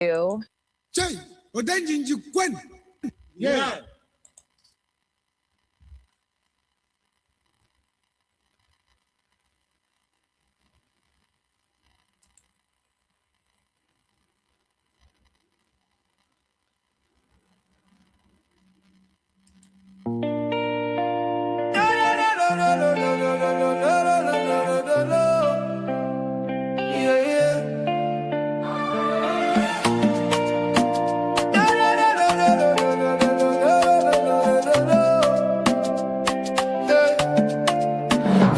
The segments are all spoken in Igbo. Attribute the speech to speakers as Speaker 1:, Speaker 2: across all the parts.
Speaker 1: Chei, Odenjinji kwenu.
Speaker 2: Yeah.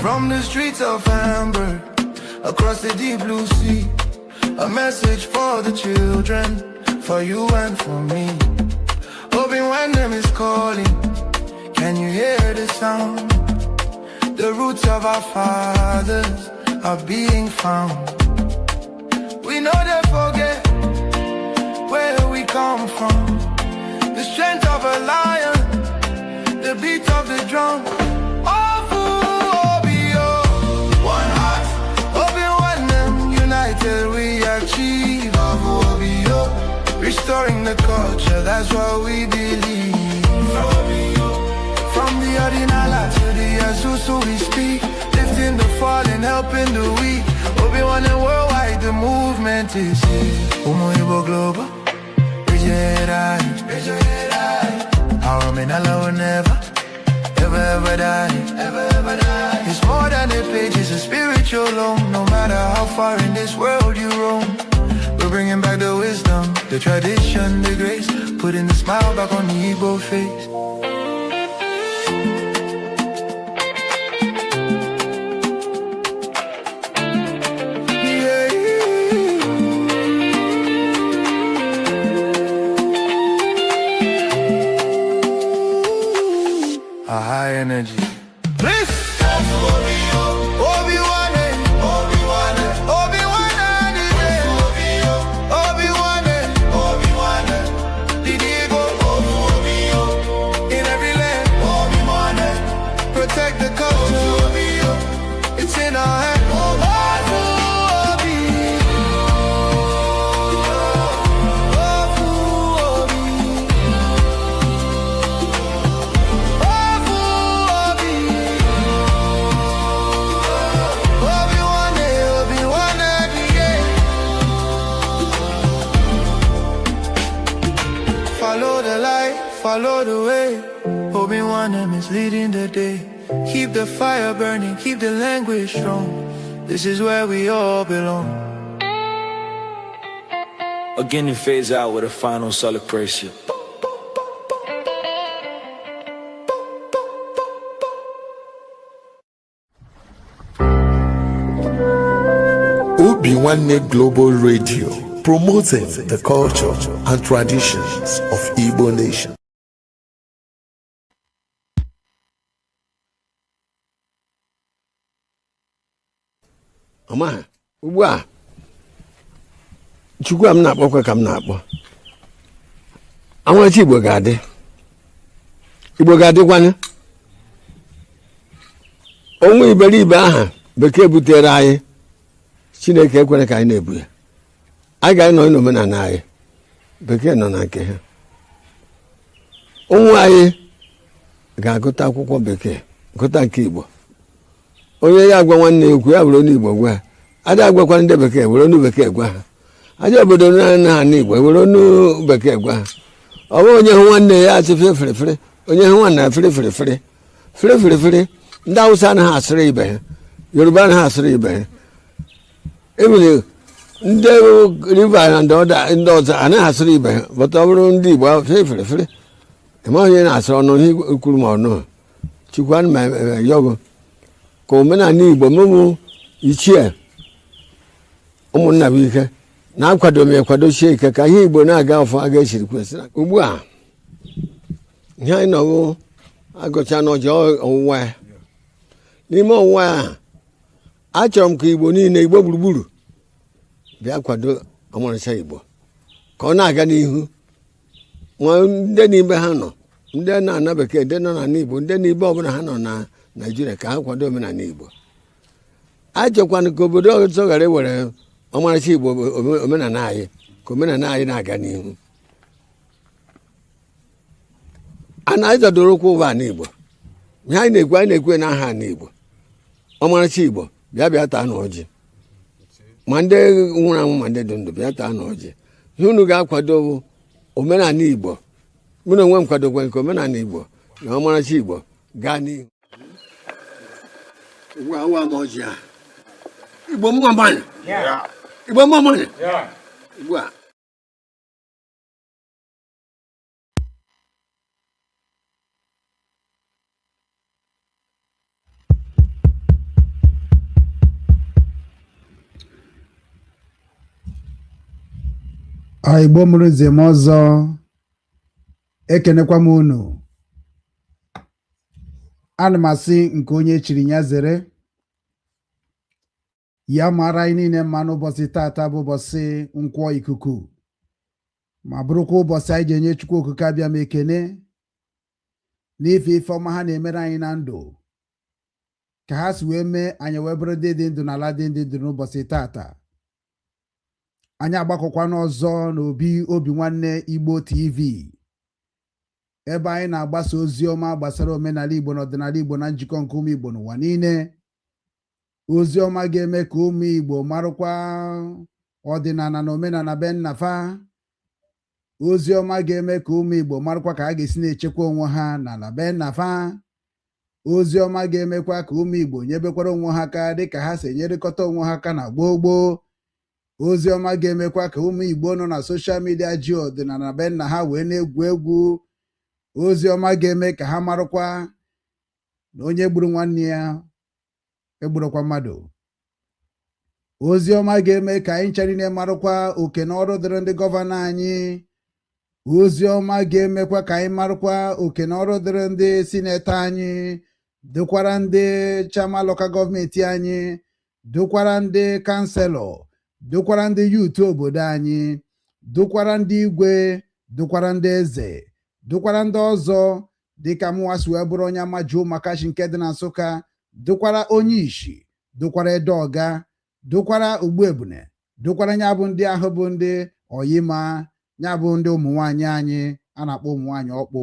Speaker 3: From the streets of Hamburg, across the deep blue sea, a message for the children, for you and for me. Obinwannem is calling, can you hear the sound? The roots of our fathers are being found. We no dey forget where we come from. The strength of a lion, the beat of the drum. Ofu Obi o, one heart. Obinwannem, united we achieve. Ofu Obi o, restoring the culture, that's what we believe. From the Odinala to the Azusu we speak, lifting the fallen, helping the weak. Obinwannem worldwide, the movement is here. Umu Igbo Global, Our Omenala will never, ever, ever die. Ever, ever die. It's more than a page, it's a spiritual loan. No matter how far in this world you roam, we're bringing back the wisdom, the tradition, the grace, putting the smile back on the Igbo face. Yeah. A high energy. Please. Obi-Wan, Obi-Wan, Obi-Wan, Obi-Wan, Obi-Wan, Didigo, in every land, Obi-Wan, protect the culture, it's in our hand. Obi, Obi, Obi, Obi-Wan, Obi-Wan, yeah. Follow the light, follow the way. Obinwannem is leading the day. Keep the fire burning, keep the language strong. This is where we all belong.
Speaker 4: Again, it fades out with a final celebration.
Speaker 5: Obi Nwanne Global Radio, promoting the culture and traditions of Igbo nation.
Speaker 6: Ọma ugbu a, Chukwu a m na-akpọkwa ka m na-akpọ anwụrụchi. Igbo ga-adị, Igbo ga-adịkwanye. Onwe iberibe aha bekee butere anyị, Chineke ekwere ka anyị na-ebu ya. Anyị ga-anọ n'omenala anyị, bekee nọ na nke ha. Ụmụ anyị ga-agụta akwụkwọ bekee, gụta nke Igbo. Onye ya agwa nwanne ya okwu, ya were onu Igbo gwa ha. Ada agwakwa ndị bekee, were onu bekee gwa ha. Aja obodo na ha n'Igbo, were onu bekee gwa ha. Ọ bụghị onye hụ nwanne ya asị fere fere fere, onye hụ nwanne ya fere fere fere fere fere fere. Ndị Awụsa anaghị asịrị ibe ha, Yoruba anaghị asịrị ibe ha, ebere ndị riva na ndị ọzọ anaghị asịrị ibe ha. Bụta ọ bụrụ ndị Igbo, fere fere fere, ịma onye na-asịrị ọnụ ihe kwuru ma ọnụ. Chukwu, ana m yọgụ ka omenala Igbo mụmụ ichie ụmụnna bụ ike na-akwado m, ekwadochie ike ka ihe Igbo na-aga ọfọ aga esiri kwesị. Ugbu a ihe anyị nọwụ agụcha n'ọjọ ọwụwa ya. N'ime ọwụwa ya, achọrọ m ka Igbo niile, Igbo gburugburu, bịa kwado ọmarịcha Igbo ka ọ na-aga n'ihu. Nwa ndị n'ibe ha nọ, ndị na-ana bekee, ndị nọ n'ala Igbo, ndị n'ibe ọbụla ha nọ na Naijiria, ka ha kwado omenala Igbo. Achọkwana ka obodo ọzọ ghara iwere ọmarịcha Igbo, omenala anyị. Ka omenala anyị na-aga n'ihu. Ana anyị zọdoro ụkwụ ụwa ala Igbo. Ihe anyị na-ekwu, anyị na-ekwu n'aha ala Igbo. Ọmarịcha Igbo, bịa, bịa taa na ọjị, ma ndị nwụrụ anwụ ma ndị dị ndụ, bịa taa na ọjị. Ihe unu ga-akwado bụ omenala Igbo. Mụ na onwe m kwadokwa nke omenala Igbo na ọmarịcha Igbo gaa n'ihu. Ugbu a, awa m ọjị a. Igbo mma mmanụ, Igbo mma mmanụ. Ugbu a.
Speaker 1: Igbo mụrụ nze m ọzọ, ekenekwa m unu. Ana m asị nke onye chiri ya zere. Ya mara anyị niile mma n'ụbọchị tata bụ ụbọchị Nkwọ Ikuku, ma bụrụkwa ụbọchị anyị ji enye Chukwu Okike abịa m ekene n'ife ife ọma ha na-emere anyị na ndụ, ka ha si wee mee anyị wee bụrụ ndị dị ndụ n'ala dị ndị ndụ. N'ụbọchị tata, anyị agbakọkwana ọzọ n'obi Obi Nwanne Igbo TV, ebe anyị na-agbasa ozi ọma gbasara omenala Igbo na ọdịnala Igbo na njikọ nke ụmụ Igbo n'ụwa niile. Ozi ọma ga-eme ka ụmụ Igbo marụkwa ọdịnala na omenala be nna fa. Ozi ọma ga-eme ka ụmụ Igbo marụkwa ka a ga-esi na-echekwa onwe ha n'ala be nna fa. Ozi ọma ga-emekwa ka ụmụ Igbo nyebekwara onwe ha aka dịka ha si enyerịkọta onwe ha aka na gboo gboo. Ozi ọma ga-emekwa ka ụmụ Igbo nọ na social media ji ọdịnala be nna ha wee na-egwu egwu. Ozi ọma ga-eme ka ha marụkwa na onye gburu nwanne ya egburokwa mmadụ. Ozi ọma ga-eme ka anyị ncha niile marụkwa oke na ọrụ dịrị ndị governor anyị. Ozi ọma ga-emekwa ka anyị marụkwa oke na ọrụ dịrị ndị senator anyị, dịkwara ndị chairman local government anyị, dịkwara ndị councillor, dịkwara ndị youth obodo anyị, dịkwara ndị igwe, dịkwara ndị eze, dịkwara ndị ọzọ, dịka mụnwa si wee bụrụ onye amaji ụmụakachi nke dị na Nsụka, dịkwara onye ishi, dịkwara ede ọga, dịkwara ugbuebune, dịkwara ya bụ ndị ahụ bụ ndị oyima, ya bụ ndị ụmụ nwaanyị anyị a na-akpọ ụmụ nwaanyị ọkpụ.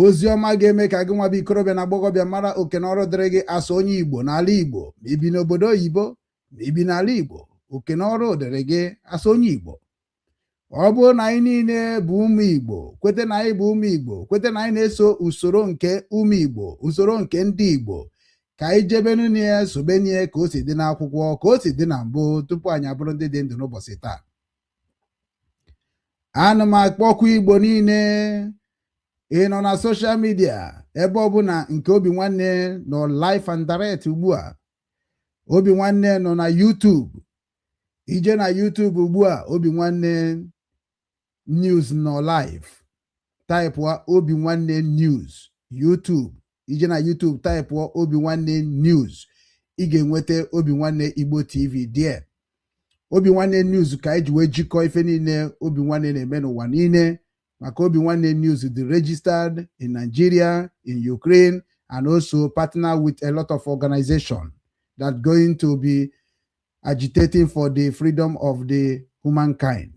Speaker 1: Ozi ọma ga-eme ka gị nwa bụ ikorobịa na agbọghọbịa mara oke na ọrụ dịrị gị asụ onye Igbo n'ala Igbo, ma ibi n'obodo oyibo, ma ibi n'ala Igbo, oke na ọrụ dịrị gị asụ onye Igbo. Ọ bụrụ na anyị niile bụ ụmụ Igbo, kwete na anyị bụ ụmụ Igbo, kwete na anyị na-eso usoro nke ụmụ Igbo, usoro nke ndị Igbo, ka anyị jebenu ya, sobenie ka o si dị n'akwụkwọ, ka o si dị na mbụ tupu anyị abụrụ ndị dị ndụ n'ụbọchị taa. Ana m akpọkwa Igbo niile. Ị nọ na social media, ebe ọbụla nke Obi Nwanne nọ live and direct ugbu a. Obi Nwanne nọ na YouTube. Ije na YouTube ugbu a, Obi Nwanne News nọ live. Typeụọ Obi Nwanne News YouTube. Ije na YouTube, typeụọ Obi Nwanne News, ị ga-enweta Obi Nwanne Igbo TV there. Obi Nwanne News ka anyị ji wee jikọọ ife niile Obi Nwanne na-eme n'ụwa niile, maka Obi Nwanne News dị registered in Nigeria, in Ukraine, and also partner with a lot of organization that going to be agitating for the freedom of the humankind.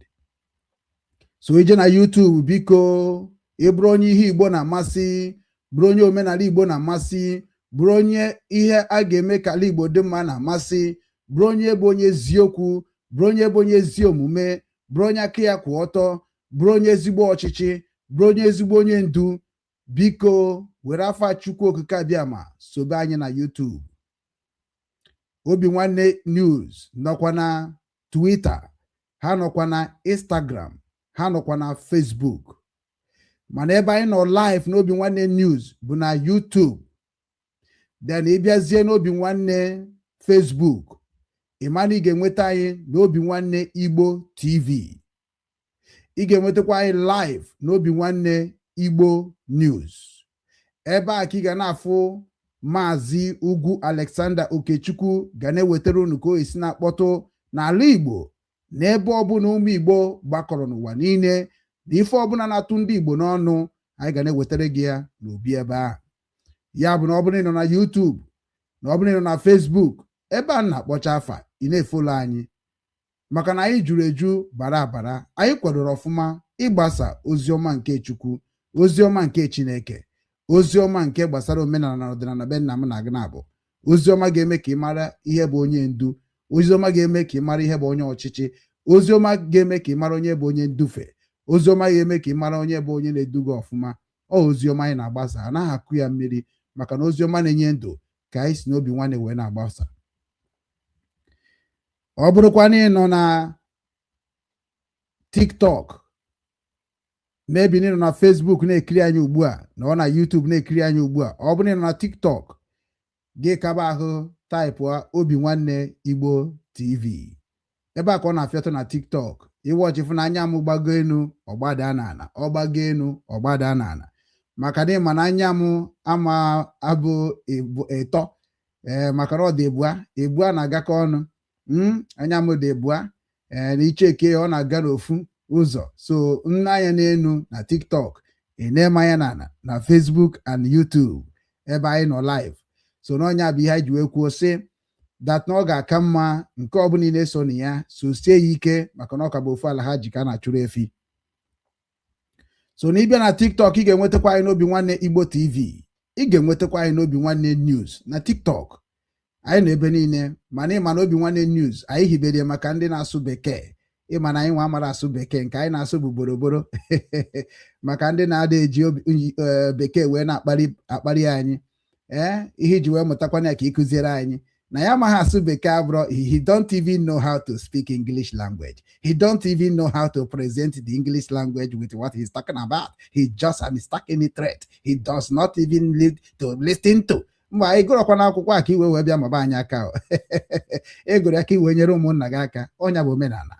Speaker 1: So ije na YouTube, biko, ị bụrụ onye ihe Igbo na-amasị, bụrụ onye omenala Igbo na-amasị, bụrụ onye ihe a ga-eme ka ala Igbo dị mma na-amasị, bụrụ onye bụ onye eziokwu, bụrụ onye bụ onye ezi omume, bụrụ onye aka ya kwụ ọtọ, bụrụ onye ezigbo ọchịchị, bụrụ onye ezigbo onye ndu, biko were afa Chukwu Okike Abịama sobe anyị na YouTube. Obi Nwanne News nọkwa na Twitter, ha nọkwa na Instagram, ha nọkwa na Facebook, mana ebe anyị nọ live n'Obi Nwanne News bụ na YouTube. Then ị bịazie n'Obi Nwanne Facebook, ị ma na ị ga-enweta anyị n'Obi Nwanne Igbo TV. Ị ga-enwetakwa anyị live n'Obi Nwanne Igbo News. Ebe a ka ị ga na-afụ Maazị Ugwu Alexander Okechukwu ga na-ewetara unu ka o esi na-akpọtụ n'ala Igbo, n'ebe ọbụla ụmụ Igbo gbakọrọ n'ụwa niile, na ife ọbụla na-atụ ndị Igbo n'ọnụ, anyị ga na-ewetara gị ya n'obi ebe ahụ. Ya bụ na ọ bụrụ na ị nọ na YouTube, na ọ bụrụ na ị nọ na Facebook, ebe a na-akpọcha afa, ị na-efollow anyị. Maka na anyị juru eju bara abara, anyị kwadoro ọfụma ịgbasa oziọma nke Chukwu, oziọma nke Chineke, oziọma nke gbasara omenala na ọdịnala be nna m na gị na-abụ oziọma ga-eme ka ị mara ihe bụ onye ndu, oziọma ga-eme ka ị mara ihe bụ onye ọchịchị, oziọma ga-eme ka ị mara onye bụ onye ndufe, oziọma ga-eme ka ị mara onye bụ onye na-eduga ọfụma. Ọ oziọma anyị na-agbasa, anaghị akụ ya mmiri, maka na oziọma na-enye ndụ ka anyị si n'Obi Nwanne wee na-agbasa. Ọ bụrụkwa na ị nọ na TikTok, maybe na ị nọ na Facebook na-ekiri anyị ugbu a, na ọ na YouTube na-ekiri anyị ugbu a, ọ bụrụ na ị nọ na TikTok, gị kaba ahụ type Obi Nwanne Igbo TV. Ebe a ka ọ na-afịọtụ na TikTok. Iwọchịfụ na anya m gbago enu, ọgbada n'ala, ọ gbago enu, ọgbada n'ala, maka na ịma na anya m ama abụ ịtọ ee, maka na ọ dị ebua ebua na-agakọ ọnụ. Anya m dị ebua ee, na icheke ọ na-aga n'ofu ụzọ. So nne anya n'elu na TikTok, ị na-eme anya n'ala na Facebook and YouTube ebe anyị nọ live. So n'ọnya bụ ihe anyị ji wee kwuo sị that na ọ ga-aka mma nke ọbụla ị na-eso na ya so sie ya ike, maka na ọ ka bụ ofu ala ha ji ka a na-achụrụ efi. So na ịbịa na TikTok, ị ga-enwetakwa anyị n'Obi Nwanne Igbo TV, ị ga-enwetakwa anyị n'Obi Nwanne News na TikTok. Anyị nọ ebe niile, mana ịma na Obi Nwanne News anyị hibere ya maka ndị na-asụ Bekee. Ịma na anyị nwa amara asụ Bekee, nke anyị na-asụ bụ boroboro, maka ndị na-ada eji Bekee wee na-akparị akparị anyị. Ee, ihe iji wee mụtakwana ya ka ị kụziere anyị na ya amaghị asụ Bekee abụrọ he don't even know how to speak English language. He don't even know how to present the English language with what he's talking about. He just an stuck in threat. He does not even need to listen to. Mgbe anyị gụrọkwa n'akwụkwọ a ka iwe wee bịa maba anyị aka, ị gụrụ ya ka iwee nyere ụmụnna gị aka. Ọnya bụ omenala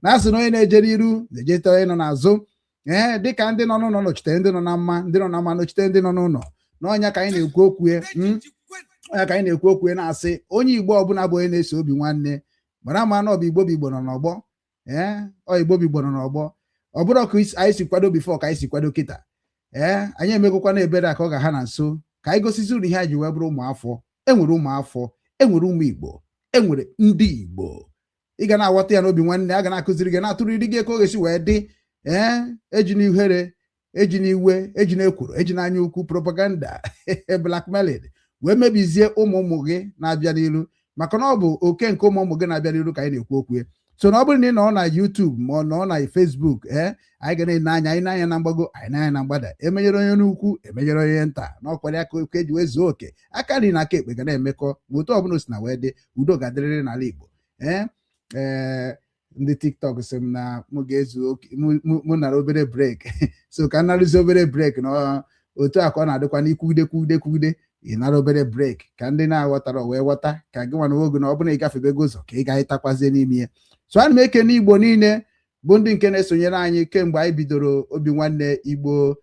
Speaker 1: na asị na onye na-ejere iru na-ejete onye nọ n'azụ. Ee, dịka ndị nọ n'ụlọ nọchitere ndị nọ na mma, ndị nọ na mma nọchite ndị nọ n'ụlọ. N'ọnya ka anyị na-ekwu okwu, ọnya ka anyị na-ekwu okwu, na-asị onye Igbo ọbụla bụ onye na-eso Obi Nwanne mara ama na ọ bụ Igbo bụ Igbo nọ n'ọgbọ. Ee, ọ Igbo bụ Igbo nọ n'ọgbọ. Ọ bụrụ ka anyị si kwado before, ka anyị si kwado kịta. Ee, anyị emegokwana ebere a ka ọ ga-ha na nso ka anyị gosisi uru ihe anyị ji wee bụrụ ụmụ afọ. Enwere ụmụ afọ, enwere ụmụ Igbo, enwere ndị Igbo. Ị ga na-aghọta ya n'Obi Nwanne, a ga na-akụziri gị, na-atụrịrị gị ka ọ ga-esi wee dị. Ee, eji n'ihere, eji n'iwe, eji n'ekworo, eji n'anya ukwu, propaganda, blackmailing wee mebizie ụmụ ụmụ gị na-abịa n'ilu, maka na ọ bụ oke nke ụmụ ụmụ gị na-abịa n'ilu ka anyị na-ekwu okwu. So na ọ bụrụ na ị nọ na YouTube ma ọ nọ na Facebook, ee, anyị ga na-ene anya, anyị na-anya na mgbago, anyị na-anya na mgbada, emenyere onye n'ukwu, emenyere onye nta, na ọkwara aka oke eji wee zuo oke. Aka nri na aka ekpe ga na-emekọ ma otu ọbụla o si na wee dị. Udo ga-adịrịrị n'ala Igbo. Ee, ee, ndị TikTok sị m na mụ ga-ezu oke, mụ nara obere break, so ka m narụzi obere break. Na otu a ka ọ na-adịkwa n'ikwugide kwugide kwugide, ị nara obere break ka ndị na-aghọtara wee ghọta, ka gị nwa na oge na ọ bụrụ na ị gafebego ụzọ ka ị ga-ịtakwazie n'ime ya. So ana m ekene Igbo niile bụ ndị nke na-esonyere anyị kemgbe anyị bidoro Obi Nwanne Igbo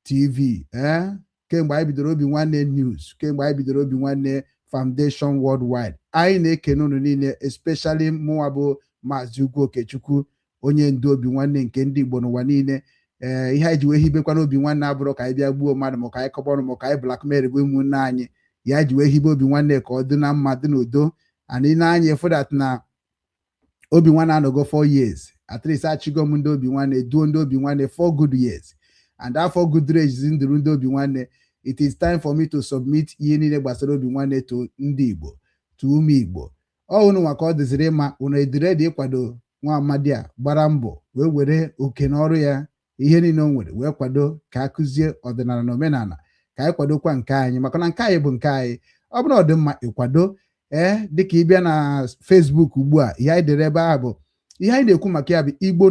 Speaker 1: TV, ee, kemgbe anyị bidoro Obi Nwanne News, kemgbe anyị bidoro Obi Nwanne Foundation Worldwide. Anyị na-ekene unu niile, especially mụnwa bụ Maazị Ugwu Okechukwu, onye ndu Obi Nwanne nke ndị Igbo n'ụwa niile. Ee, ihe anyị ji wee hibekwana Obi Nwanne abụrụ ka anyị bịa gbuo mmadụ, ma ka anyị kọba ọnụ, ma ka anyị blackmail bụ ụmụnne anyị. Ya ji wee hibe Obi Nwanne ka ọ dị na mma, dị n'udo. And ị na-anya efu that na Obi Nwanne anọgo 4 years at least. Achịgo m ndị Obi Nwanne, duo ndị Obi Nwanne 4 good years, and that 4 good years ndụrụ ndị Obi Nwanne, it is time for me to submit ihe niile gbasara Obi Nwanne to ndị Igbo, to ụmụ Igbo. Ọ unu nwa ka ọ dịziri ịma unu ediredi ịkwado nwa amadi a gbara mbọ wee were oke n'ọrụ ya, ihe niile o nwere wee kwado ka a kụzie ọdịnala na omenala, ka anyị kwadokwa nke anyị, maka na nke anyị bụ nke anyị. Ọ bụrụ na ọ dị mma ịkwado, ee, dịka ịbịa na Facebook ugbu a, ihe anyị dere ebe ahụ bụ ihe anyị na-ekwu maka ya bụ Igbo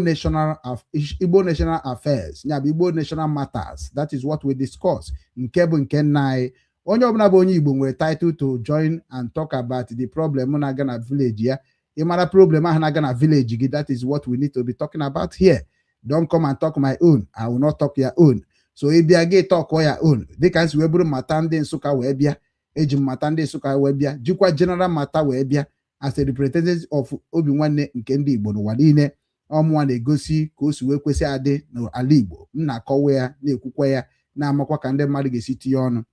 Speaker 1: National Affairs, ya bụ Igbo National Matters. That is what we discuss. Nke bụ nke nna anyị, onye ọbụla bụ onye Igbo nwere title to join and talk about the problem na-aga na village ya. Ịmara problem ahụ na-aga na village gị, that is what we need to be talking about here. Don't come and talk my own, I will not talk your own. So ị bịa gị talk your own, dịka nsi wee bụrụ mata ndị Nsụka wee bịa, eji m mata ndị Nsụka wee bịa, jikwa general mata wee bịa as a representative of Obi Nwanne nke ndị Igbo n'ụwa niile. Ọmụnwa na-egosi ka o si wee kwesị adị n'ala Igbo. M na-akọwa ya, na-ekwukwa ya, na-amakwa ka ndị mmadụ ga-esi tinye ọnụ.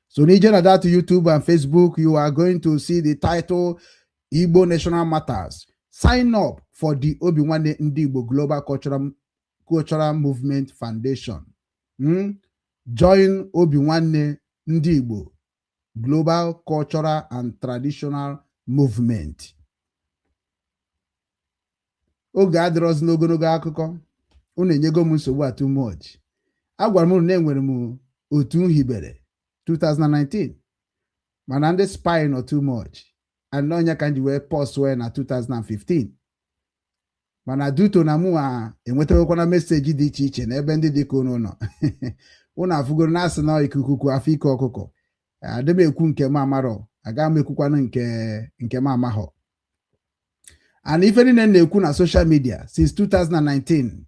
Speaker 1: So n'ije na that YouTube and Facebook, you are going to see the title Igbo National Matters. Sign up for the Obi Nwanne Ndị Igbo Global Cultural Movement Foundation. Join Obi Nwanne Ndị Igbo Global Cultural and Traditional Movement. Oge adịrọzi n'ogologo akụkọ. Unu enyego m nsogbu a too much. Agwara m unu na enwere m otu m hibere 2019, mana ndị spy nọ too much and n'ọnya ka m ji wee pause wee na 2015. Mana duto na mụ a enwetawekwana message dị iche iche n'ebe ndị dị ka unu nọ, unu afụgoro na asị na ikuku ku afọ ike ọkụkọ. Adị m ekwu nke m amarọ, aga m ekwukwanụ nke m amahọ. And ife niile m na-ekwu na social media since 2019,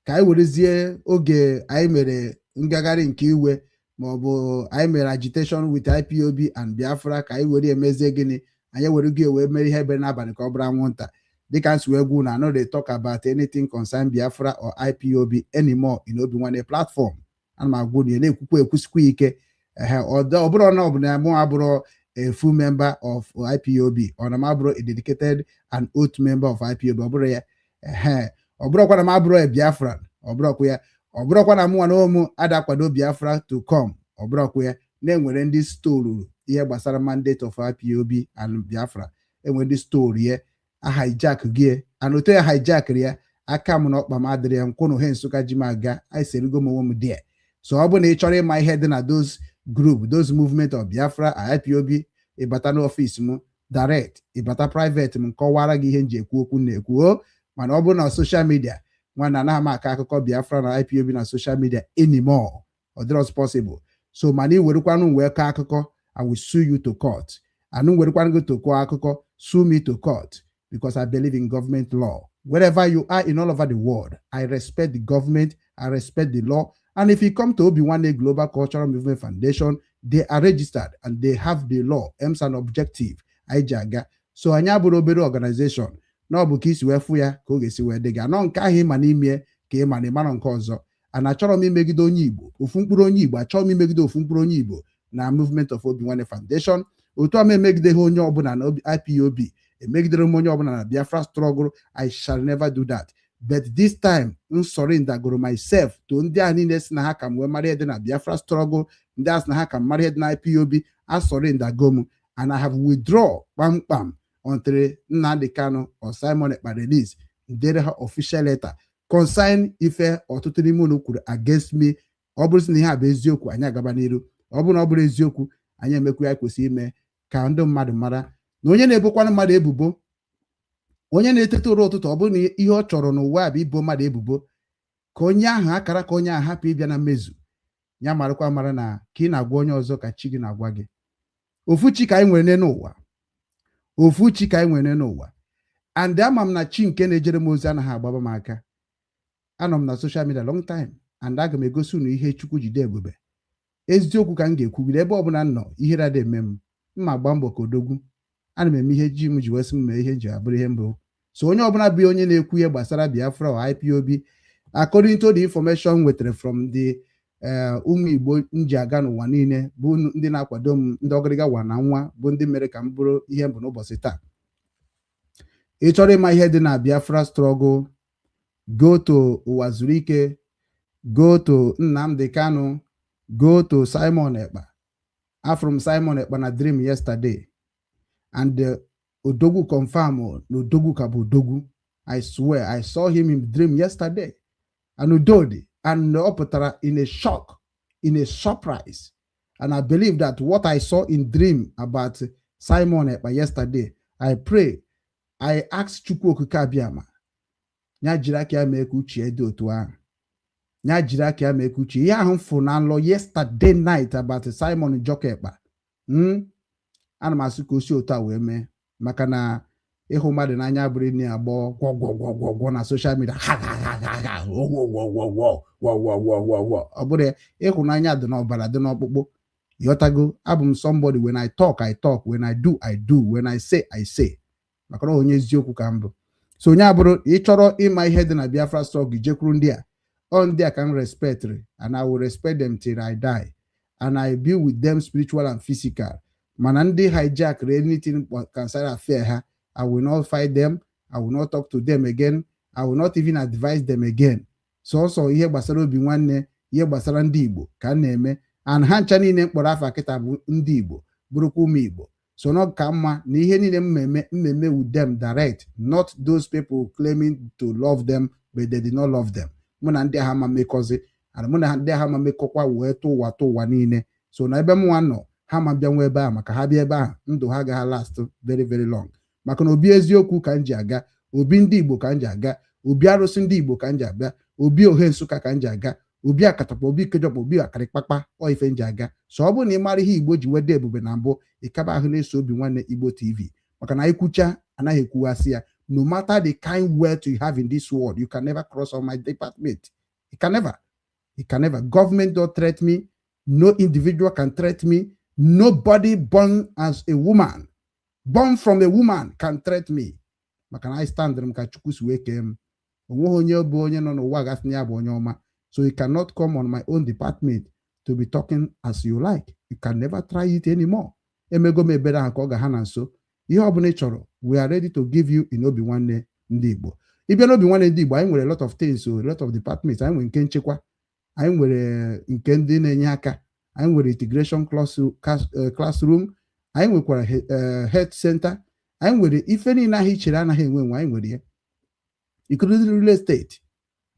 Speaker 1: ka anyị werezie oge anyị mere ngagharị nke iwe maọbụ anyị mere agitation with IPOB and Biafra, ka anyị were emezie gịnị? Anyị were gị wee mere ihe bere n'abalị ka ọ bụrụ anwụnta. Dịka nsi wee gwu na no dey talk about anything concern Biafra or IPOB anymore in Obi Nwanne platform. Ana m agwụ na na-ekwukwa ekwusikwa ike. Ehe, ọ bụrụ na ọ bụ na mụ abụrụ a full member of IPOB, ọ na m abụrụ a dedicated and oath member of IPOB, ọ bụrụ ya. Ehe, ọ bụrụkwa na m abụrụ a Biafran, ọ bụrụkwa ya. Ọ bụrụkwa na mụ nwa na ụmụ ada akwado Biafra to come, ọ bụrụkwa ya. Na-enwere ndị stoluru ihe gbasara mandate of IPOB and Biafra, enwere ndị stolu ya, a hijack gị and otu ya hijackịrị ya. Aka m na ọkpa m adịrị ya nkwụ na ohe Nsụka ji m aga. Anyị serigo m onwe m there. So ọ bụrụ na ị chọrọ ịma ihe dị na those group, those movement of Biafra, IPOB, ịbata n'office m direct, ịbata private m, kọwara gị ihe m ji ekwu okwu na-ekwu o. Mana ọ bụrụ na social media, nwanne, anaghị m akọ akụkọ Biafra na IPOB na social media anymore. Ọ dịrọ possible. So mana ị werekwanụ wee kọọ akụkọ, I will sue you to court. Anụ werekwanụ gị to kọọ akụkọ, sue me to court, because I believe in government law. Wherever you are in all over the world, I respect the government, I respect the law. And if you come to Obi-Nwanne Global Cultural Movement Foundation, they are registered and they have the law, aims and objective. Anyị ji aga. So anyị abụrụ obere organization na ọ bụ ka isi wee fụ ya ka ọ ga-esi wee dị gị anọ nke ahụ ịma n'ime ka ị ma na ịmara nke ọzọ. And achọrọ m imegide onye Igbo, ofu mkpụrụ onye Igbo. Achọrọ m imegide ofu mkpụrụ onye Igbo na movement of Obi-Nwanne Foundation. Otu a m emegideghị onye ọbụla na IPOB, emegidere m onye ọbụla na Biafra struggle. I shall never do that. But this time m surrendergoro myself to ndị a niile si na ha ka m wee mara ihe dị na Biafra struggle, ndị a sị na ha ka m mara ihe dị na IPOB. A surrendergo m and I have withdraw kpamkpam until Nnamdi Kanu or Simon Ekpa release. Dere ha official letter concern ife ọtụtụ n'ime unu kwuru against me. Ọ bụrụ sị na ihe a bụ eziokwu, anyị agaba n'iru. Ọ bụrụ na ọ bụrụ eziokwu, anyị emekwu ya kwesịrị ime ka ndị mmadụ mara na onye na-ebokwanụ mmadụ ebubo, onye na-eteta ụra ụtụtụ, ọ bụrụ na ihe ọ chọrọ n'ụwa a bụ ibo mmadụ ebubo, ka onye ahụ akara ka onye ahụ hapụ ịbịa na mmezu ya. Marakwa mara na ka ị na-agwa onye ọzọ ka chi gị na-agwa gị. Ofu chi ka anyị nwere n'ụwa, ofu chi ka anyị nwere n'ụwa. And ama m na chi nke na-ejere m ozi anaghị agbaba m aka. Anọ m na social media long time and aga m egosi unu ihe Chukwu jide ebube. Eziokwu ka m ga-ekwugide ebe ọbụla m nọ. Ihere adị eme m. Mma gba mbọ ka odogwu. Ana m eme ihe ji m ji wee sị m mee ihe ji abụrụ ihe mbụ. So onye ọbụla bụ onye na-ekwu ihe gbasara Biafra or IPOB, according to the information nwetara from the ụmụ Igbo m ji aga n'ụwa niile, bụ ndị na-akwado m, ndị ọgịrịga wa na nwa, bụ ndị mere ka m bụrụ ihe mbụ n'ụbọchị taa. Ị chọrọ ịma ihe dị na Biafra struggle, go to Uwazuruike, go to Nnamdi Kanu, go to Simon Ekpa. Afụrụ m Simon Ekpa na dream yesterday and Odogwu confirm na Odogwu ka bụ Odogwu. I swear I saw him in dream yesterday and Udodi and ọ pụtara in a shock, in a surprise. And I believe that what I saw in dream about Simon Ekpa yesterday, I pray, I ask Chukwu Okike Abịama ya jiri aka ya mee ka uche dị otu ahụ, ya jiri aka ya mee ka uche ihe ahụ m fụrụ na nlọ yesterday night about Simon Njoku Ekpa. Ana m asị ka o si otu a wee mee, maka na ịhụ mmadụ n'anya bụrụ na agbọ gwọgwọgwọgwọ na social media, ha ha ha ha ha, wo wo wo wo wo wo wo wo wo. Ọ bụrụ ya, ịhụnanya dị n'ọbara, dị n'ọkpụkpụ. Ịghọtago? Abụ m somebody, when I talk, I talk; when I do, I do; when I say, I say, maka na onye eziokwu ka m bụ. So onye abụrụ ị chọrọ ịma ihe dị na Biafra struggle, jekwuru ndị a. Ọ ndị a ka m respectịrị and I will respect them till I die and I be with them spiritual and physical. Mana ndị hijack anything concern affair ha, I will not fight them. I will not talk to them again. I will not even advise them again. Sọsọ ihe gbasara Obi Nwanne, ihe gbasara ndị Igbo ka m na-eme, and ha ncha niile mkpọrọ afa kịta bụ ndị Igbo, bụrụkwa ụmụ Igbo. So na ka mma na ihe niile mmemme mmemme with them direct, not those people claiming to love them but they did not love them. Mụ na ndị agha ma mmekọzi and mụ na ndị agha ma mmekọkwa wee tụ ụwa tụ ụwa niile. So na ebe mụnwa nọ, ha ma bịa nwa ebe ahụ, maka ha bịa ebe ahụ, ndụ ha agaghị last very very long, maka na obi eziokwu ka m ji aga, obi ndị Igbo ka m ji aga, obi arụsị ndị Igbo ka m ji abịa, obi ohe Nsụka ka m ji aga, obi akatakpa, obi ikejọkpa, obi akarịkpakpa, ọ ife m ji aga. So ọ bụrụ na ị mara ihe Igbo ji wede ebube na mbụ, ịkaba ahụ na-eso Obi Nwanne Igbo TV, maka na anyị kwucha anaghị ekwughasị ya. No matter the kind wealth you have in this world, you can never cross on my department. You can never, you can never. Government don't threat me. No individual can threat me. Nobody born as a woman, born from a woman, can threat me, maka na I stand m ka Chukwu si wee kee m. Onweghị onye bụ onye nọ n'ụwa gasị na ya bụ onye ọma. So you cannot come on my own department to be talking as you like. You can never try it anymore. Emego m ebere ahụ ka ọ ga ha na nso. Ihe ọbụla ị chọrọ, we are ready to give you in Obi Nwanne ndị Igbo. Ịbịa n'Obi Nwanne ndị Igbo, anyị nwere a lot of things, so a lot of departments. Anyị nwere nke nchekwa, anyị nwere nke ndị na-enye aka, anyị nwere integration classroom, anyị nwekwara health center, anyị nwere ife niile ahụ i chere anaghị enwe enwe, anyị nwere ya, including real estate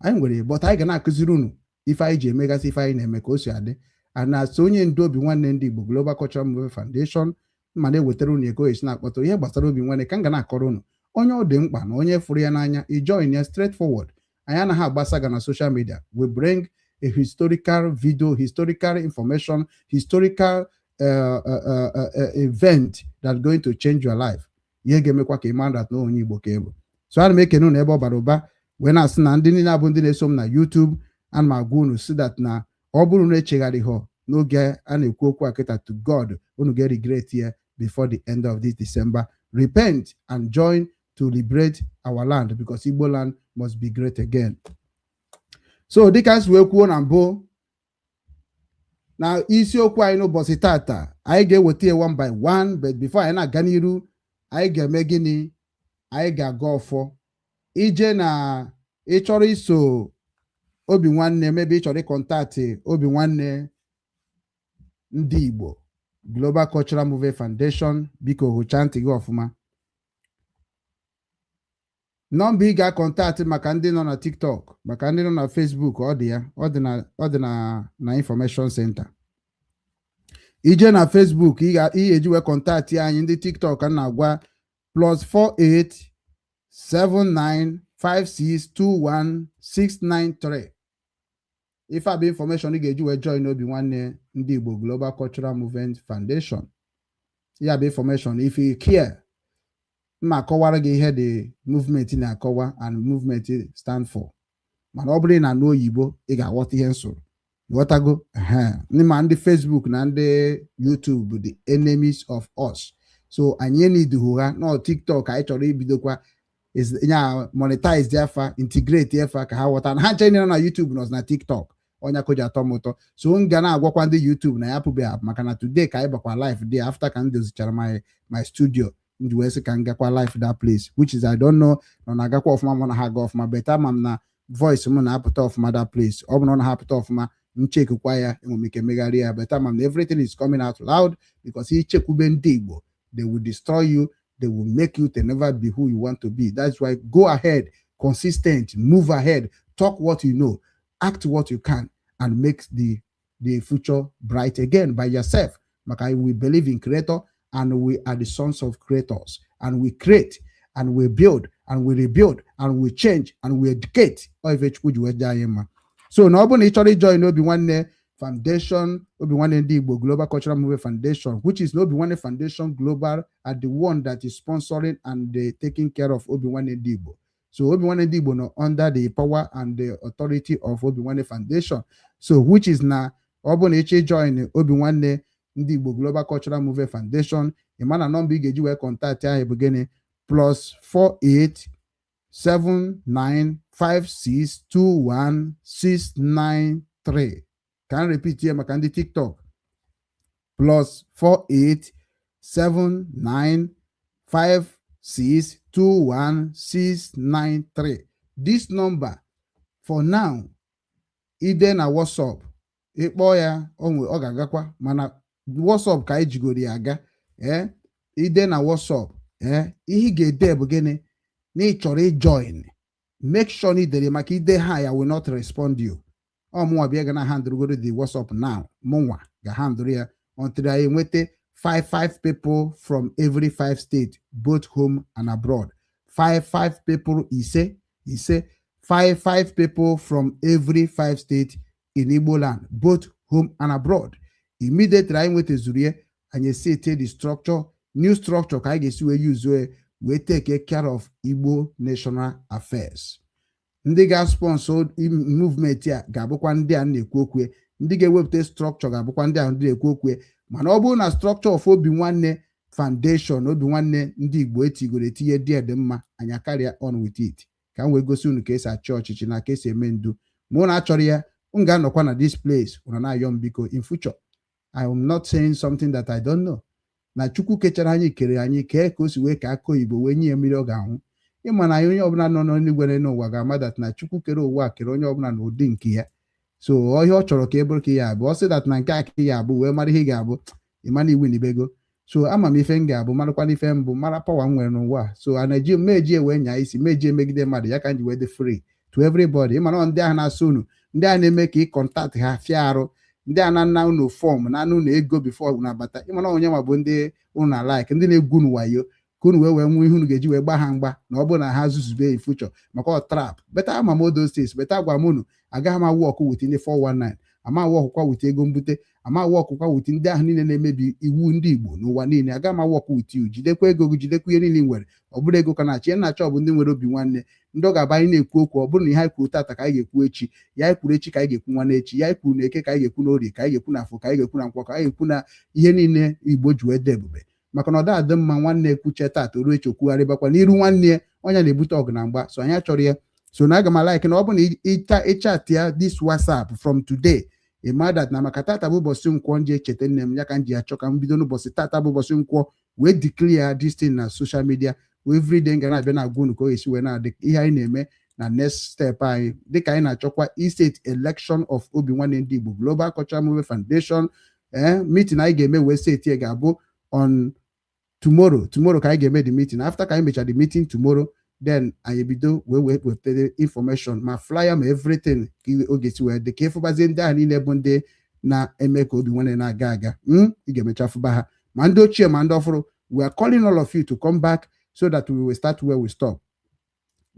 Speaker 1: anyị nwere. But anyị ga na-akụziri unu ife anyị ji emegasị ife anyị na-eme ka o si adị. And as onye ndu Obi Nwanne ndị Igbo Global Cultural Movement Foundation, ma na-ewetara unu ego esi na-akpọta ihe gbasara Obi Nwanne ka m ga na-akọrọ unu. Onye ọ dị mkpa na onye fụrụ ya n'anya, i join ya straight forward. Anyị anaghị agbasa ga na social media. We bring a historical video, historical information, historical event that going to change your life, ihe ga-emekwa ka ị mara that na onye Igbo ka ị bụ. So ana m ekene unu ebe ọ bara ụba, wee na-asị na ndị niile abụ ndị na-eso m na YouTube, ana m agwa unu si that na ọ bụrụ na echegharịghọ n'oge a na-ekwu okwu a kịta, to God, unu ga-regret ya before the end of this December. Repent and join to liberate our land, because Igbo land must be great again. So dịka si wee kwuo na mbụ na isiokwu anyị n'ụbọchị tata, anyị ga-eweta ya one by one, but before anyị na-aga n'iru, anyị ga-eme gịnị? Anyị ga-aga ọfọ ije na ị chọrọ iso Obi Nwanne, maybe ị chọrọ ị contact Obi Nwanne ndị Igbo Global Cultural Movement Foundation, biko hụchaa ntị gị ọfụma. Nọmba ị ga-a contact maka ndị nọ na TikTok, maka ndị nọ na Facebook, ọ dị ya, ọ dị na information center. Ije na Facebook, ị ga-eji wee contact anyị. Ndị TikTok ka m na-agwa, +48 795621693. Ife a bụ information ị ga-eji wee join Obi Nwanne ndị Igbo Global Cultural Movement Foundation. Ya bụ information. If you care, mma akọwara gị ihe the movement na-akọwa and movement stand for. Mana ọ bụrụ na anụ oyibo, ị ga-aghọta ihe nsoro. Ghọtago? Ndị ma ndị Facebook na ndị YouTube bụ the enemies of us, so anyị need ha nọ TikTok. Anyị chọrọ ibidokwa nya monetize afa, integrate afa, ka ha ghọta na ha nche nọ na YouTube nọ na TikTok. Ọnya koji atọ m ụtọ. So m ga na-agwakwa ndị YouTube na ya pụbeghị, maka na today ka anyị bakwa live day after ka m dozichara my studio, m ji wee sị ka m gakwa live that place, which is I don't know na ọ na-agakwa ọfụma, ma na ha aga ọfụma, but ama m na voice m na-apụta ọfụma that place. Ọ bụ na ọ na-apụta ọfụma, m chekwa ya, enwere m ike megharị ya, but ama m na everything is coming out loud, because ichekwube ndị Igbo, they will destroy you. They will make you to never be who you want to be. That's why go ahead, consistent, move ahead, talk what you know, act what you can, and make the future bright again by yourself, maka we believe in creator and we are the sons of creators, and we create and we build and we rebuild and we change and we educate. Ọ ife Chukwu ji wee jee anyị mma. So na ọ bụrụ na ị chọrọ i join Obi Nwanne Foundation, Obi Nwanne Ndị Igbo Global Cultural Movement Foundation, which is Obi Nwanne Foundation Global, are the one that is sponsoring and taking care of Obi Nwanne Ndị Igbo. So Obi Nwanne Ndị Igbo nọ under the power and the authority of Obi Nwanne Foundation. So which is na ọ bụrụ na ị chọọ join Obi Nwanne Ndị Igbo Global Cultural Movement Foundation, ị ma na nọmba ị ga-eji wee contact anyị bụ gịnị? +48 795621693. Ka m repeat ya maka ndị TikTok: +48 79 5 0621693. This number for now, ide na WhatsApp, ịkpọọ ya, onwe ọ ga-agakwa, mana WhatsApp ka anyị jigoro ya aga. Ee, ide na WhatsApp, ee, ihe ị ga-ede bụ gịnị? Na ị chọrọ ijoin. Make sure na idere, maka ide ha ya will not respond you. Ọ mụnwa bịa ga na handle the WhatsApp now. Mụnwa ga handle ya until anyị enweta 5 5 people from every five state, both home and abroad. 5 5 people, ise ise, 5 5 people from every five state in Igbo land, both home and abroad. Immediately anyị nwetazuru ya, anyị esete the structure, new structure, ka anyị ga-esi wee use wee take care of Igbo national affairs. Ndị ga-sponsor movement a ga-abụkwa ndị a na-ekwu okwu, ndị ga-ewepụta structure ga-abụkwa ndị a ndị na-ekwu okwu. Mana ọ bụrụ na structure of Obi Nwanne Foundation, Obi Nwanne ndị Igbo etigoro etinye dị dị mma, anyị carry on with it, ka m wee gosi unu ka esi achị ọchịchị na ka esi eme ndu. Ma unu achọrọ ya, m ga-anọkwa na this place unu na-ayọ m biko. In future, I am not saying something that I don't know. Na Chukwu kechara anyị, kere anyị kee ka o si wee ka aka oyibo wee nye ya mmiri ọ ga-anwụ. Ịma na onye ọbụla nọ n'eluigwe n'ụwa ga-ama that na Chukwu kere ụwa, kere onye ọbụla n'ụdị nke ya. So ihe ọ chọrọ ka e bụrụ ka ya abụ, ọ sị that na nke a ka ya abụ wee mara ihe ị ga-abụ, ịma na iwu n'ibego. So ama m ife m ga-abụ, marakwa ife mbụ, mara power m nwere n'ụwa. So a na-eji meji wee nyaa isi meji emegide mmadụ ya ka m ji wee dị free to everybody. Ịmara ndị ahụ na-asụ unu, ndị a na-eme ka ị contact ha fịa arụ, ndị a na-ana unu form na unu ego before unu abata. Ịmara onye nwa bụ ndị unu na like, ndị na-egwu unu wayo ka unu wee wee nwee ihe unu ga-eji wee gba ha mgba na ọ bụrụ na ha zuzube in future, maka ọ trap. Better ama m those things better. Agwa m unu, agaghị m work with ndị 419, ama workwa with ego mbute, ama workwa with ndị ahụ niile na-emebi iwu ndị Igbo n'ụwa niile. Agaghị m work with you. Jidekwa ego gị, jidekwa ihe niile ị nwere. Ọ bụrụ ego ka na-achị na-achọ, ọ bụ ndị nwere obi nwanne, ndị ọ ga-aba anyị na-ekwu okwu, ọ bụrụ na ihe anyị kwuru tata ka anyị ga-ekwu echi, ya anyị kwuru echi ka anyị ga-ekwu nwanne echi, ya anyị kwuru na Eke ka anyị ga-ekwu n'Orie, ka anyị ga-ekwu na Afọ, ka anyị ga-ekwu na Nkwọ, ka anyị ga-ekwu na ihe niile Igbo ji wee dị ebube. Maka na ọ da adị mma nwanne ekwuche tata, oruo echi okwugharịbakwa n'iru nwanne ya, onye na-ebute ọgụ na mgba. So anyị achọrọ ya. So na aga m like na ọ bụ na ịcha ịchat ya this WhatsApp from today, ịma that na maka tata bụ ụbọchị Nkwọ nji echeta nne m, ya ka m ji achọ ka m bido n'ụbọchị tata bụ ụbọchị Nkwọ wee declare this thing na social media. Everyday ga na-abịa na-agwa unu ka ọ ga-esi wee na-adị ihe anyị na-eme na next step anyị, dịka anyị na-achọkwa state election of Obi Nwanne Ndị Igbo Global Cultural Movement Foundation. Ee, meeting anyị ga-eme wee state ya ga-abụ on tomorrow. Tomorrow ka anyị ga-eme the meeting. After ka anyị mechara the meeting tomorrow, then anyị ebido wee wee wepụta information, ma flyer, ma everything, ka oge si wee dị ka ịfụbazie ndị ahụ niile bụ ndị na-eme ka Obi Nwanne na-aga aga. Ị ga-emecha fụba ha, ma ndị ochie ma ndị ọfụrụ. We are calling all of you to come back so that we will start where we stop.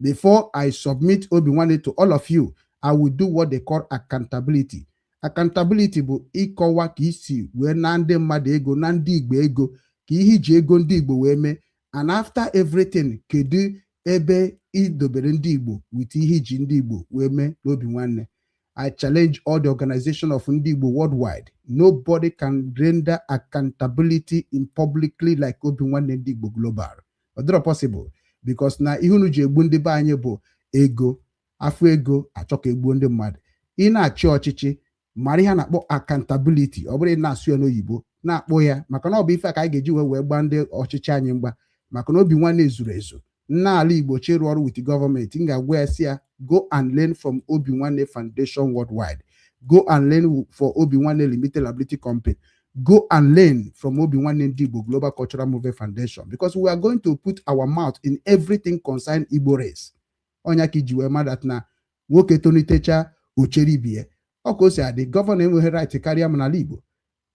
Speaker 1: Before I submit Obi Nwanne to all of you, I will do what they call accountability. Accountability bụ ịkọwa ka isi wee na ndị mmadụ ego, na ndị Igbo ego, ka ihe iji ego ndị Igbo wee mee, and after everything, kedu ebe idobere ndị Igbo with ihe iji ndị Igbo wee mee n'Obi Nwanne. I challenge all the organization of ndị Igbo worldwide. Nobody can render accountability in publicly like Obi Nwanne Ndị Igbo Global. Ọ dịrọ possible, because na ihe unu ji egbu ndị be anyị bụ ego. Afọ ego achọ ka egbuo ndị mmadụ. Ị na-achị ọchịchị, mara ihe a na-akpọ accountability. Ọ bụrụ ị na-asụ ya n'oyibo, na-akpọ ya, maka na ọ bụ ife a ka anyị ga-eji wee wee gbaa ndị ọchịchị anyị mgba, maka na Obi Nwanne zuru ezu. Nna ala Igbo chịrụ ọrụ with gọọmenti, m ga-agwa ya si ya, "Go and learn from Obi Nwanne Foundation Worldwide. Go and learn for Obi Nwanne Limited Liability Company. Go and learn from Obi Nwanne Ndị Igbo Global Cultural Movement Foundation," because we are going to put our mouth in everything concern Igbo race. Ọnya ka iji wee mada na nwoke tonitecha ochere ibie, ọ ka o si adị. Governor enweghị right karịa m n'ala Igbo.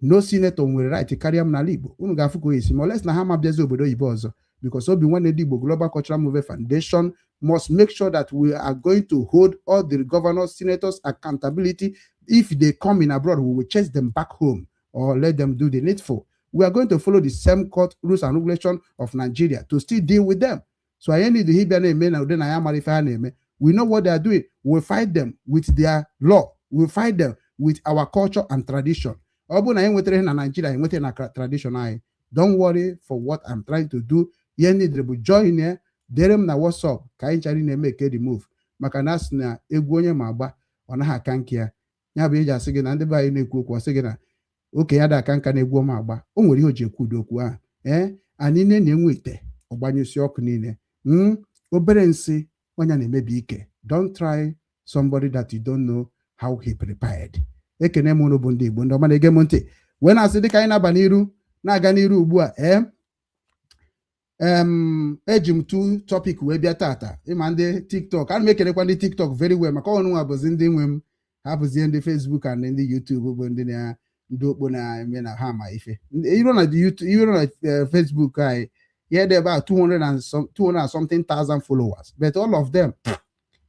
Speaker 1: No senator nwere right karịa m n'ala Igbo. Unu ga-afụ ka o esi ma oles na ha ma bịazi obodo oyibo ọzọ, because Obi Nwanne Ndị Igbo Global Cultural Movement Foundation must make sure that we are going to hold all the governors, senators accountability. If they come in abroad, we will chase them back home or let them do the needful. We are going to follow the same court rules and regulation of Nigeria to still deal with them. So anyị need ịbịa na-eme na ụdị na ya mara ife ha na-eme. We know what they are doing. We fight them with their law. We fight them with our culture and tradition. Ọ bụrụ na anyị nwetara ihe na Nigeria, anyị nwetara na tradition anyị. Don't worry for what I'm trying to do. Ihe niile bụ join ya, dere m na WhatsApp ka anyị chara na-eme ke remove, maka na asị na egwu onye ma agba, ọ naghị aka nke ya. Ya bụ eji asị gị na ndị be anyị na-ekwu okwu, ọsị gị na okenye ada aka nka na egwu ọma agba. O nwere ihe o ji ekwu ụdị okwu ahụ. Ee, anyị nne na-enwe ite. Ọgbanyụsị ọkụ niile. Obere nsị ọnya na-emebi ike. Don't try somebody that you don't know how he prepared. Ekene m unu bụ ndị Igbo, ndị ọma na-ege m ntị, wee na-asị dịka anyị na-aba n'iru, na-aga n'iru ugbu a, ee, eji m two topic wee bịa tata. Ịma ndị TikTok, ana m ekelekwa ndị TikTok very well, maka ọnụ nwa bụzi ndị nwe m. Ha bụzie ndị Facebook and ndị YouTube bụ ndị na ndị okpo na-eme na ha ma ife iru na YouTube, iru na Facebook anyị. Ihe dị ebe a, 200 and some, 200 and something thousand followers, but all of them,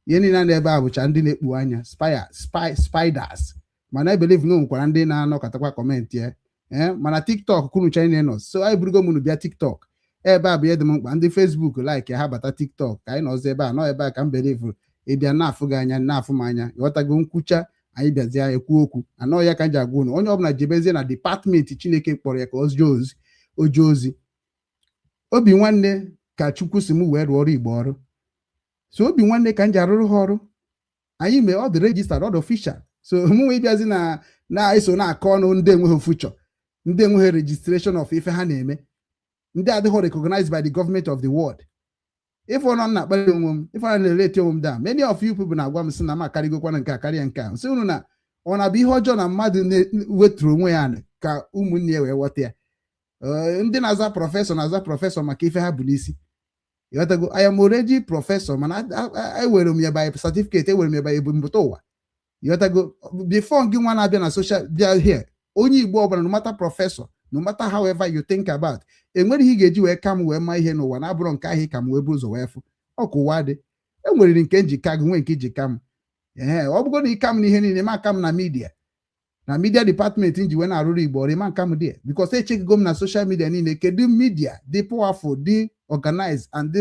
Speaker 1: ihe niile na ebe a bụcha ndị na-ekpu anya spy spiders. Mana I believe na o nwekwara ndị na-anọkọtakwa comment ya. Ee, mana TikTok kwunu China nọ, so anyị burugo m unu bịa TikTok. Ebe a bụ ihe dị m mkpa. Ndị Facebook like ha bata TikTok ka anyị nọzi ebe a, nọ ebe a ka m believe ịbịa na-afụ gị anya, na-afụ m anya, ghọtago? Nkwucha anyị bịazie ekwu okwu anọ ya ka m ji agwa unu, onye ọbụla jebezie na department Chineke kpọrọ ya ka o jee ozi, o jee ozi. Obi nwanne ka Chukwu si m wee rụọ ọrụ Igbo ọrụ. So obi nwanne ka m ji arụrụ ha ọrụ. Anyị mee ọ dị registered, ọ dị official. So mụ nwe ịbịazi na na-eso na-akọ ọnụ ndị enweghị future, ndị enweghị registration of ife ha na-eme, ndị adịghị recognized by the government of the world. Ife ọ nọ na-akpali onwe m, ife ọ na-ereti onwe m down. Many of you people na-agwa m sị na m akarịgokwana nke a karịa nke a. Sị unu na ọ na-abụ ihe ọjọọ na mmadụ weturu onwe ya ka ụmụnne ya wee ghọta ya. Ndị na-aza professor na-aza professor maka ife ha bụ n'isi, ịghọtago? I am already professor, mana ewere m ya by certificate, ewere m ya by ebumpụta ụwa, ịghọtago? Before gị nwa na-abịa na social bịa here, onye Igbo ọbụla, no matter professor, no matter however you think about, enwere ihe ị ga-eji wee ka m wee ma ihe n'ụwa na-abụrụ nke ahụ ka m wee bụ ụzọ wee fụ ọka ụwa dị. Enweriri nke njika gị nwee nke ijika m. Ee, ọ bụgo na ịka m n'ihe niile, ma aka m na media, na media department nji wee na-arụrụ Igbo ọrụ, ịma nka m dị, because echekigo m na social media niile kedu media dị powerful, dị organized and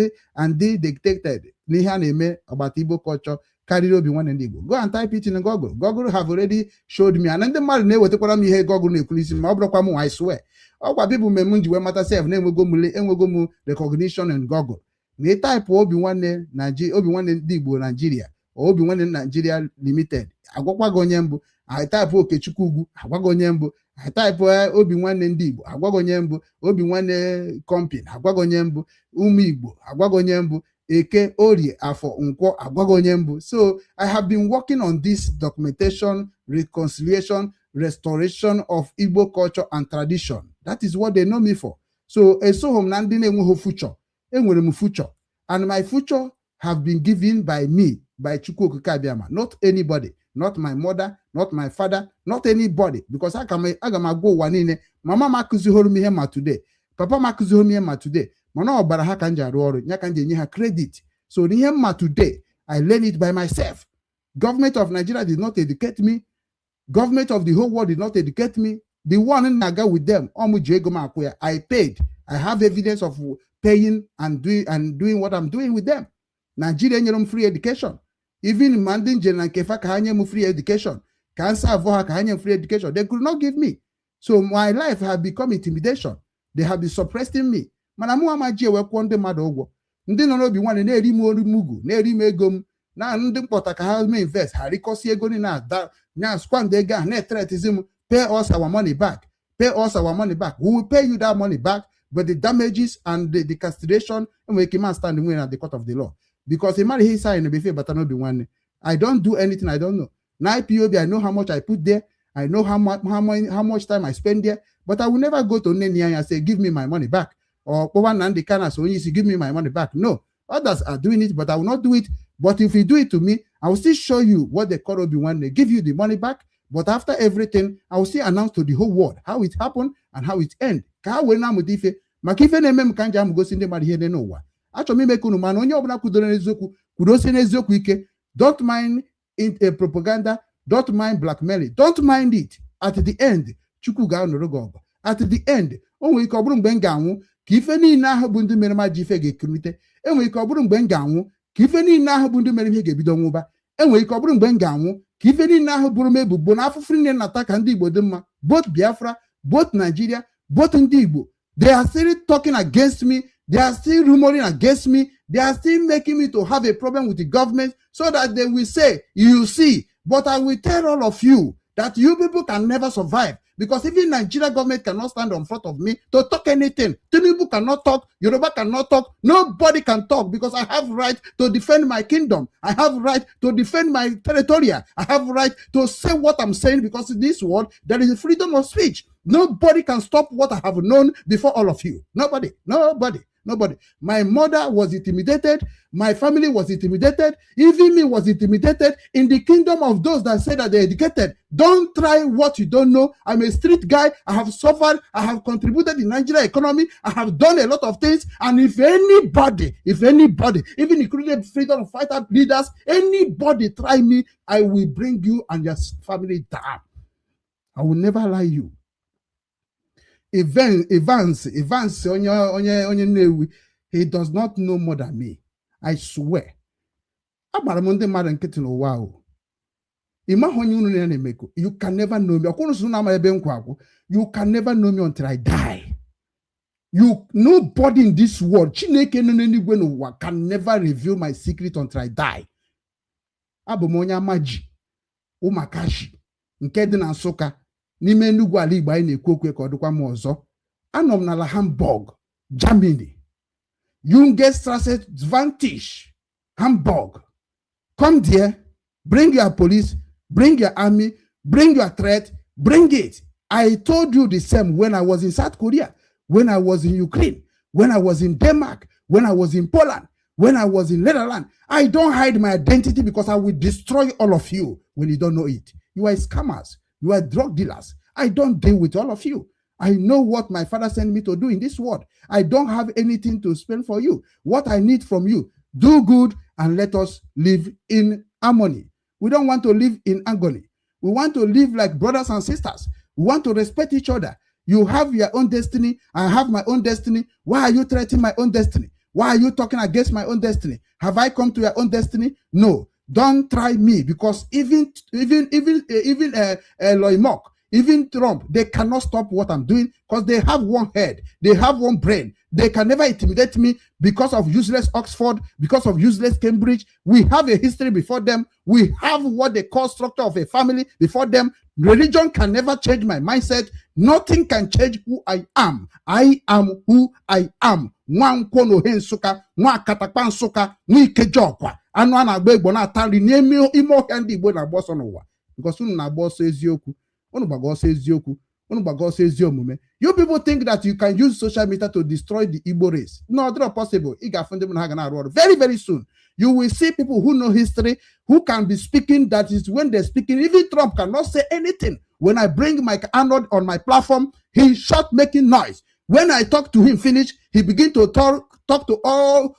Speaker 1: dị dictated n'ihe a na-eme agbata Igbo culture karịrị Obi Nwanne Ndị Igbo. Go and type it in Google. Google have already showed me, and ndị mmadụ na-ewetakwara m ihe Google na-ekwu n'isi, ma ọ bụrụkwa m, I swear, ọkwa people mmemme m ji wee mata sef na-enwego m enwego m recognition in Google. Na ị type Obi Nwanne Obi Nwanne Ndị Igbo Nigeria, Obi Nwanne Nigeria Limited, agwakwa gị onye mbụ. I type Okechukwu Ugwu, agwa gị onye mbụ. I type Obi Nwanne Ndị Igbo, agwa gị onye mbụ. Obi Nwanne Company, agwa gị onye mbụ. Ụmụ Igbo, agwa gị onye mbụ. Eke, Orie, Afọ, Nkwọ, agwa gị onye mbụ. So I have been working on this documentation, reconciliation, restoration of Igbo culture and tradition. That is what they know me for. So esoghị m na ndị na-enweghị future. Enwere m future, and my future have been given by me, by Chukwu Okike Abịama, not anybody, not my mother, not my father, not anybody, because aga m agwa ụwa niile, mama m akụzighoro m ihe ma today, papa m akụzighoro m ihe ma today, mana ọ bara ha ka m ji arụ ọrụ ya, ka m ji enye ha credit. So ihe mma today, I learn it by myself. Government of Nigeria did not educate me. Government of the whole world did not educate me. The one na-aga with them, ọ mụ ji ego m akwụ ya. I paid. I have evidence of paying and doing what I'm doing with them. Nigeria nyere m free education. Even ma ndị njem na nke fa ka ha nye m free education, ka m serve ha, ka ha nye m free education, they could not give me. So my life have become intimidation. They have been suppressing me. Mana mụ ama ji ewe kwụọ ndị mmadụ ụgwọ. Ndị nọ n'Obi Nwanne na-eri m ori mugu, na-eri m ego m, na ndị mkpọta ka ha mee invest, ha rikọsi ego niile ada nya squander ego ahụ, na-ethreatizi m, "Pay us our money back, pay us our money back." We will pay you that money back, but the damages and the castration enwere ike ma stand nwere na the court of the law, because ị mara ihe sign before bata n'Obi Nwanne. I don't do anything I don't know. Na IPOB, I know how much I put there. I know how much time I spend there, but I will never go to Nnenni and say, "Give me my money back," or kpọwa Nnamdi Kanu as onye isi, "Give me my money back." No, others are doing it, but I will not do it. But if you do it to me, I will still show you what they call Obi Nwanne, give you the money back. But after everything, I will still announce to the whole world how it happened and how it end, ka ha were na-amụta ife maka ife na-eme m, ka m ji amụgosi ndị mmadụ ihe dị n'ụwa. Achọrọ m ime ka unu mana onye ọbụla kwudoro n'eziokwu, kwudosie n'eziokwu ike. Don't mind in a propaganda, don't mind blackmailing, don't mind it. At the end, Chukwu ga-anụrụ gị ọgụ. At the end, o nwere ike ọ bụrụ mgbe m ga-anwụ ka ife niile ahụ bụ ndị mere m ajọ ife ga-ekunite. Enwere ike ọ bụrụ mgbe m ga-anwụ ka ife niile ahụ bụ ndị mere ihe ga-ebido nwụba. Enwere ike ọ bụrụ mgbe m ga-anwụ ka ife niile ahụ bụrụ m ebubo na afụfụ niile nata ka ndị Igbo dị mma, both Biafra, both Nigeria, both ndị Igbo. They are still talking against me. They are still rumoring against me. They are still making me to have a problem with the government so that they will say, "You see." But I will tell all of you that you people can never survive. Because even Nigeria government cannot stand in front of me to talk anything. Tinubu cannot talk, Yoruba cannot talk, nobody can talk because I have right to defend my kingdom. I have right to defend my territory. I have right to say what I'm saying because in this world there is freedom of speech. Nobody can stop what I have known before all of you. Nobody, nobody, nobody. My mother was intimidated. My family was intimidated. Even me was intimidated. In the kingdom of those that say that they're educated, don't try what you don't know. I'm a street guy. I have suffered. I have contributed in Nigeria economy. I have done a lot of things. And if anybody, even including freedom fighter leaders, anybody try me, I will bring you and your family down. I will never lie you. Evans, Evans, Evans, onye Nnewi, he does not know more than me. I swear. Agbara m ndị mmadụ nkịtị n'ụwa o. Ị maghị onye unu na-emekọ. You can never know me. Ọkwụrụ sị na ama ebe nkwa akwụ. You can never know me until I die. You nobody in this world, Chineke nọ n'eluigwe n'ụwa, can never reveal my secret until I die. Abụ m onye Amaji, Ụmakashi, nke dị na Nsụka, n'ime Enugu ala Igbo anyị na-ekwu okwu ka ọ dịkwa m ọzọ. Anọ m n'ala Hamburg, Germany. Jungestrasse 20, Hamburg. Come there, bring your police, bring your army, bring your threat, bring it. I told you the same when I was in South Korea, when I was in Ukraine, when I was in Denmark, when I was in Poland, when I was in Netherlands. I don't hide my identity because I will destroy all of you when you don't know it. You are scammers. You are drug dealers. I don't deal with all of you. I know what my father sent me to do in this world. I don't have anything to spend for you. What I need from you, do good and let us live in harmony. We don't want to live in agony. We want to live like brothers and sisters. We want to respect each other. You have your own destiny. I have my own destiny. Why are you threatening my own destiny? Why are you talking against my own destiny? Have I come to your own destiny? No. Don't try me because even Elon Musk, even Trump, they cannot stop what I'm doing because they have one head, they have one brain. They can never intimidate me because of useless Oxford, because of useless Cambridge. We have a history before them. We have what they call structure of a family before them. Religion can never change my mindset. Nothing can change who I am. I am who I am. Nwa nkwọ n'ohe Nsụka, nwa akatakpa Nsụka, nwa Ikeji ọkwa, anụ a na-agba egbo na-ata nri n'ime ime ọhịa ndị Igbo na-agba ọsọ n'ụwa. Because unu na-agba ọsọ eziokwu, unu gbaga ọsọ eziokwu, unu gbaga ọsọ ezi omume. You people think that you can use social media to destroy the Igbo race. No, it's not possible. Ị ga-afụ ndị mụ na ha ga na-arụ ọrụ very, very soon. You will see people who know history, who can be speaking. That is when they're speaking, even Trump cannot say anything. When I bring Mike Arnold on my platform, he shut making noise. When I talk to him finish, he begin to talk to all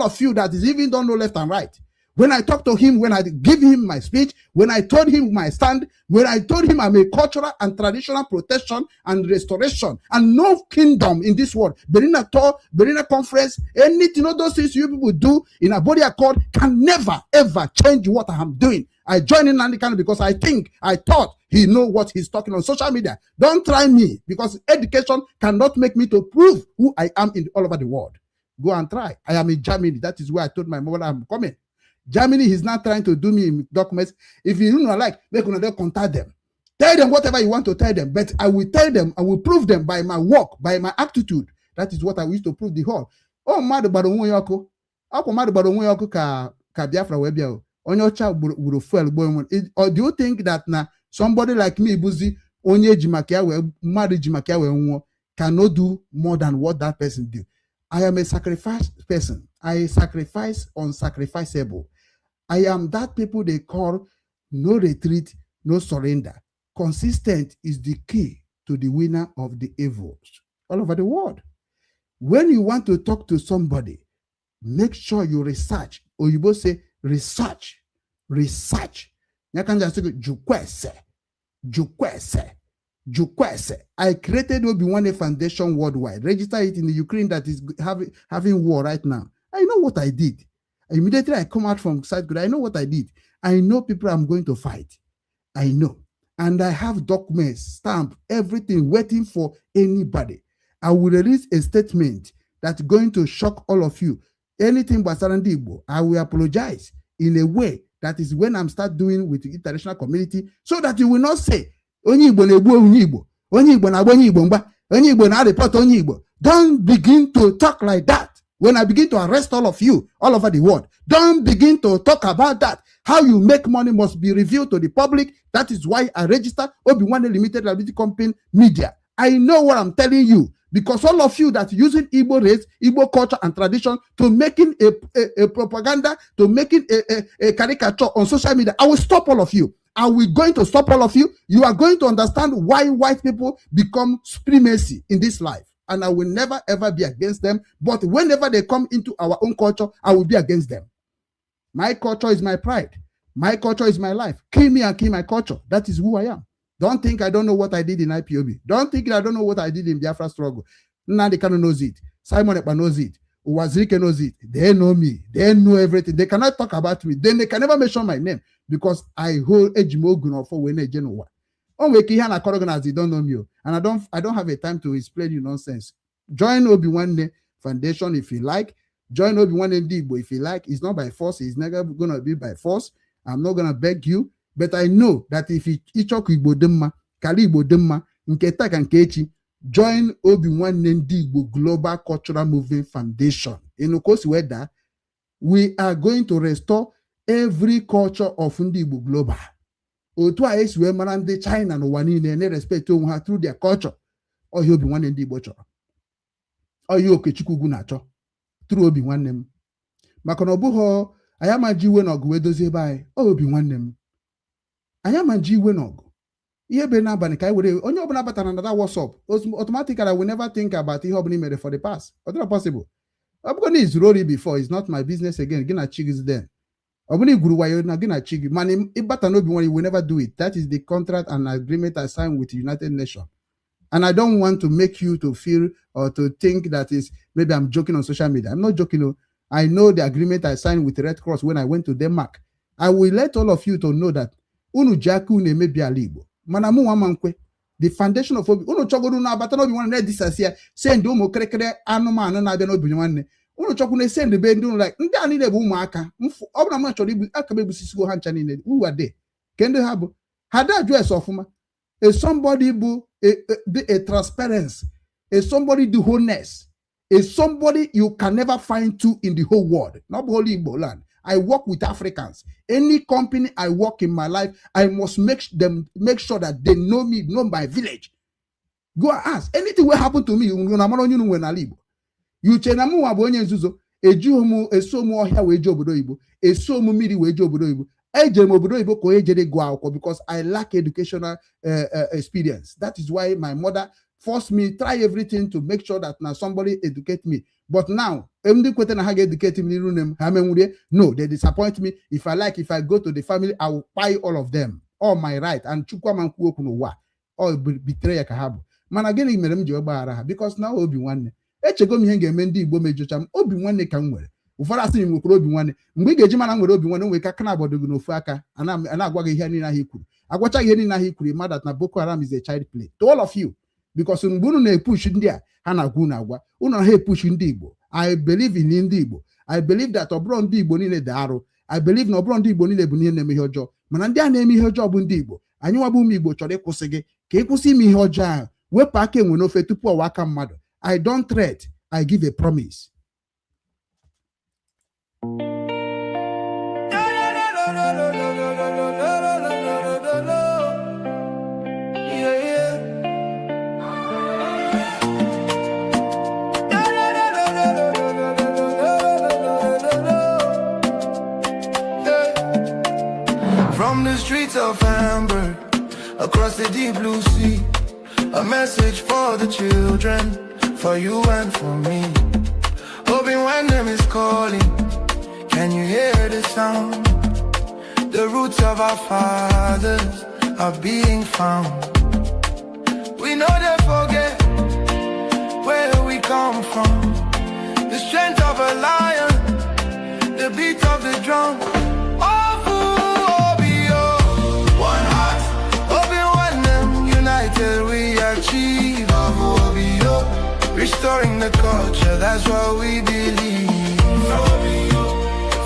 Speaker 1: of you that is even don't know left and right. When I talk to him, when I give him my speech, when I told him my stand, when I told him I'm a cultural and traditional protection and restoration, and no kingdom in this world, Berlin Tour, Berlin Conference, anything, all those things you people do in Abori Accord can never ever change what I am doing. I joined in Nnamdi Kanu because I think, I thought he know what he's talking on social media. Don't try me because education cannot make me to prove who I am in all over the world. Go and try. I am in Germany. That is where I told my mother I'm coming. Germany is not trying to do me in documents. If you don't like, make una contact them. Tell them whatever you want to tell them. But I will tell them, I will prove them by my work, by my attitude. That is what I wish to prove the whole. Oh, mmadụ gbara onwe ya ọkụ. Ọkwa mmadụ gbara onwe ya ọkụ ka Biafra wee bịa o. Onye ọcha gburu fuel gbuo onwe. Or do you think that na somebody like me bụzi onye ji maka ya wee mmadụ ji maka ya wee nwụọ cannot do more than what that person do? I am a sacrifice person. I sacrifice unsacrificable. I am that people they call no retreat, no surrender. Consistent is the key to the winner of the evils all over the world. When you want to talk to somebody, make sure you research. Or you both say research, research. Jukwese, Jukwese, Jukwese. I created Obi-Wan Foundation worldwide. Register it in the Ukraine that is having war right now. I know what I did. Immediately I come out from South Korea, I know what I did. I know people I'm going to fight. I know. And I have documents, stamp, everything waiting for anybody. I will release a statement that's going to shock all of you. Anything gbasara ndị Igbo, I will apologize in a way that is when I'm start doing with the international community so that you will not say, onye Igbo na-egbu onye Igbo. Onye Igbo na-agba onye Igbo mgba, onye Igbo na-areport onye Igbo. Don't begin to talk like that. When I begin to arrest all of you all over the world, don't begin to talk about that. How you make money must be revealed to the public. That is why I register Obi-Wan Limited Liability Company Media. I know what I'm telling you, because all of you that using Igbo race, Igbo culture and tradition to making a propaganda, to making a caricature on social media, I will stop all of you. Are we going to stop all of you? You are going to understand why white people become supremacy in this life. And I will never ever be against them. But whenever they come into our own culture, I will be against them. My culture is my pride. My culture is my life. Kill me and kill my culture. That is who I am. Don't think I don't know what I did in IPOB. Don't think I don't know what I did in Biafra struggle. Nnamdi Kanu knows it. Simon Ekpa knows it. Uwazuruike knows it. They know me. They know everything. They cannot talk about me. Then they can never mention my name because I hold eji m ogu na ọfọ wee na-eje n'ụwa. O nwere ike ihe a na-akọrọ gị na as you don't know me o. And I don't have a time to explain you nonsense. Join Obi Nwanne Foundation if you like. Join Obi Nwanne Ndị Igbo if you like. It's not by force. It's never gonna be by force. I'm not gonna beg you. But I know that if ịchọ ka Igbo dị mma, kala Igbo dị mma, nke taa ka nke echi, join Obi Nwanne Ndị Igbo Global Cultural Movement Foundation. Ịnụ ka o si wee daa, we are going to restore every culture of ndị Igbo global. Otu a esi wee mara ndị China n'ụwa niile na-respect onwe ha through their culture. Ọhịa Obi Nwanne Ndị Igbo chọrọ. Ọhịa Okechukwu ugwu na-achọ through Obi Nwanne m. Maka na ọ bụghị anyị ama ji iwe na ọgụ wee dozie ebe anyị. Ọ Obi Nwanne m. Anyị ama ji iwe na ọgụ. Ihe bụ n'abalị ka anyị were onye ọbụla batara na that WhatsApp, automatically I will never think about ihe ọbụla i mere for the past. Ọ dịrọ possible. Ọ bụrụ na izuru ori before, it's not my business again. Gị na chi gị then. Ọ bụrụ na igwuru wayo na gị na chi gị, mana ịbata n'obi nwere, you will never do it. That is the contract and agreement I signed with the United Nations. And I don't want to make you to feel or to think that is maybe I'm joking on social media. I'm not joking. Oh. I know the agreement I signed with the Red Cross when I went to Denmark. I will let all of you to know that unu ji aka unu emebi ala Igbo. Mana mụ nwa ma nkwe. The foundation of Obi, unu chọgoro unu abata n'obi nwanne na-edisasi ya, send ụmụ kịrịkịrị anụmanụ na-abịa n'obi nwanne. Unu chọkwu na send be ndị unu like ndị a niile bụ ụmụaka. Ọ bụrụ na m chọrọ igbu aka m egbusisigo ha ncha niile. Who are they? Ke ndị ha bụ? Ha da ajụ ese ọfụma. A somebody bụ a transparency, a somebody dị honest, a somebody you can never find two in the whole world. Not only Igbo land. I work with Africans. Any company I work in my life, I must make sure that they know me, know my village. Go and ask. Anything will happen to me, unu na mara onye unu nwere n'ala Igbo. You che na mụnwa bụ onye nzuzo, ejighị m eso m ọhịa wee jee obodo oyibo, eso m mmiri wee jee obodo oyibo. Ejere m obodo oyibo ka onye jere gụọ akwụkwọ because I lack educational experience. That is why my mother forced me try everything to make sure that na somebody educate me. But now, ndị kweta na ha ga-educate m n'iru nne m, ha menwurie. No, they disappoint me. If I like, if I go to the family, I will buy all of them. All my right. And Chukwu ama nkwu okwu n'ụwa. Ọ bitere ya ka ha bụ. Mana gịnị mere m ji gbaghara ha? Because na obi nwanne. Echego m ihe m ga-eme ndị Igbo mejocha m. Obi nwanne ka m nwere. Ụfọdụ asị m nwekwara obi nwanne. Mgbe ị ga-eji mara m nwere obi nwanne, nwere ike aka na-agbado gị n'ofu aka, a na-agwa gị ihe niile ahụ i kwuru. Agwacha gị ihe niile ahụ i kwuru, ma that na Boko Haram is a child play to all of you. Because mgbe unu na-epush ndị a, ha na-agwa unu agwa. Unu na ha epush ndị Igbo. I believe in ndị Igbo. I believe that ọ bụrụ ndị Igbo niile dị arụ. I believe na ọ bụrụ ndị Igbo niile bụ ihe na-eme ihe ọjọọ. Mana ndị a na-eme ihe ọjọọ bụ ndị Igbo. Anyị nwa bụ ụmụ Igbo chọrọ ịkwụsị gị ka ị kwụsị ime ihe ọjọọ ahụ. Wepụ aka enwe n'ofe tupu ọwa aka mmadụ. I don't threat. I give a promise.
Speaker 3: From the streets of Hamburg, across the deep blue sea, a message for the children, for you and for me. Hoping when them is calling, can you hear the sound? The roots of our fathers are being found. We know they forget where we come from. The strength of a lion, the beat of the drum. Ofu Obio, one heart, Obi Nwanne, united we achieve. Ofu Obio, restoring the culture, that's what we believe.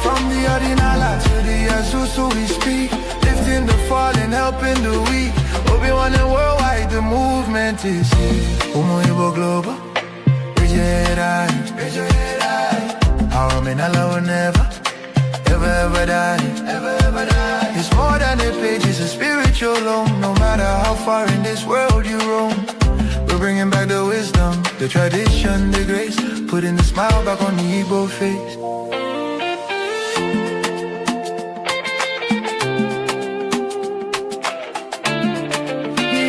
Speaker 3: From the Odinala to the Azusu we speak, lifting the fallen, helping the weak. Obi Nwanne worldwide, the The movement is here. Ụmụ Igbo Global, raise your head high, raise your head high. Our omenala will never, ever, ever die, ever, ever die. It's more than a page, it's a spiritual home. No matter how far in this world you roam, we're bringing back the wisdom, the tradition, the grace, putting the smile back on the Igbo face.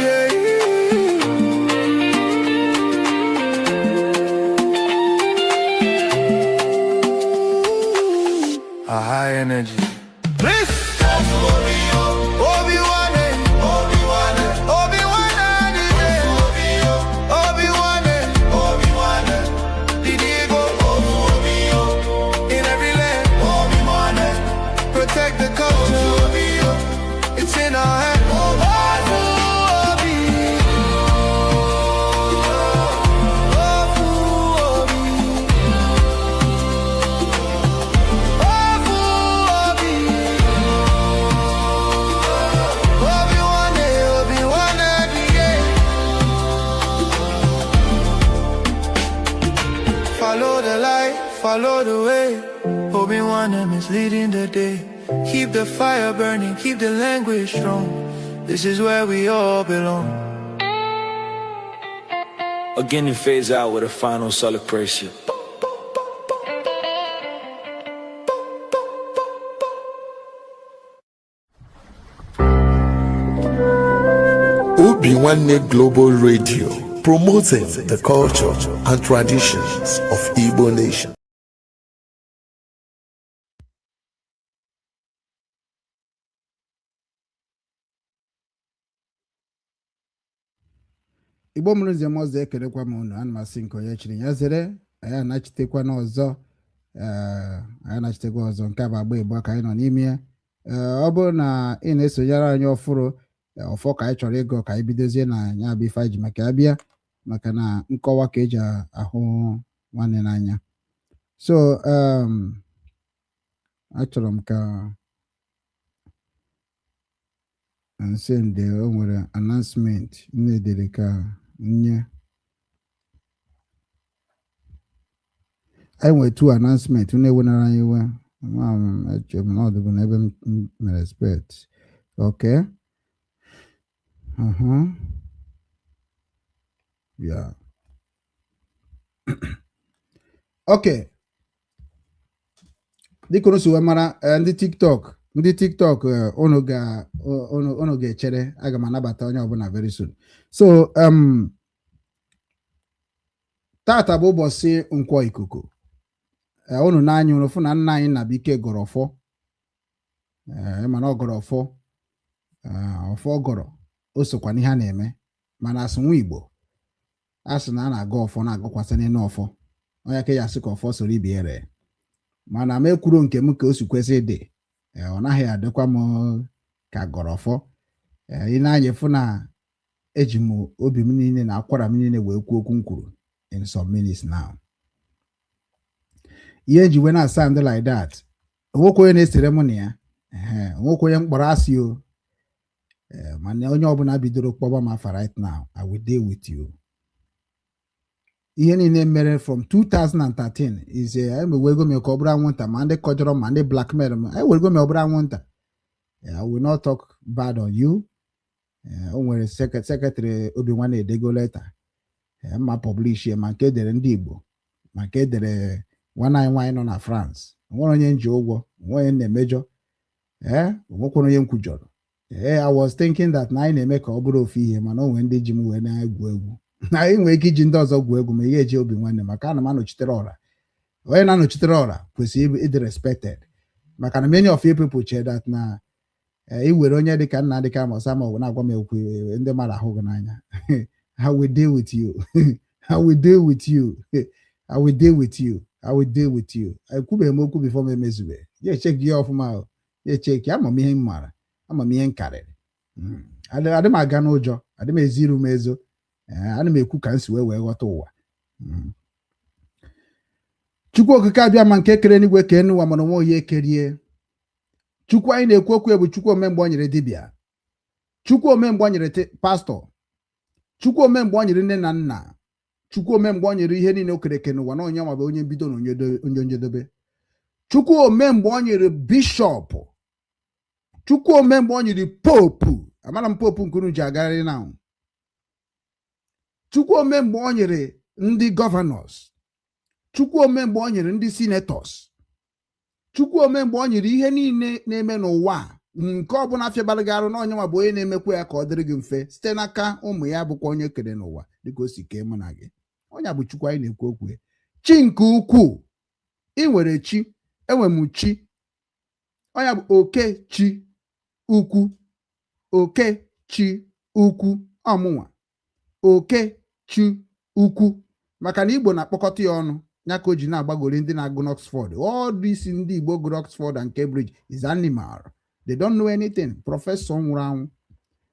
Speaker 3: Yeah. A high energy. Please. Obi-Wan, Obi-Wan, Obi-Wan, Obi-Wan, Obi-Wan, Didigo, in every land, Obi-Wan, protect the culture, it's in our hand. Obi, Obi, Obi, Obi-Wan, Obi-Wan, yeah. Follow the light, follow the way. Obi-Wan is leading the day. Keep the fire burning, keep the language strong. This is where we all belong.
Speaker 4: Again, it fades out with a final celebration.
Speaker 5: Obi Nwanne Global Radio, promoting the culture and traditions of Igbo nation.
Speaker 1: Igbo mụrụ nze m ọzọ, ekelekwa m unu. Ana m asị nke onye chiri ya zere. Anyị anachitekwa n'ọzọ. Ee, anyị anachitekwa ọzọ. Nke a bụ agba igbo ka anyị nọ n'ime ya. Ee, ọ bụrụ na ị na-esonyere anyị ọfụrụ, ọfọ ka anyị chọrọ ịgọ ka anyị bidozie na ya bụ ife anyị ji maka ya bịa, maka na nkọwa ka eji ahụ nwanne n'anya. So achọrọ m ka nsende o nwere announcement nne dere ka nye anyị. Nwere two announcement. Unu ewenara anyị iwe. Ama m, eche m na ọ dịbụ n'ebe m mere expect. Okay, yeah, okay. Dịka unu si wee mara, ndị TikTok, unu ga-echere. Aga m anabata onye ọbụla very soon. So tata bụ ụbọchị Nkwọ ikuku. Unu n'anya unu fụ na nna anyị Nnabuike gọrọ ọfọ. Mana ọ gọrọ ọfọ, ọfọ gọrọ o sokwa n'ihe a na-eme. Mana asị nwa Igbo a sị na a na-agọ ọfọ na-agọkwasị n'elu ọfọ, onye ka ya asị ka ọfọ soro ibe ya ree. Mana m ekwuro nke m ka o si kwesị ịdị. Ọ naghị adịkwa m ka gọrọ ọfọ. Ị na-anya fụ na eji m obi m niile na akwara m niile wee kwuo okwu m kwuru in some minutes now. Ihe eji wee na sound like that, onwekwa onye na-esere mụ na ya. Ehe, onwekwa onye mkpọrọ asị o. Mana onye ọbụla bidoro kpọba m afa right now, I will deal with you. Ihe niile mere from 2013 is emewego m ka ọ bụrụ anwụnta, ma ndị kọjọrọ ma ndị blackmail m, ewego m ọ bụrụ anwụnta. I will not talk bad on you. O nwere secretary Obi Nwanne edego leta ma publish ya, ma nke edere ndị Igbo, ma nke edere nwanne anyị nwaanyị nọ na France. Onwere onye nji ụgwọ, onwe onye na-emejọ. Ee, onwekwara onye m kwujọrọ. Ee, I was thinking that na anyị na-eme ka ọ bụrụ ofu ihe, mana o nwere ndị ji m wee na-egwu egwu. Anyị nwere ike iji ndị ọzọ gwuo egwu, ma ihe eji Obi Nwanne, maka ana m anọchitere ọra. Onye na-anọchitere ọra kwesịrị ịdị respected, maka na many of you people che that na iwere onye dịka nna dịka ma ọ bụ na-agwa m ekwu ndị mmadụ ahụ gị n'anya. I will deal with you. I will deal with you. I will deal with you. I will deal with you. Ekwubeghị m okwu before m emezube ya. Echeki ya ọfụma o. Ya echeki. Ama m ihe m maara, ama m ihe m karịrị. Adị m aga n'ụjọ, adị m ezi iru m ezo. Ee, ana m ekwu ka m si wee ghọta ụwa. Chukwu Okike abịa ma nke kere n'igwe kee n'ụwa, mana onwe onye ekerie. Chukwu anyị na-ekwu okwu bụ Chukwu omemgbe o nyere dibịa, Chukwu omemgbe o nyere pastọ. Chukwu ome mgbe ọ nyere nne na nna, Chukwu ome mgbe ọ nyere ihe niile o kere eke n'ụwa, na onye nwa bụ onye mbido na onye njedebe. Chukwu ome mgbe ọ nyere bishọp, Chukwu ome mgbe ọ nyere pope. Amara m pope nke unu ji agagharị na Chukwu ome mgbe ọ nyere ndị governors, Chukwu ome mgbe ọ nyere ndị senators, Chukwu ome mgbe ọ nyere ihe niile na-eme n'ụwa a, nke ọbụla fịabara gị arụ, na onye nwa bụ onye na-emekwa ya ka ọ dịrị gị mfe site n'aka ụmụ ya, bụkwa onye kere n'ụwa dịka o si kee mụ na gị. Onye bụ Chukwu anyị na-ekwu okwu ya, chi nke ukwuu. Ị nwere chi, enwe m chi. Onye bụ oke chi ukwu, oke chi ukwu ọmụnwa, oke chi ukwu, maka na Igbo na-akpọkọta ya ọnụ ya ka o ji na-agbagori ndị na-agụ n'Oxford. All isi ndị Igbo gụrụ Oxford and Cambridge is animal. They don't know anything. Professor nwụrụ anwụ.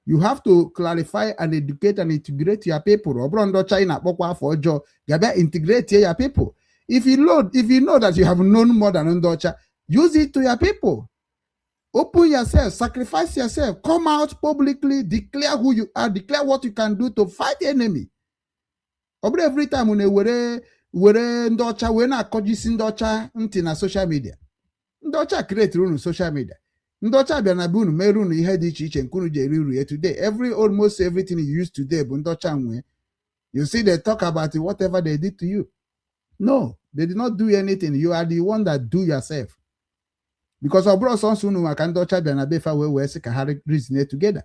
Speaker 1: You have to clarify and educate and integrate your people. Ọ bụrụ ndị ọcha ị na-akpọkwa afọ ọjọọ ga-abịa integrate your people. If you know that you have known more than ndị ọcha, use it to your people. Open yourself, sacrifice yourself, come out publicly, declare who you are, declare what you can do to fight enemy. Ọ bụrụ every time na-ewere were ndị ọcha wee na-akọjisi ndị ọcha ntị na social media. Ndị ọcha create unu social media. Ndị ọcha bịara na be unu mere unu ihe dị iche iche nke unu ji eri uru ya today. Every almost everything you use today bụ ndị ọcha nwee. You see, they talk about it, whatever they did to you. No, they did not do anything. You are the one that do yourself, because ọ bụrụ sọnsọ unu maka ndị ọcha bịara na befa wee sị ka ha reason together.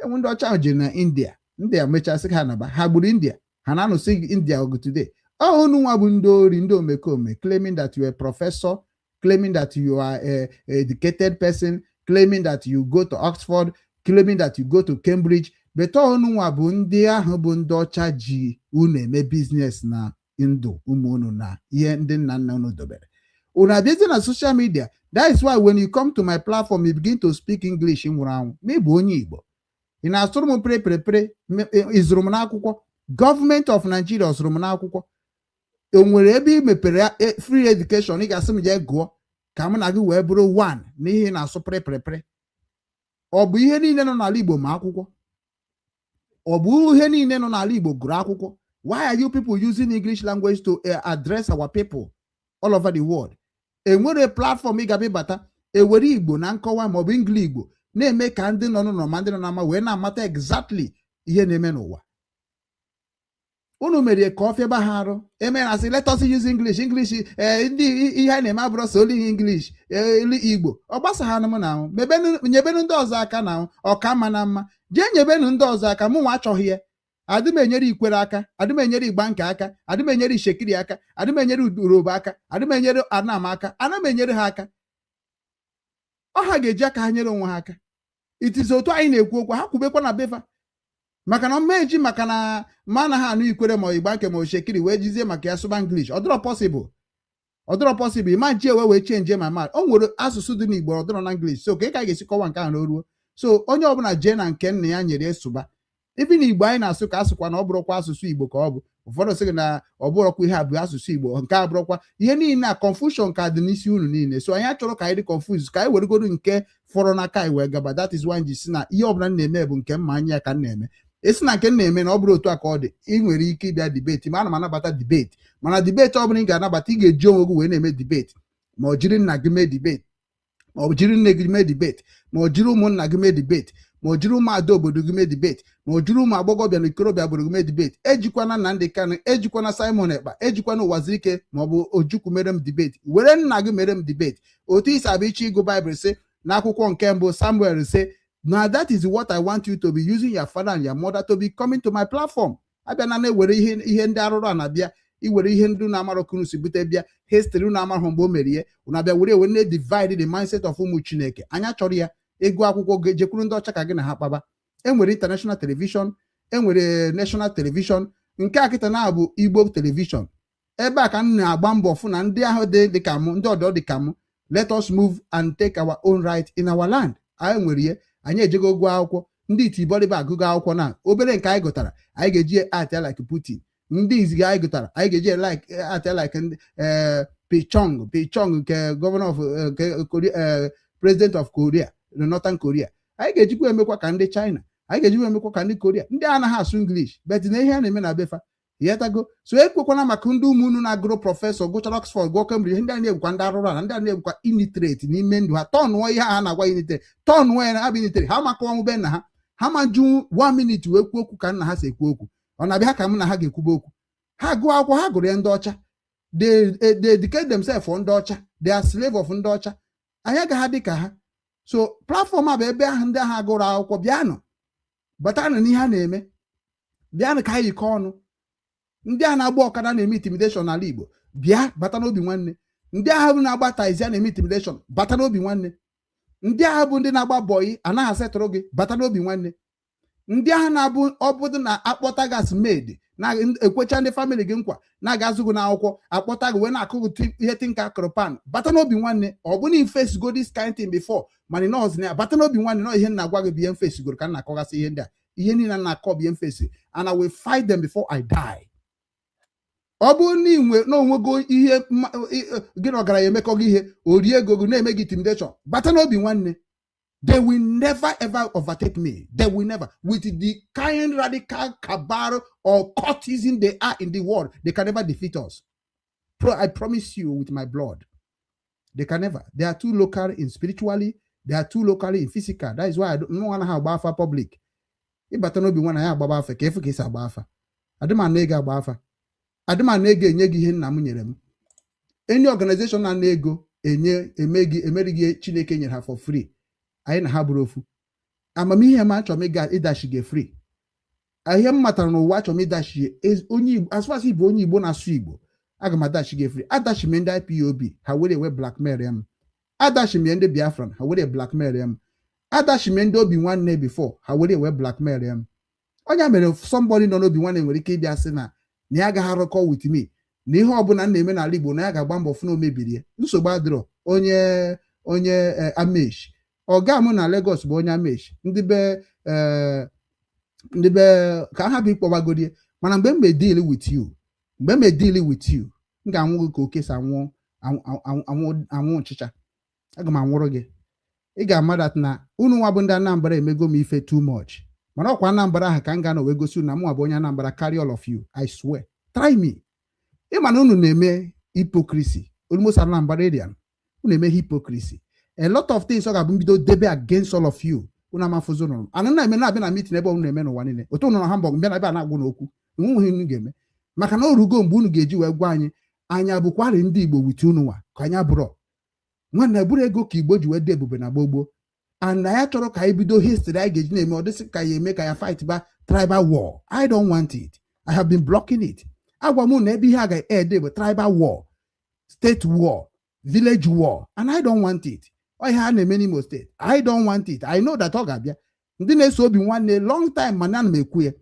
Speaker 1: Enwe ndị ọcha ahụ jere na India, ndị a mechaa sị ka ha naba. Ha gburu India, ha na-anụsị India ọgụ today. Ọ unu nwa bụ ndị ori, ndị omekome, claiming that you are a professor, claiming that you are a educated person, claiming that you go to Oxford, claiming that you go to Cambridge, but unu nwa bụ ndị ahụ bụ ndị ọcha ji unu eme business na ndụ ụmụ unu na ihe ndị nna nna unu dobere. Unu abịazi na social media. That is why when you come to my platform, you begin to speak English nwụrụ anwụ. Ma ị bụ onye Igbo, ị na-asụrụ m pere pere pere. Ị zụrụ m n'akwụkwọ? Gọọmenti of Nigeria ọ zụrụ m n'akwụkwọ? O nwere ebe ị mepere free education ị ga-asị m jee gụọ ka mụ na gị wee bụrụ one n'ihe ị na-asụ pere pere pere? Ọ bụ ihe niile nọ n'ala Igbo ma akwụkwọ? Ọ bụ ihe niile nọ n'ala Igbo gụrụ akwụkwọ? Why are you people using English language to address our people all over the world? Enwere platform ị ga-abịa ịbata ewere Igbo na nkọwa maọbụ Engli Igbo na-eme ka ndị nọ n'ụlọ ma ndị nọ n'ama wee na-amata exactly ihe na-eme n'ụwa. Unu merie ka ọ fịaba ha arụ eme na asị, "Let us use English, English." Ee, ndị ihe a na-eme abụrụ sọ only English elu Igbo. Ọ gbasagha m na ahụ. Nyebenu ndị ọzọ aka na ahụ ọka mma na mma. Jee nyebenu ndị ọzọ aka. Mụ nwa achọghị ya. Adị m enyere Ikwere aka, adị m enyere Igba nke aka, adị m enyere Ishekiri aka, adị m enyere Urobo aka, adị m enyere Anam aka, ana m enyere ha aka. Ọ ha ga-eji aka ha nyere onwe ha aka. Itizi otu anyị na-ekwu okwu, ha kwubekwa na befa, maka na mmeji, maka na ma anaghị anụ Ikwere ma Igba nke ma Oshekiri wee jizie maka ya sụba English. Ọ dịrọ possible, ọ dịrọ possible. Ịma ji ewe wee change my mind. O nwere asụsụ dị n'Igbo ọ dịrọ na English, so ka ị ka ga-esi kọwa nke ahụ na oruo. So onye ọbụla jee na nke nna ya nyere sụba ibi na Igbo anyị na-asụ ka asụkwa na ọ bụrụkwa asụsụ Igbo ka ọ bụ. Ụfọdụ sị gị na ọ bụrụkwa ihe a bụ asụsụ Igbo, nke a bụrụkwa ihe niile a. Confusion ka dị n'isi unu niile, so anyị achọrọ ka anyị dị confused, ka anyị weregodo nke fọrọ n'aka anyị wee gaba. That is why ji si na ihe ọbụla m na-eme bụ nke mma anya ya ka m na-eme. Esi na nke m na-eme na ọ bụrụ otu a ka ọ dị, ị nwere ike ịbịa debate ma ana m anabata debate. Mana debate ọ bụla ị ga-anabata, ị ga-eji onwe gị wee na-eme debate, ma ọ jiri nna gị mee debate, ma ọ jiri nne gị mee debate, ma ọ jiri ụmụnna gị mee debate, ma ọ jiri ụmụada obodo gị mee debate, ma ọ jiri ụmụ agbọghọbịa na ikorobịa obodo gị mee debate. Ejikwana Nnamdị Kanụ, ejikwana Simon Ekpa, ejikwana Ụwazirike ma ọ bụ Ojukwu mere m debate. Were nna gị mere m debate. Otu isi abịa iche ịgụ Baịbụl sị n'akwụkwọ nke mbụ Samuel sị na that is what I want you to be using your father and your mother to be coming to my platform. Abịa na na-ewere ihe ndị arụrụ a na-abịa iwere ihe ndị na-amarọ kunu si bute bịa history unu amarahụ mgbe o mere ihe unu abịa were ewe na divide the mindset of ụmụ Chineke. Anya chọrọ ya ego akwụkwọ ga-ejekwuru ndị ọcha ka gị na ha kpaba. Enwere international television, enwere national television. Nke a kịta na-abụ Igbo television. Ebe a ka m na-agba mbọ fụ na ndị ahụ dị dị ka mụ, ndị ọdọ dị ka mụ, let us move and take our own right in our land. Anyị nwere ihe anyị ejego gụọ akwụkwọ. Ndị itibọrịba agụgụ akwụkwọ na obere nke anyị gụtara, anyị ga-eji act like Putin. Ndị iziga anyị gụtara, anyị ga-eji like act like ndị Pichong Pichong nke governor of nke Korea, president of Korea, the Northern Korea. Anyị ga-ejikwa emekwa ka ndị China. Anyị ga-eji wee mekwa ka ndị Korea, ndị anaghị asụ English, but na ihe a na-eme na befa yetago. So ekwekwana maka ndị ụmụ unu na-agụrụ professor, gụchara Oxford, gụọ Cambridge. Ndị a na-egwukwa ndị arụrụ ala, ndị a na-egwukwa illiterate n'ime ndụ ha. Tọnụọ ihe ha na-agwa illiterate, tọnụọ ya na abụ illiterate. Ha makọwanwụ be nna ha, ha ma jụ one minute wee kwuo okwu ka nna ha si ekwu okwu. Ọ na-abịa ka m na ha ga-ekwube okwu. Ha gụọ akwụkwọ, ha gụrụ ya ndị ọcha. They educate themselves for ndị ọcha. They are slave of ndị ọcha. Anyị agaghị dị ka ha. So platform a bụ ebe ahụ ndị agha gụrụ akwụkwọ bịanụ, batanụ n'ihe a na-eme. Bịanụ ka anyị yikọọ ọnụ. Ndị a na-agba ọkada na-eme intimidation n'ala Igbo, bịa bata n'obi nwanne. Ndị agha bụ na-agba taxi na-eme intimidation, bata n'obi nwanne. Ndị agha bụ ndị na-agba boy anaghị asetụrụ gị, bata n'obi nwanne. Ndị agha na-abụ ọbụdụ na akpọta gas maid na-ekwecha ndị family gị nkwa na-aga azụ gị n'akwụkwọ, akpọta gị wee na-akụ gị ihe tinka akụrụ pan, bata n'obi nwanne. Ọ bụ na ifesigo this kind thing before, mana nọọsụ na ya bata n'obi nwanne. Nọ ihe m na-agwa gị bụ ihe mfesigoro ka m na-akọgasị ihe ndị a. Ihe niile m na-akọ bụ ihe mfesi, and I will fight them before I die. Ọ bụrụ na ị nwe na onwego ihe gị na ọgaranya emekọ gị ihe, o rie ego gị, na-eme gị intimidation, bata n'obi nwanne. They will never ever overtake me. They will never. With the kind radical cabal or cultism they are in the world, they can never defeat us. I promise you with my blood. They can never. They are too local in spiritually. They are too locally in physical. That is why I don't want to have afa public. Ịbata n'obi nwa na ya agbaba afa ka efu ka esi agba afa. Adị m ana ego agba afa. Adị m ana ego enye gị ihe nna m nyere m. Any organization na-ana ego enye eme gị emeri gị, Chineke nyere ha for free. Anyị na ha bụrụ ofu. Amamihe m achọrọ m ịga ịdachi gị free. Ihe m matara n'ụwa achọrọ m ịdachi onye Igbo, as far as ịbụ onye Igbo na-asụ Igbo, aga m adachi gị free. Adachi m ndị IPOB, ha were ewe blackmail m. Adachi m ndị Biafran, ha were blackmail m. Adachi m ndị obi nwanne before, ha were ewe blackmail m. Onye mere somebody nọ n'obi nwanne nwere ike ịbịa sị na ya agaghị arụkọ with me na ihe ọbụla m na-eme n'ala Igbo, na ya ga-agba mbọ fụ na o mebiri ya. Nsogbu adịrọ. Onye Amesh ọga m na Lagos bụ onye Amesh, ndị be ka ha bụ ịkpọbagodie. Mana mgbe m may deal with you, mgbe m may deal with you, m ga-anwụ gị ka oke si anwụ anwụ anwụ nchịcha. Aga m anwụrụ gị. Ị ga-ama that na unu nwa bụ ndị Anambra emego m ife too much. Mana ọkwa Anambra ahụ ka m ga-anọ wee gosi unu na mụnwa bụ onye Anambra carry all of you. I swear, try me. Ịma na unu na-eme hypocrisy. Almost Anambrarian, unu eme hypocrisy. A lot of things ọ ga-abụ mbido debe against all of you, unu amafụzi ụnụ anụ na-eme na-abịa na meeting ebe unu na-eme n'ụwa niile. Otu unu na Hamburg mbịa na ebe a na-agwụ n'okwu enweghị unu ga-eme, maka na o rugo mgbe unu ga-eji wee gwa anyị. Anyị abụkwarị ndị Igbo with unu nwa ka anyị abụrọ nwanne bụrụ ego ka Igbo ji wee dị ebube na gboo gboo. And na ya chọrọ ka anyị bido history anyị ga-eji na-eme ọ dịsị ka ya eme ka ya fight ba tribal war. I don't want it. I have been blocking it. Agwa m na ebe ihe a ga-ede bụ tribal war, state war, village war, and I don't want it. Ọ ihe a na-eme n'Imo Steeti, I don't want it. I know that ọ ga-abịa. Ndị na-eso obi nwanne long time, mana ana m ekwu ya,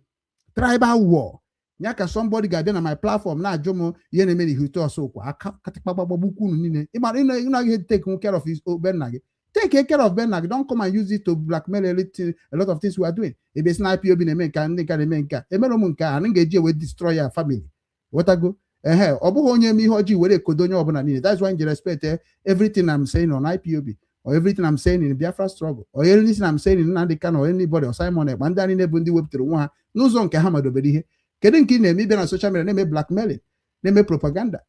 Speaker 1: tribal war ya ka somebody ga-abịa na my platform na-ajụ m ihe na-eme n'Ihite Ọsụkwa aka katakpagbagbukwu unu niile. Ịmara ị naghị take care of his be nna gị. Take care of be nna gị. Don't come and use it to blackmail a lot of things we are doing. Ebe si na IPOB na-eme nke a, ndị nka na-eme nke a, emere m nke a, anyị ga-eji ewe destroy ya family. Ghọtago? Ehe, ọ bụghị onye eme ihe ọjọọ were ekodo onye ọbụla niile. That's why I respect everything I'm saying on IPOB or everything I'm saying in Biafra struggle or anything I'm saying in Nnamdi Kanu or anybody or Simon Ekpa. Ndị a niile bụ ndị wepụtara onwe ha n'ụzọ nke ha madobere ihe. Kedu nke ị na-eme ịbịa na social media na-eme blackmailing, na-eme propaganda,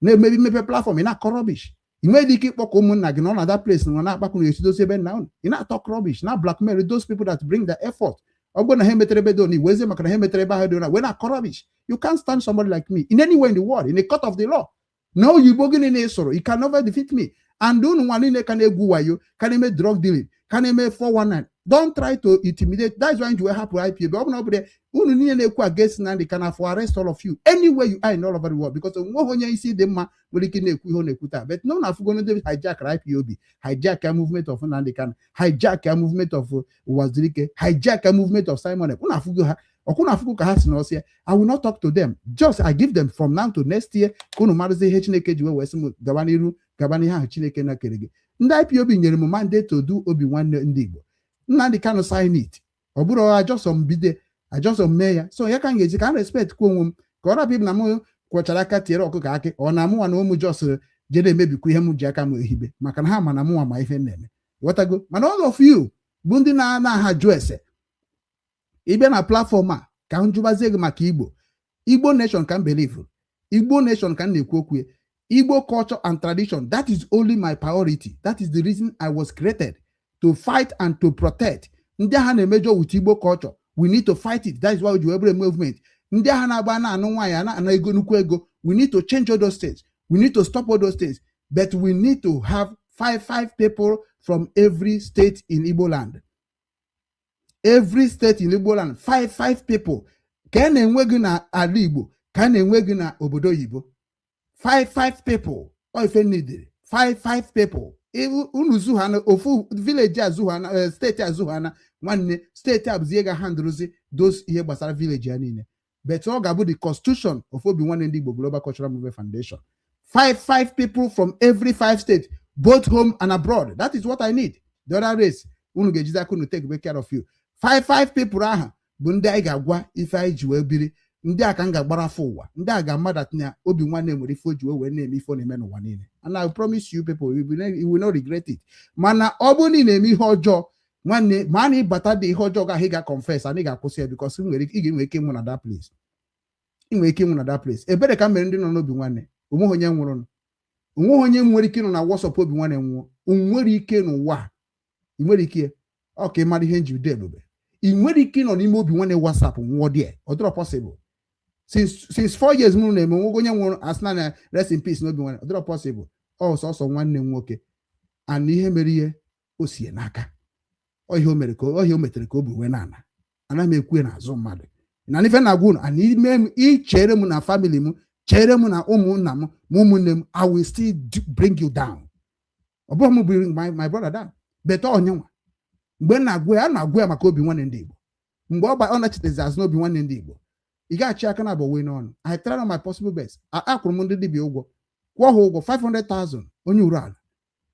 Speaker 1: na-emebi mmepe platform, ị na-akọ rubbish? Ị nweghị ike ịkpọkọ ụmụnna gị nọ na that place nọ na-akpakọ na esi dozi ebe nna unu. Ị na-atọ rubbish na blackmail those people that bring the effort. Ọ bụrụ na ha emetere ebe dị ona iwezie maka na ha emetere ebe ahụ dị ona wee na-akọ rubbish. You can't stand somebody like me in any way in the world, in the court of the law na oyibo gịnị na-esoro. You can never defeat me. And unu nwa niile ka na-egwu wayo, ka na-eme drug dealing, ka na-eme 419, don't try to intimidate. That's why ji wee hapụ IPOB. Ọ bụ na ọ bụrụ unu niile na-ekwu against Nnamdi Kanu, for arrest all of you anywhere you are in all over the world, because onweghị onye isi dị mma nwere ike na-ekwu ihe ọ na-ekwu taa. But no, na afụgo ndị hijack IPOB, hijack movement of Nnamdi Kanu, hijack movement of Uwazuruike, hijack movement of Simon Ekpa. Unu afụgo ha ọkwụ na afụgo ka ha si n'ọsịa. I will not talk to them. Just I give them from now to next year ka unu marụzi ihe Chineke ji wee sị m gaba n'iru, gaba n'ihe ahụ Chineke na-kere gị. Ndị IPOB nyere m mandate to do obi nwanne ndị Igbo. Nnamdi Kanu sign it. Ọ bụrụ ajọsọ m bido ajọsọ m mee ya, so ya ka m ga-eji ka m respect kwa onwe m, ka ọ rabụ ịbụ na m kwọchara aka tiere ọkụkọ akị. Ọ na mụnwa na ụmụ jos jere emebikwa ihe m ji aka m ehibe, maka na ha ma na mụnwa ma ife m na-eme. Ghọtago? Mana all of you bụ ndị na-ana aha jụ ese. Ị bịa na platform a ka m jụbazie gị maka Igbo. Igbo nation ka m believe, Igbo nation ka m na-ekwu okwu ya. Igbo culture and tradition, that is only my priority. That is the reason I was created, to fight and to protect. Ndị agha na-emejọ with Igbo culture, we need to fight it. That is why we ji wee bụrụ a movement. Ndị agha na-agba na-anụ nwaanyị na-ana ego, nnukwu ego, we need to change all those things. We need to stop all those things. But we need to have five five people from every state in Igbo land. Every state in Igbo land, five five people. Ka a na-enwe gị na ala Igbo, ka a na-enwe gị na obodo oyibo, five five people. Ọ ife needed, five five people. Unu zu ha na ofu village azụ ha na steeti azụ ha na nwanne steeti abụzie ga handụrụzi those ihe gbasara village ya niile. But ọ ga-abụ the constitution of Obi Nwanne Ndị Igbo Global Cultural Movement Foundation, five five people from every five states, both home and abroad. That is what I need. The other race, unu ga-ejizi aka unu take care of you. Five five people ahụ bụ ndị anyị ga-agwa ife anyị ji wee biri. Ndị a ka m ga-agbara afọ ụwa. Ndị a ga-amadata na Obi Nwanne nwere ife o ji wee na-eme ife ọ na-eme n'ụwa niile. And I promise you people, you will not regret it. Mana ọ bụrụ na ị na-eme ihe ọjọọ, nwanne, ma na ịbata dị ihe ọjọọ ga ị ga-confess and ị ga-akwụsị ya, because ị nwere ị ga-enwe ike ịnwụ na that place. Ị nwere ike ịnwụ na that place. Ebere ka m mere ndị nọ n'Obi Nwanne. Onweghị onye nwụrụ, onweghị onye nwere ike ịnọ na WhatsApp Obi Nwanne nwụọ. O nwere ike n'ụwa a? Ị nwere ike ọ ka ị mara ihe njide ebube. Ị nwere ike ịnọ n'ime Obi Nwanne WhatsApp nwụọ dị? Ọ dịrọ possible. Since 4 years m na-eme, nwoke onye nwụrụ asị na rest in peace n'Obi Nwanne, ọ dịrọ possible. Ọ sọsọ nwanne m nwoke, and ihe mere ihe o sie n'aka, ọ ihe o mere ka ọ ihe o metere ka o bụ wee na-ana. Ana m ekwu n'azụ mmadụ na ife na-agwa unu and ime m ichere m na family m, chere m na ụmụnna m ma ụmụnne m, I will still bring you down. Ọ bụghị m bring my brother down, but onyenwa mgbe m na-agwa ya, a na-agwa ya maka Obi Nwanne Ndị Igbo. Mgbe ọ nachitezi azụ n'Obi Nwanne Ndị Igbo, ị ga-achị aka na abụ wee n'ọnụ. I tried my possible best. Akwụrụ m ndị dibịa ụgwọ, kwụọ ha ụgwọ 500,000. Onye uru ala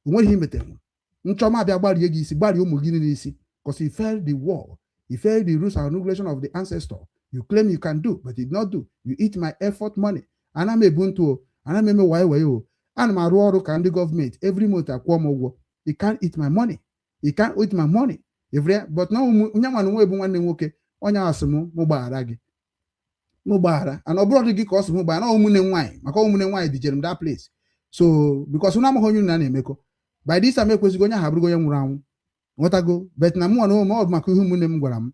Speaker 1: o nweghị ihe imetenwu. Nchọma abịa gbarie gị isi, gbarie ụmụ gị niile isi, because you failed the war, you failed the rules and regulation of the ancestor. You claim you can do, but you did not do. You eat my effort money. Ana m ebu ntụ o, ana m eme wayo wayo o. Ana m arụ ọrụ ka ndị gọọmenti. Every month akwụọ m ụgwọ. You can't eat my money. You can't eat my money every. But na ụmụ nye nwa na nwa ebu nwanne m nwoke, onye ahụ sị m mụ gbaghara gị, mụ gbaghara. And ọ bụrụ gị ka ọ sị m gbaghara na ụmụnne m nwaanyị, maka ụmụnne m nwaanyị dijere m that place. So because unu amaghị onye unu na na-emekọ, by this time ekwesịghị onye ahụ abụrụgo onye nwụrụ anwụ. Nghọtago? But na mụnwa na ụmụ ọ bụ maka ihe ụmụnne m gwara m.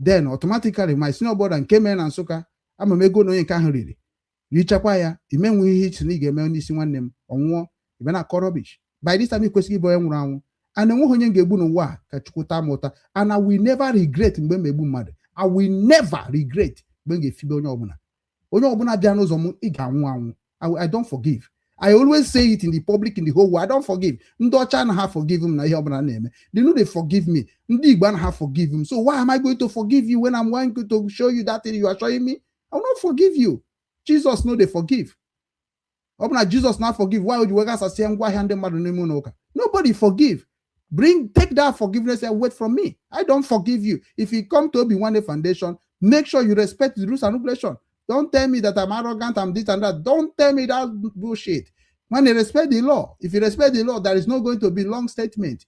Speaker 1: Then automatically my senior brother nke mere na Nsụka, ama m ego na onye nke ahụ riri richakwa ya. Imenwe ihe ichi na ị ga-eme n'isi nwanne m, ọ nwụọ, ị na-akọ rubbish. By this time ekwesịghị ịbụ onye nwụrụ anwụ. And enweghị onye m ga-egbu n'ụwa a ka Chukwu taa m ụta. And I will never regret mgbe m egbu mmadụ. I will never regret mgbe m ga-efibe onye ọbụla. Onye ọbụla bịa n'ụzọ m, ị ga-anwụ anwụ. I don't forgive. I always say it in the public, in the whole world. I don't forgive. Ndị ọcha anaghị forgive m na ihe ọbụla na-eme. They no dey forgive me. Ndị Igbo anaghị forgive m. So why am I going to forgive you when I'm going to show you that thing you are showing me? I will not forgive you. Jesus no dey forgive. Ọ bụ na Jesus na forgive, why would you wegasasịa ngwaahịa ndị mmadụ n'ime ụlọ ụka? Nobody forgive. Bring, take that forgiveness away from me. I don't forgive you. If you come to Obi Nwanne Foundation, make sure you respect the rules and regulation. Don't tell me that I'm arrogant, I'm this and that. Don't tell me that bullshit. When you respect the law, if you respect the law, there is not going to be long statement.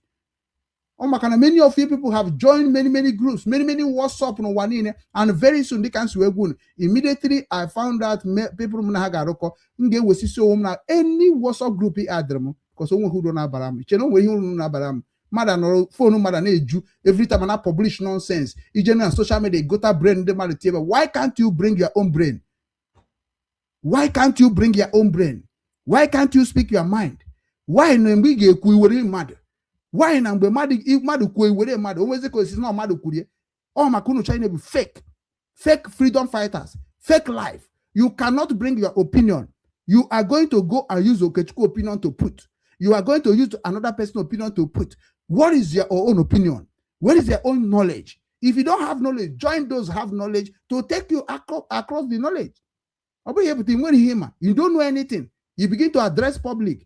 Speaker 1: Oh, maka na many of you people have joined many, many groups, many, many WhatsApp n'ụwa niile, and very soon they can egwu unu. Immediately I found out people m na ha ga-arụkọ, m ga-ewesisi onwe m na any WhatsApp group ị adịrị m, because onweghị uru na-abara m. Iche na o nwere ihe uru na-abara m? Mmadụ anọrọ phone mmadụ na-eju every time na publish nonsense. Ije na social media, gota brain ndị mmadụ tie ebe. Why can't you bring your own brain? Why can't you bring your own brain? Why can't you speak your mind? Why na mgbe ị ga-ekwu iwere mmadụ? Why na mgbe mmadụ kwuo iwere mmadụ? Onwezi ka osisi na mmadụ kwurie ọ maka unu. China bụ fake, fake freedom fighters, fake life. You cannot bring your opinion. You are going to go and use Okechukwu opinion to put. You are going to use another person opinion to put. What is your own opinion? What is your own knowledge? If you don't have knowledge, join those who have knowledge to take you across the knowledge. Ọ bụghị epụta nwere ihe ma you don't know anything, you begin to address public.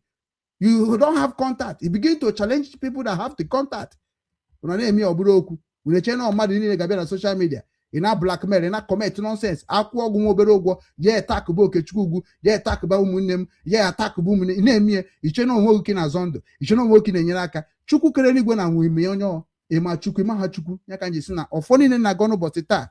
Speaker 1: You don't have contact, you begin to challenge people that have the contact. Unu na-eme ọ bụrụ okwu, unu eche na mmadụ niile ga-abịa na social media. Ị na blackmail, ị na commit nonsense. Akwụ ọgwụ nwa obere ụgwọ, jee atakụba Okechukwu ugwu, jee atakụba ụmụnne m, jee atakụba ụmụnne. Ị na-eme ya, iche na onwe gị na-azọ ndụ, iche na onwe gị na-enyere aka. Chukwu kere eluigwe na nwe ime onye ọ Ịma Chukwu, ịma ha Chukwu ya ka m ji sị na ọfọ niile na-agọ n'ụbọchị taa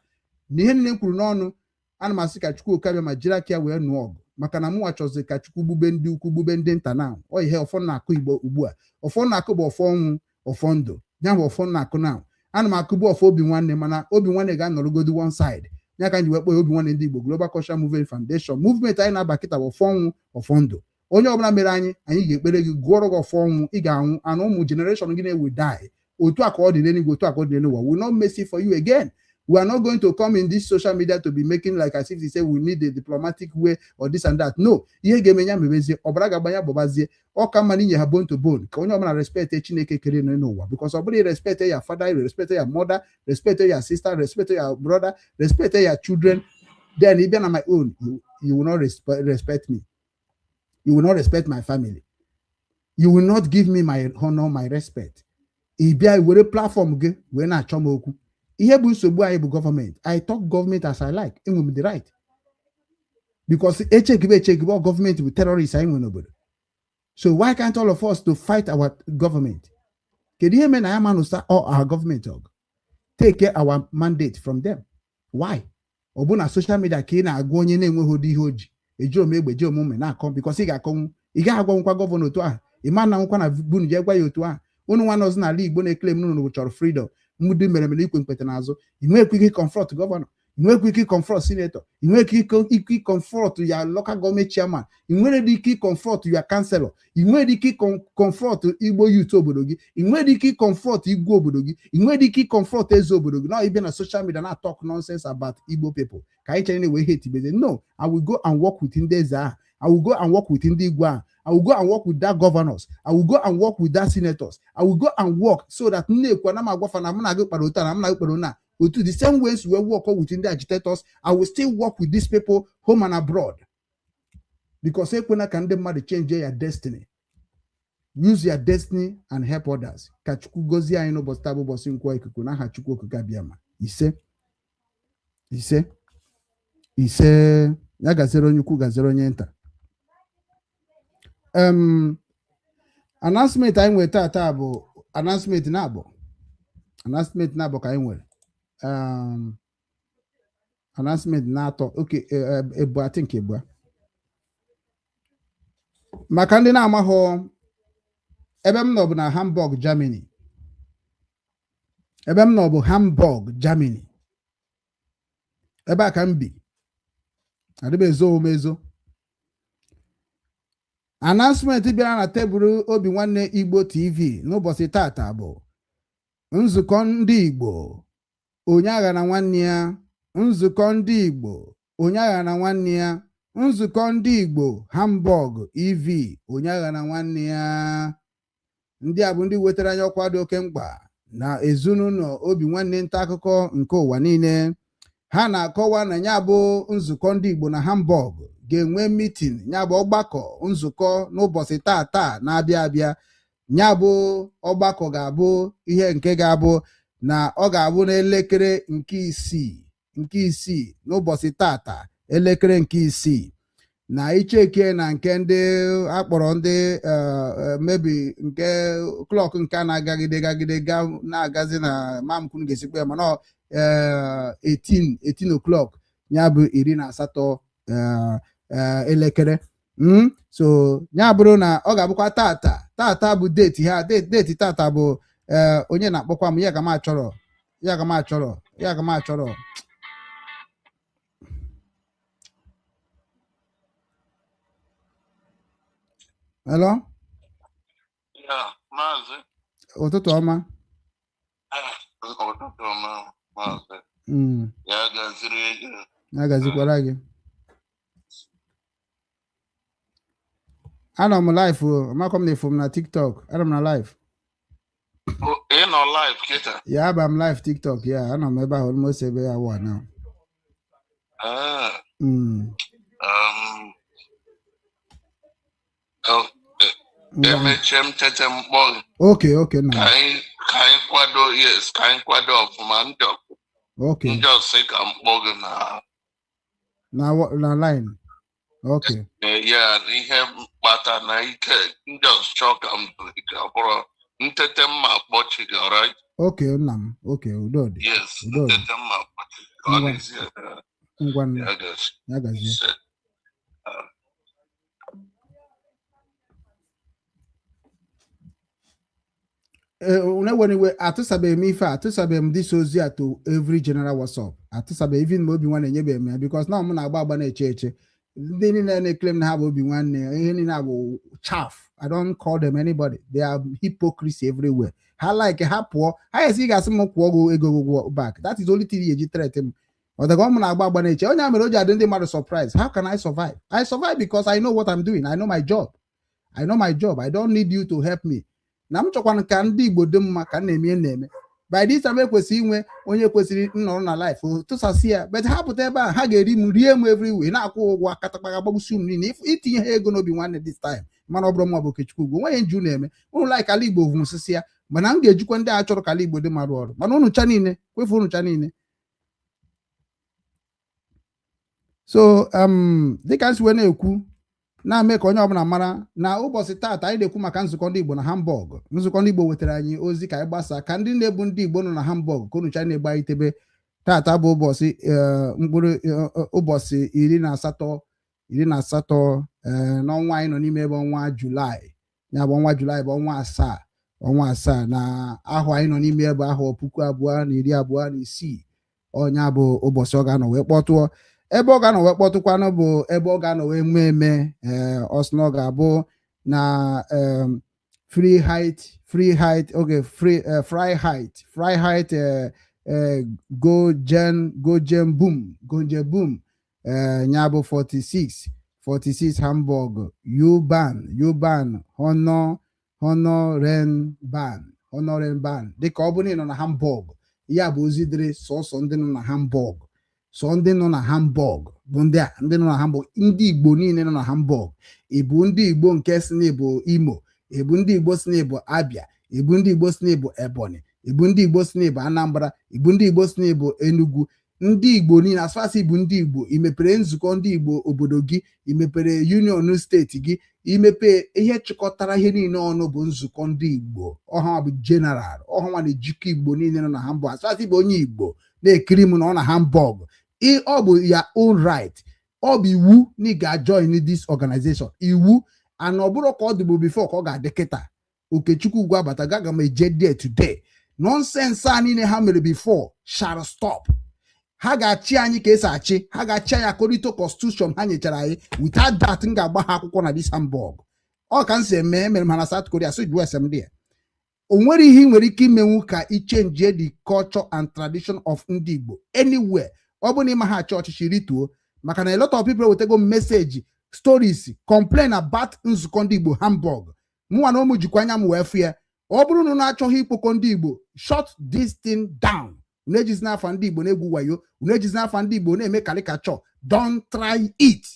Speaker 1: na ihe niile m kwuru n'ọnụ, ana m asị ka Chukwu Okike Abịama jiri aka ya wee nụọ ọgụ, maka na mụnwa chọzi ka Chukwu gbube ndị ukwu, gbube ndị nta. Na ọ ihe ọfọ na-akụ Igbo ugbu a, ọfọ na-akụ bụ ọfọ ọnwụ, ọfọ ndụ ya bụ ọfọ na-akụ. Na ana m akụgbu ọfọ obi nwanne, mana obi nwanne ga-anọrọgodi one side. Ya ka m ji wee kpọọ ya Obi Nwanne Ndị Igbo Global Cultural Movement Foundation. Movement anyị na-aba kịta bụ ọfọ ọnwụ, ọfọ ndụ. Onye ọbụla mere anyị, anyị ga-ekpere gị, gụọrọ gị ọfọ ọnwụ, ị ga-anwụ anụ, ụmụ generation gị na-ewe die. Otu a ka ọ dị n'eluigwe, otu a ka ọ dị n'ụwa. We not mercy for you again. We are not going to come in this social media to be making like as if they say we need a diplomatic way or this and that. No, ihe ga-eme ya mebezie, ọbara ga-agba ya gbọbazie. Ọ ka mma na inye ha bone to bone, ka onye ọbụla respect Chineke kere n'ụwa, because ọ bụrụ respect ya father, respect ya mother, respect ya sister, respect ya brother, respect ya children, then ị bịa na my own, you will not respect me, you will not respect my family, you will not give me my honor, my respect. Ị bịa were platform gị wee na-achọ m okwu. Ihe bụ nsogbu anyị bụ gọọmenti. I talk government as I like. Enwe m the right, because echekibe echekibe, ọ gọọmenti bụ terrorist anyị nwere n'obodo. So why can't all of us to fight our government? Kedu ihe mere na ya manụsa all our government ọgụ, take our mandate from them? Why? Ọ bụ na social media ka ị na-agwa onye na-enweghị ụdị ihe o ji eji ome egbe ji omume na-akọ, because ị ga-akọnwu, ị gaghị agwanwukwa governor otu ahụ. Ị ma na nwụkwa na bunu jee gwa ya otu ahụ. Unu nwa nọzi n'ala Igbo na-ekele m unu chọrọ freedom, ndị mere mere ikwe mkpete n'azụ. Ị nwekwa ike confront governor, ị nwekwa ike confront senator, ị nwekwa ike confront ya local government chairman, ị nwere ike confront ya councillor, ị nwere ike confront Igbo youth obodo gị, ị nwere ike confront igwe obodo gị, ị nwere ike confront eze obodo gị. Na ịbịa na social media na talk nonsense about Igbo people ka anyị chere na-ewe hate ibeze. No, I will go and work with ndị eze ahụ. I will go and work with ndị igwe ahụ. I will go and work with that governors. I will go and work with that senators. I will go and work so that nne-ekwu na m agwafa na m na-agụ kpara otu a na m na-agụ kpara na otu. The same ways we work with ndị agitators, I will still work with these people home and abroad, because ekwena ka ndị mmadụ change your destiny. Use your destiny and help others. Ka Chukwu gozie anyị n'ụbọchị taa bụ ụbọchị nkwọ ikuku, n'aha Chukwu Okike Abịama. Ise, ise, ise. Ya gaziere onye ukwu, gaziere onye nta. Announcement anyị nwere taata bụ announcement na-abụ, announcement na-abụ ka anyị nwere. Announcement na-atọ. Oke ebu, I think ebu maka ndị na-amaghọ ebe m nọ bụ na Hamburg, Germany. Ebe m nọ bụ Hamburg, Germany. Ebe a ka m bi, adịm ezo omume ezo. Announcement bịara na tebụl Obi Nwanne Igbo TV n'ụbọchị tata bụ nzukọ ndị Igbo, onye agha na nwanne ya. Nzukọ ndị Igbo, onye agha na nwanne ya. Nzukọ ndị Igbo Hamburg EV, onye agha na nwanne ya. Ndị a bụ ndị wetara anyị ọkwa dị oke mkpa na ezinụlọ Obi Nwanne nta akụkọ nke ụwa niile. Ha na-akọwa na ya bụ nzukọ ndị Igbo na Hamburg ga-enwe meeting, ya bụ ọgbakọ nzukọ, n'ụbọchị tata na-abịa abịa. Ya bụ ọgbakọ ga-abụ ihe nke ga-abụ na ọ ga-abụ n'elekere nke isii n'ụbọchị tata, elekere nke isii na icheke na nke ndị akpọrọ ndị mebi nke clock nke a na-agagide gagide ga na-agazi na mamkunu ga-esikwa ya, mana 18 o'clock, ya bụ 18 elekere. So ya bụrụ na ọ ga-abụkwa tata. Tata bụ date ha, date tata bụ onye na-akpọkwa m, ya ka m achọrọ, ya ka m achọrọ, ya ka m achọrọ. Hello?
Speaker 2: Yeah, Maazị.
Speaker 1: Ụtụtụ ọma.
Speaker 2: Ụtụtụ ọma, Maazị. Ya gaziri gị.
Speaker 1: Ya gazikwara gị. Anọ m live o, amakwa m na efu m na TikTok. Anọ m na live.
Speaker 2: Ị nọ live kịta?
Speaker 1: Ya aba m live TikTok ya, anọ m ebe ahụ almost ebe ya wa now.
Speaker 2: Ah, oh,
Speaker 1: Ngwa.
Speaker 2: Emechie m tete mkpọ gị.
Speaker 1: Okay,
Speaker 2: Ka
Speaker 1: na.
Speaker 2: anyị kwado, yes, ka anyị kwado ọfụma njọ. Njọ sị ka m kpọ gị na
Speaker 1: Na line. Okay.
Speaker 2: Ya ihe mkpata na ike njọ chọọ ka m dụrụ ike ọ bụrụ ntete mma kpọchi gị, alright?
Speaker 1: Okay, nna m. Okay, udo dị.
Speaker 2: Yes.
Speaker 1: Udo dị.
Speaker 2: Ntete mma akpọchi ka ọ
Speaker 1: Ngwa.
Speaker 2: dịzie.
Speaker 1: Ngwa nna.
Speaker 2: Ya gazi.
Speaker 1: Ya gazie.
Speaker 2: Ise.
Speaker 1: Ee, unu iwe, atụsabeghị m ife a, atụsabeghị m this ozi a to every general WhatsApp. Atụsabeghị, even ma Obi Nwanne enyebeghị m ya, because na mụ na-agba agba na-eche eche. Ndị niile na-eclaim na ha bụ Obi Nwanne, ihe niile a bụ chaff. I don't call them anybody. They are hypocrisy everywhere. Ha like ha pụọ, ha esi ga-asị m kwụọ gị ego gị ụgwọ back. That is the only thing eji threat m. Ọdaga m na-agba agba na-eche onye a mere o ji adị ndị mmadụ surprise. How can I survive? I survive because I know what I'm doing. I know my job. I know my job. I don't need you to help me. Na m chọkwana ka ndị Igbo dị mma ka m na-eme ihe m na-eme. By this time ekwesịrị inwe onye kwesịrị nnọrọ na life tụsasị ya, but ha pụta ebe a, ha ga-eri m, rie m everywhere, na-akwụ ụgwọ akatakpaka, gbagbusi unu niile. Itinye ha ego n'Obi Nwanne this time, mana ọ bụrụ mma bụ Okechukwu ugwu nweghị nju na-eme unu like ala Igbo vụsịsị ya, mana m ga-ejikwa ndị a chọrọ ka ala Igbo dị mma rụọ ọrụ, mana unu cha niile kwefu, unu cha niile. So dịka m si wee na-ekwu, na-eme ka onye ọbụla mara na ụbọchị taata anyị na-ekwu maka nzukọ ndị Igbo na Hamburg. Nzukọ ndị Igbo wetara anyị ozi ka anyị gbasaa ka ndị na-ebu ndị Igbo nọ na Hamburg, ka unu cha na-egba itebe. Taata bụ ụbọchị mkpụrụ ụbọchị 18, 18 n'ọnwa anyị nọ n'ime ebe, ọnwa Julaị. Ya bụ ọnwa Julaị bụ ọnwa asaa, ọnwa asaa na ahụ anyị nọ n'ime ebe, ahụ 2026. Ọnya bụ ụbọchị ọ ga-anọ wee kpọtụọ. Ebe ọ ga-anọ wee kpọtụkwanụ bụ ebe ọ ga-anọ wee nwee eme. Ee, ọ sị na ọ ga-abụ na Freiheit, Freiheit, okay, free Freiheit, Freiheit Gojen, Gojen Boom, Gojen Boom. Nya bụ 46 46 Hamburg U-Bahn, U-Bahn Honor Honorenban, Honorenban. Dịka ọ bụrụ na ị nọ na Hamburg, ya bụ ozi dịrị sọsọ ndị nọ na Hamburg. Sọ ndị nọ na Hamburg bụ ndị a, ndị nọ na Hamburg, ndị Igbo niile nọ na Hamburg. Ịbụ ndị Igbo nke si na ịbụ Imo, ịbụ ndị Igbo si na ịbụ Abia, ịbụ ndị Igbo si na ịbụ Ebonyi, ịbụ ndị Igbo si na ịbụ Anambra, ịbụ ndị Igbo si na ịbụ Enugu, ndị Igbo niile asụasụ bụ ndị Igbo, ị mepere nzukọ ndị Igbo obodo gị, ị mepere union steeti gị, imepe ihe chịkọtara ihe niile ọnụ bụ nzukọ ndị Igbo. Ọhanwa bụ general, ọhanwa na-ejikọ Igbo niile nọ na Hamburg. Asụasụ bụ onye Igbo na-ekiri m na ọ na Hamburg, ọ bụ ya own right, ọ bụ iwu na ị ga-join this organization. Iwu ana ọ bụrụ ka ọ dịbụ before ka ọ ga-adị kịta. Okechukwu ugwu abata gaga m eje there today. Nonsense a niile ha mere before shall stop. Ha ga-achị anyị ka esi achị, ha ga-achị anyị according to constitution ha nyechara anyị. Without that, m ga-agba ha akwụkwọ na this Hamburg. Ọ ka m si eme, emere m ha na South Korea, so jụọ ese m dị ya. O nwere ihe ị nwere ike imenwu ka i change the culture and tradition of ndị Igbo anywhere. Ọ bụrụ na ịma ha achị ọchịchị, rituo, maka na a lot of people wetego message, stories, complain about nzukọ ndị Igbo Hamburg. Mụnwa na ụmụ jikwa anya m wee fụ ya. Ọ bụrụ na unu achọghị ikpokọ ndị Igbo, shut this thing down. Unu ejizina afa ndị Igbo na-egwu wayo, unu ejizina afa ndị Igbo na-eme caricature. Don't try it,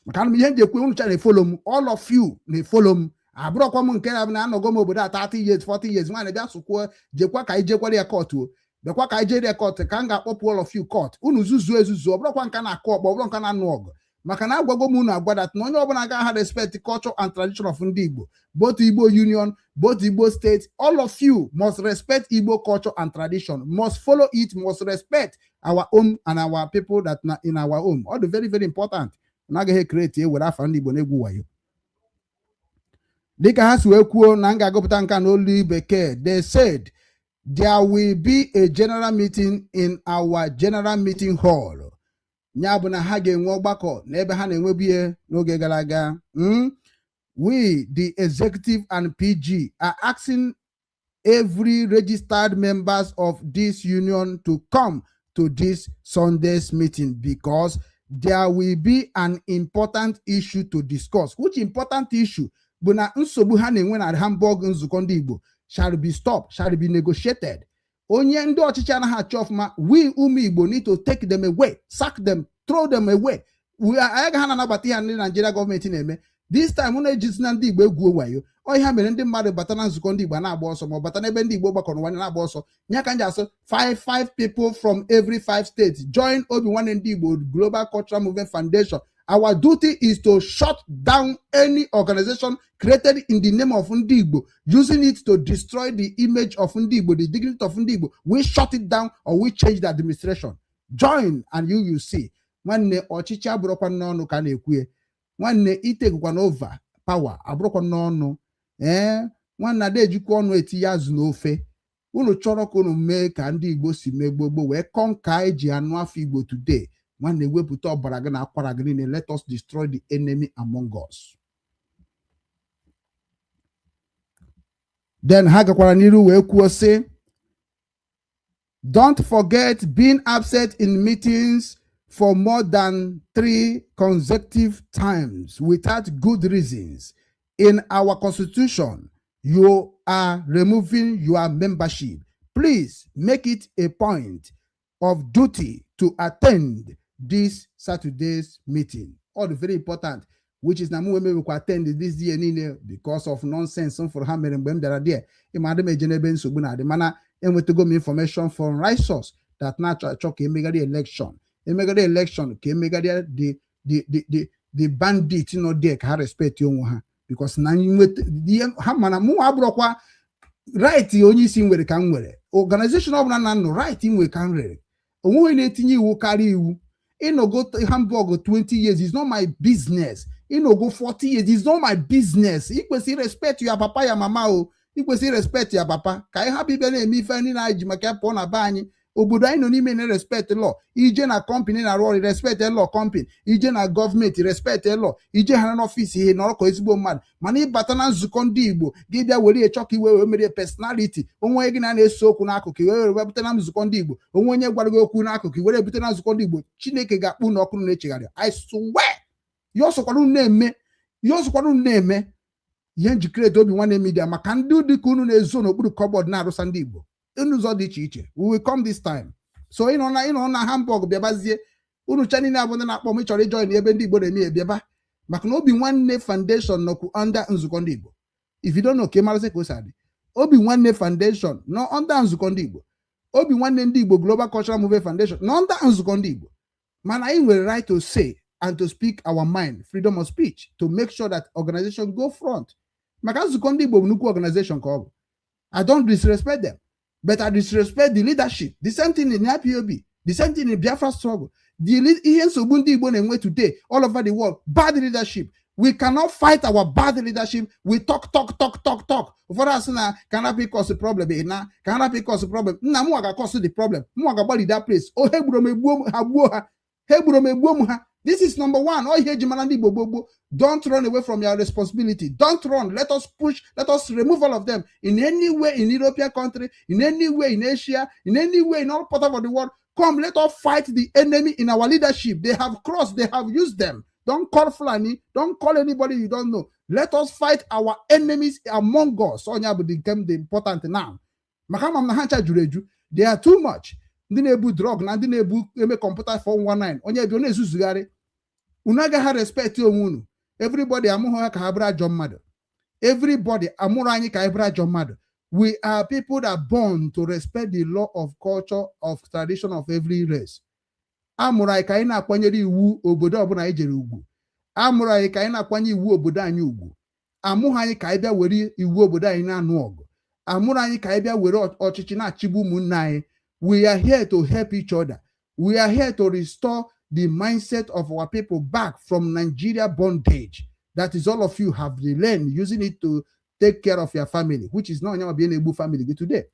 Speaker 1: maka na ihe m ji ekwu, unu cha na-efollow m, all of you na-efollow m. Abụrọkwa m nke na na anọgo m obodo a 30 years, 40 years. Nwaanyị bịa sụkwuo, jekwa ka anyị jekwara ya court o, bịakwa ka anyị jere ya court, ka m ga-akpọpụ all of you court. Unu zuzuo ezuzu. Ọ bụrụkwa nka na-akụ ọkpọ, ọ bụrụ nka na-anụ ọgụ, maka na agwago m unu agwa that na onye ọbụla ga-aha respect culture and tradition of ndị Igbo, both Igbo Union, both Igbo state, all of you must respect Igbo culture and tradition, must follow it, must respect our own and our people that na in our own. Ọ dị very, very important na agaghị create ewere afa ndị Igbo na-egwu wayo. Dịka ha si wee kwuo na m ga-agụpụta nke a n'olu Bekee, they said there will be a general meeting in our general meeting hall. Ya bụ na ha ga-enwe ọgbakọ n'ebe ha na-enwebu ihe n'oge gara aga. We, the executive and PG, are asking every registered members of this union to come to this Sunday's meeting because there will be an important issue to discuss. Which important issue? Bụ na nsogbu ha na-enwe na Hamburg nzukọ ndị Igbo shall be stopped, shall be negotiated. Onye ndị ọchịchị anaghị achọ ọfụma, we ụmụ Igbo need to take them away, sack them, throw them away. We anyị agaghị anabata ihe ndị Nigeria gọọmenti na-eme this time. Unu ejizina ndị Igbo egwu wayo. Ọ ihe mere ndị mmadụ bata na nzukọ ndị Igbo na-agba ọsọ, ma ọ bata n'ebe ndị Igbo gbakọrọ nwanne na-agba ọsọ. Nye ka m ji asụ five five people from every five states join Obi Nwanne Ndị Igbo Global Cultural Movement Foundation Our duty is to shut down any organization created in the name of Ndị Igbo, using it to destroy the image of Ndị Igbo, the dignity of Ndị Igbo. We shut it down or we change the administration. Join and you will see. Nwanne, ọchịchị abụrụkwa n'ọnụ ka a na-ekwu ya. Nwanne, itekwa over power abụrụkwa n'ọnụ. Ee, nwanne, ada ejikwa ọnụ etinye azụ n'ofe. Unu chọrọ ka unu mee ka ndị Igbo si mee gbogbo wee kọọ nka eji anụ afọ Igbo today. Nwanne, wepụta ọbara gị na akwara gị niile. Let us destroy the enemy among us. Then ha gakwara n'iru wee kwuo sị, "Don't forget, being absent in meetings for more than three consecutive times without good reasons in our constitution, you are removing your membership. Please make it a point of duty to attend this Saturday's meeting." All very important, which is na mụ wee attend this year niile because of nonsense m fụrụ ha mere mgbe m bịara there. Ịma adị m eje n'ebe nsogbu na-adị, mana enwetago m information from right source that na-achọ achọ ka emegharị election, emegharị election, ka emegharị the bandit nọ there, ka ha respect onwe ha, because na nweta ihe ha. Mana mụ abụrụkwa right onye isi nwere ka m nwere organization ọbụla na nnụ right nwere ka m rere onweghị na-etinye iwu karịa iwu. Ịnọgo Hamburg 20 years is not my business. Ịnọgo 40 years is not my business. Ị kwesịrị respect ya papa ya mama o. Ị kwesịrị respect ya papa ka anyị hapụ ịbịa na-eme ife ndị na-eji maka ya pụọ na be anyị. Obodo anyị nọ n'ime na respect law. Ije na company na-arụ ọrụ, respect law company. Ije na gọọmenti, respect law. Ije ha n'ọfịs ihe nọrọ ka ezigbo mmadụ, mana ịbata na nzukọ ndị Igbo, gị bịa were ịchọ ka iwe wee merie personality onwe onye gị na na-ese okwu n'akụkụ, iwe were wepụta na nzukọ ndị Igbo. Onwe onye gwara gị okwu n'akụkụ, iwere ebute na nzukọ ndị Igbo. Chineke ga-akpụ na ọkụ na-echegharị. I swear, ihe ọsọkwara unu na-eme, ihe ọsọkwara unu na-eme, ihe njikere Obi Nwanne Media maka ndị dị ka unu na-ezo n'okpuru cupboard na-arụsa ndị Igbo n'ụzọ dị iche iche. We will come this time. So ịnọ na Hamburg, bịabazie. Unu cha niile abụ ndị na-akpọ m ịchọrọ ijoin ebe ndị Igbo na-eme ya, bịaba, maka na Obi Nwanne Foundation nọkwu under nzukọ ndị Igbo. If you don't know, ka ị marazi ka o si adị. Obi Nwanne Foundation nọ under nzukọ ndị Igbo. Obi Nwanne Ndị Igbo Global Cultural Movement Foundation nọ under nzukọ ndị Igbo. Mana anyị nwere right to say and to speak our mind, freedom of speech, to make sure that organization go front, maka nzukọ ndị Igbo bụ nnukwu organization ka ọ bụ. I don't disrespect them, but I disrespect the leadership. The same thing in IPOB, the same thing in Biafra struggle. The ihe nsogbu ndị Igbo na-enwe today all over the world, bad leadership. We cannot fight our bad leadership. We talk, talk, talk, talk, talk. Ụfọdụ asị na ka hapụ cause problem na ka hapụ cause problem. Nna m ga cause the problem. M ga-agbalị that place. O ha egburu m, egbuo m ha, gbuo ha. Ha egburu m, egbuo m ha. This is number one. Ọ ihe eji mara ndị Igbo gboo gboo. Don't run away from your responsibility. Don't run. Let us push. Let us remove all of them in any way in European country, in any way in Asia, in any way in all parts of the world. Come, let us fight the enemy in our leadership. They have crossed, they have used them. Don't call Fulani, don't call anybody you don't know. Let us fight our enemies among us. Onya bụ the game, the important now. Maka ama m na ha ncha juru eju. They are too much. Ndị na-ebu drug na ndị na-ebu eme kọmputa 419, onye bi ọ na-ezuzugharị. Unu agaghị respect onwe unu. Everybody amụghị ha ka ha bụrụ ajọ mmadụ. Everybody amụrụ anyị ka anyị bụrụ ajọ mmadụ. We are people that born to respect the law of culture, of tradition of every race. Amụrụ anyị ka anyị na-akwanyere iwu obodo ọbụla anyị jere ugwu. Amụrụ anyị ka anyị na-akwanye iwu obodo anyị ugwu. Amụghị anyị ka anyị bịa were iwu obodo anyị na-anụ ọgụ. Amụrụ anyị ka anyị bịa were ọchịchị na-achịgbu ụmụnne anyị. We are here to help each other. We are here to restore the mindset of our people back from Nigeria bondage. That is, all of you have learned using it to take care of your family, which is not onye ọbịa na-egbu family gị today.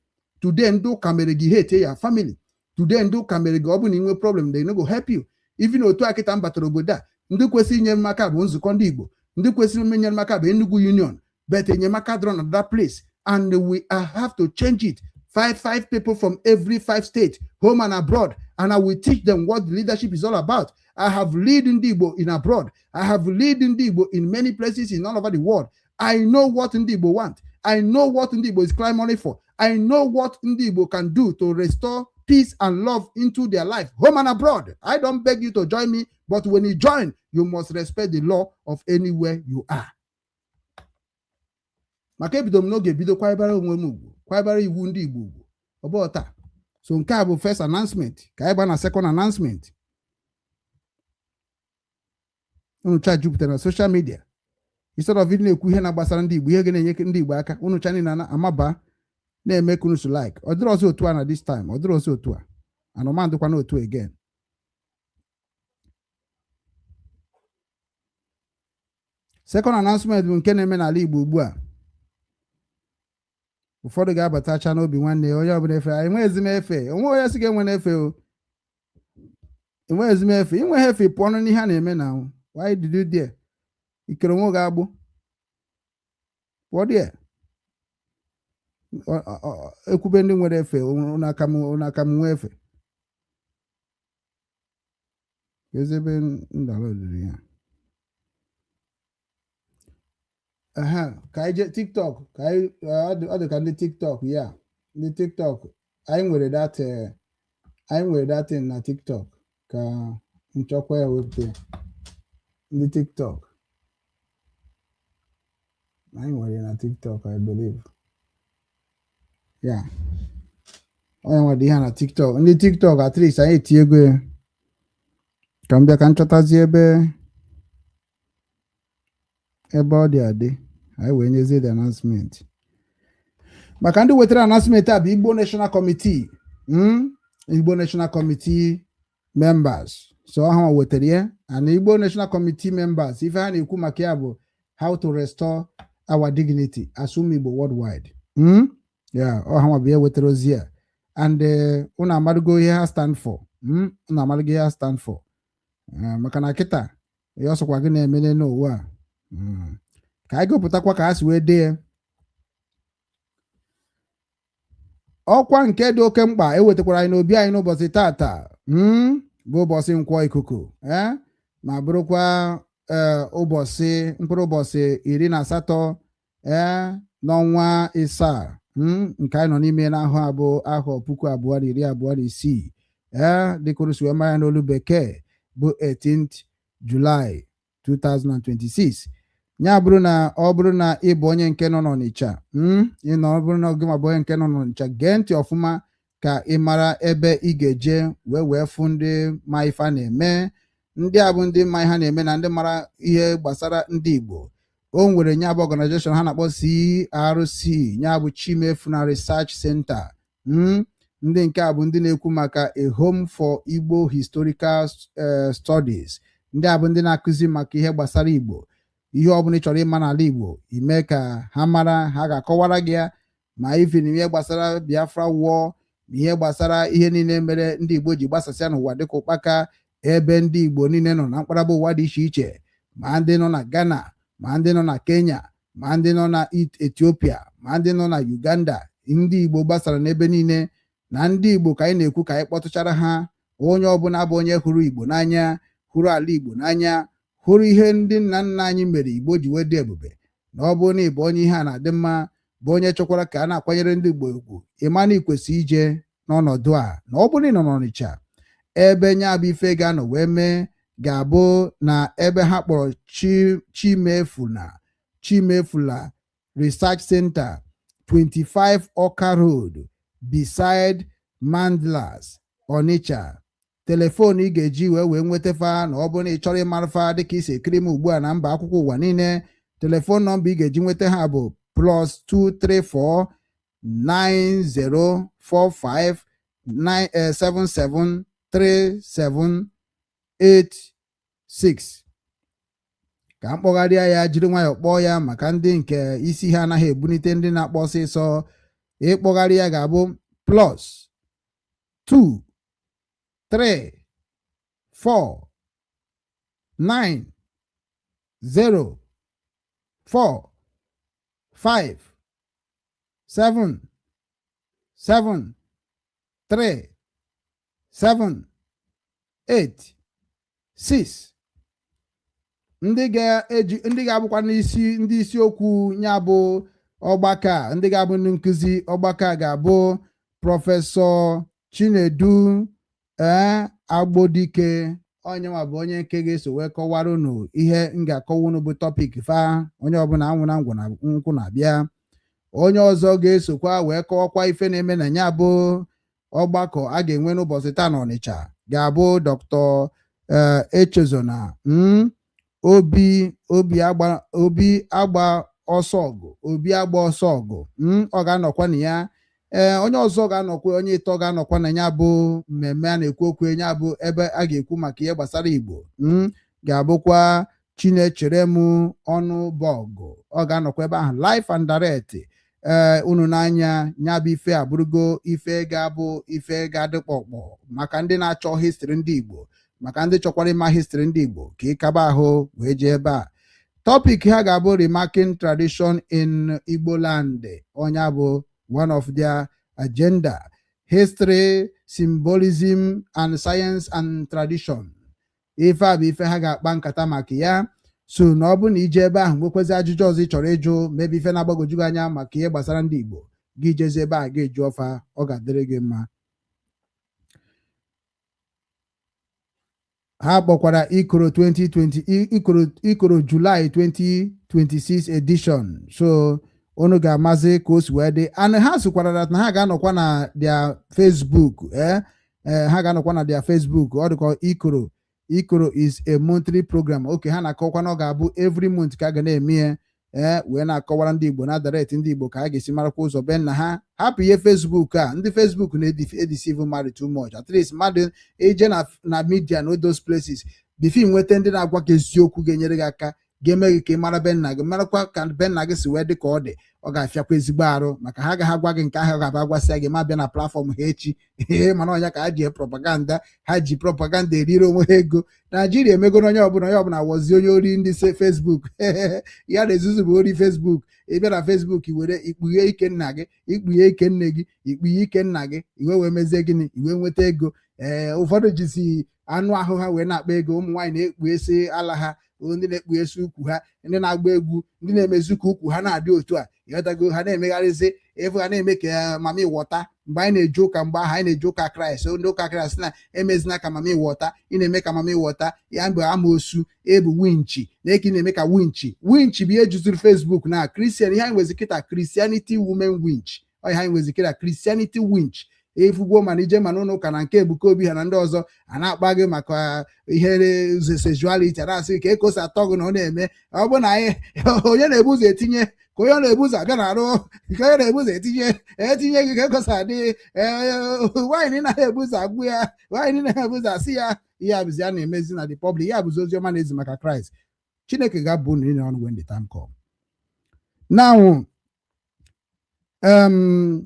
Speaker 1: Today, ndị ụka mere gị hate ya family. Today, ndị ụka mere gị ọ bụ na inwe problem, they no go help you. Even otu a kịta m batara obodo a, ndị kwesịrị inye maka bụ nzukọ ndị Igbo, ndị kwesịrị inye maka bụ Enugu Union, but enyemaka dọrọ na that place, and we have to change it. Five, five people from every five states, home and abroad, and I will teach them what the leadership is all about. I have lead Ndị Igbo in abroad. I have lead Ndị Igbo in many places in all over the world. I know what Ndị Igbo want. I know what Ndị Igbo is clamoring for. I know what Ndị Igbo can do to restore peace and love into their life, home and abroad. I don't beg you to join me, but when you join, you must respect the law of anywhere you are. Maka ebido m n'oge bido kwanyebara onwe m ugwu, kwanyebara iwu ndị Igbo ugwu. Ọ bụ taa. So nke a bụ first announcement. Ka anyị gbaa na second announcement. Unu cha jupụtara na social media. Instead of ịdị na-ekwu ihe na-gbasara ndị Igbo, ihe ga na-enye ndị Igbo aka, unu cha niile na-amaba na-eme ka unu so like. Ọ dịrị ọzọ otu a na this time, ọ dịrị ọzọ otu a, anụmanụ dịkwa n'otu again. Second announcement bụ nke na-eme n'ala Igbo ugbu a. Ụfọdụ ga-abatacha n'obi nwanne onye ọbụla efe enweghịzi m efe onwe onye sị ga-enwe n'efe o, enweghịzi m efe. Inwe efe, pụọ nụ n'ihe a na-eme na why did you there? Ikere onwe gị agbụ, pụọ there. Ekwube ndị nwere efe n'aka m nwee efe. Ezi ebe ndalodiri ya. Aha, ka anyị jee TikTok, ka anyị ọ dị ka ndị TikTok ya, ndị TikTok anyị nwere that anyị nwere that thing na TikTok ka nchọkwa ya wepụta ndị TikTok anyị nwere na TikTok, I believe ya onye nwere ihe na TikTok, ndị TikTok at least anyị etinye ego ya ka m bịa ka m chọtazie ebe ọ dị adị anyị wee nyezie the announcement. Maka ndị wetara announcement a bụ Igbo National Committee, Igbo National Committee members. So ha wetara ya, and Igbo National Committee members, ife ha na-ekwu maka ya bụ how to restore our dignity as ụmụ Igbo worldwide. Ya ọ ha nwa bụ ya wetara ozi a, and unu amadugo ihe ha stand for. Unu amadugo ihe ha stand for. Maka na kịta ya ọsọkwa gị na-emene n'ụwa a. Ka anyị gụpụtakwa ka ha si wee dee ya. Ọkwa nke dị oke mkpa ewetakwara anyị n'obi anyị n'ụbọchị tata, bụ ụbọchị nkwọ ikuku, ma bụrụkwa ụbọchị mkpụrụ ụbọchị 18 n'ọnwa ịsaa, nke anyị nọ n'ime n'ahụ abụ ahọ 2026, dịka unu si wee mara ya n'olu bekee bụ 18th July 2026. Ya bụrụ na ọ bụrụ na ị bụ onye nke nọ n'Ọnịcha, ị nọ, ọ bụrụ na gị ma bụ onye nke nọ n'Ọnịcha, gee ntị ọfụma ka ị mara ebe ị ga-eje wee fụ ndị ma ife a na-eme. Ndị a bụ ndị ma ihe a na-eme na ndị mara ihe gbasara ndị Igbo. O nwere nya bụ organization ha na-akpọ CRC, nya bụ Chimefuna Research Center. Ndị nke a bụ ndị na-ekwu maka a home for Igbo historical studies. Ndị a bụ ndị na-akụzi maka ihe gbasara Igbo. Ihe ọbụla ị chọrọ ịma n'ala Igbo, ime ka ha mara, ha ga-akọwara gị ya, ma even ihe gbasara Biafra War, ma ihe gbasara ihe niile mere ndị Igbo ji gbasasịa n'ụwa dịka ụkpaka, ebe ndị Igbo niile nọ na mkparaba ụwa dị iche iche, ma ndị nọ na Ghana, ma ndị nọ na Kenya, ma ndị nọ na Ethiopia, ma ndị nọ na Uganda. Ndị Igbo gbasara n'ebe niile na ndị Igbo ka anyị na-ekwu ka anyị kpọtụchara ha. Onye ọbụla bụ onye hụrụ Igbo n'anya, hụrụ ala Igbo n'anya, hụrụ ihe ndị nna nna anyị mere Igbo ji wee dị ebube, na ọ bụrụ na ị bụ onye ihe a na-adị mma, bụ onye chọkwara ka a na-akwanyere ndị Igbo ugwu, ịma na ikwesị ije n'ọnọdụ a. Na ọ bụrụ na ị nọ n'Ọnịcha, ebe nya bụ ife ga-anọ wee mee ga-abụ na ebe ha kpọrọ Chimefuna Research Center, 25 Ọka Road, beside Mandlas, Onitsha. Telephone ị ga-eji wee nweta fa, na ọ bụrụ na ị chọrọ ịmara fa dịka isi ekiri m ugbu a na mba akwụkwọ ụwa niile, telephone number ị ga-eji nweta ha bụ +234 9045 9 77 3786. Ka m kpọgharịa ya, jiri nwayọọ kpọọ ya maka ndị nke isi ha anaghị ebunite, ndị na-akpọ ọsịsọ. Ịkpọgharị ya ga-abụ +2 3 4 9 0 4 5 7 7 3 7 8 6. Ndị ga-eji, ndị ga-abụkwa n'isi ndị isiokwu ya bụ ọgbakọ a, ndị ga-abụ ndị nkụzi ọgbakọ a ga-abụ Professor Chinedu Agbodike, onye nwa bụ onye nke ga-eso wee kọwara unu ihe m ga-akọwa unu bụ topic fa. Onye ọbụla anwụ na ngwụ na nkwụ na-abịa. Onye ọzọ ga-esokwa wee kọwakwa ife na-eme na ya bụ ọgbakọ a ga-enwe n'ụbọchị taa n'Ọnịcha ga-abụ Dr. Echezona. Obi Obi agba Obi agba ọsọ ọgụ, Obi agba ọsọ ọgụ, ọ ga-anọkwa na ya. Ee, onye ọzọ ga-anọkwa, onye ịtọ ga-anọkwa na ya bụ mmemme a na-ekwu okwu ya, bụ ebe a ga-ekwu maka ihe gbasara Igbo, ga-abụkwa Chinechere m ọnụ bọgụ. Ọ ga-anọkwa ebe ahụ live and direct. Ee, unu n'anya ya bụ ife abụrụgo ife ga-abụ ife ga-adị kpọkpọ maka ndị na-achọ history ndị Igbo, maka ndị chọkwara ịma history ndị Igbo, ka ịkaba ahụ wee jee ebe a. Topic ha ga-abụ "Remarking Tradition in Igbo Land". Onye bụ one of their agenda, history, symbolism and science and tradition. Ife a bụ ife ha ga-akpa nkata maka ya. So na ọ bụ na ije ebe ahụ, nwekwezi ajụjụ ọzọ ị chọrọ ịjụ, mebe ife na-agbagwoju gị anya maka ihe gbasara ndị Igbo, gị jezi ebe a ga-eju ọfa, ọ ga-adịrị gị mma. Ha kpọkwara Ikoro 2020, Ikoro July 2026 edition. So unu ga-amazi ka o si wee dị. And ha sịkwara that na ha ga-anọkwa na their Facebook. Ee, ha ga-anọkwa na their Facebook. Ọ dịka Ikoro is a monthly program. Okay, ha na-akọkwa na ọ ga-abụ every month ka a ga na-eme ya, ee, wee na-akọwara ndị Igbo na direct ndị Igbo ka a ga-esi marakwa ụzọ be nna ha. Hapụ ihe Facebook a, ndị Facebook na-edeceive mmadụ too much. At least mmadụ ije na media na those places before nweta ndị na-agwa gị eziokwu ga-enyere gị aka, ga-eme gị ka ị mara be nna gị, marakwa ka be nna gị si wee dị ka ọ dị, ọ ga-afịakwa ezigbo arụ, maka ha agaghị agwa gị nke ahụ ga-abịa gwasịa gị ma bịa na platform ha echi. Ee, mana ọnya ka ha ji propaganda, ha ji propaganda eriri onwe ha ego. Naijiria emegoro onye ọbụla, onye ọbụla wọzi onye ori ndị se Facebook ya na-ezuzu bụ ori Facebook. Ị bịa na Facebook were ikpughe ike nna gị, ikpughe ike nne gị, ikpughe ike nna gị, iwe wee mezie gịnị? Iwe nweta ego. Ee, ụfọdụ jizi anụ ahụ ha wee na-akpa ego. Ụmụ nwaanyị na-ekpughesi ala ha, ndị na-ekpughesi ukwu ha, ndị na-agba egwu, ndị na-emezi ka ukwu ha na-adị otu a, ịghọtago, ha na-emegharịzi efu, ha na-eme ka mami wọta. Mgbe anyị na-eje ụka, mgbe ahụ anyị na-eje ụka Kraịst, ndị ụka Kraịst na-emezina ka mami wọta. Ị na-eme ka mami wọta ya mgbe amoosu ebu winchi na eke na-eme ka winchi. Winchi bụ ihe juziri Facebook na Christian. Ihe anyị nwezi kịta, Christianity women winch. Ọ ihe anyị nwezi kịta, Christianity winch. Efugwo mana ije mana ụlọ ụka na nke Ebuka Obi ha na ndị ọzọ a na-akpa gị maka ihe sexuality, a na-asị ka ekosi atọ gị na ọ na-eme. Ọ bụ na anyị onye na-ebu ụzọ etinye, ka onye na-ebu ụzọ abịa na-arụ, ka onye na-ebu ụzọ etinye gị ka ekosi adị nwaanyị naghị ebu ụzọ agwụ ya, nwaanyị naghị ebu ụzọ asị ya. Ihe abụzi a na-emezi na the public, ya bụzi ozi ọma na-ezi maka Kraịst. Chineke ga-abụ unu niile ọnụ when the time come. Now,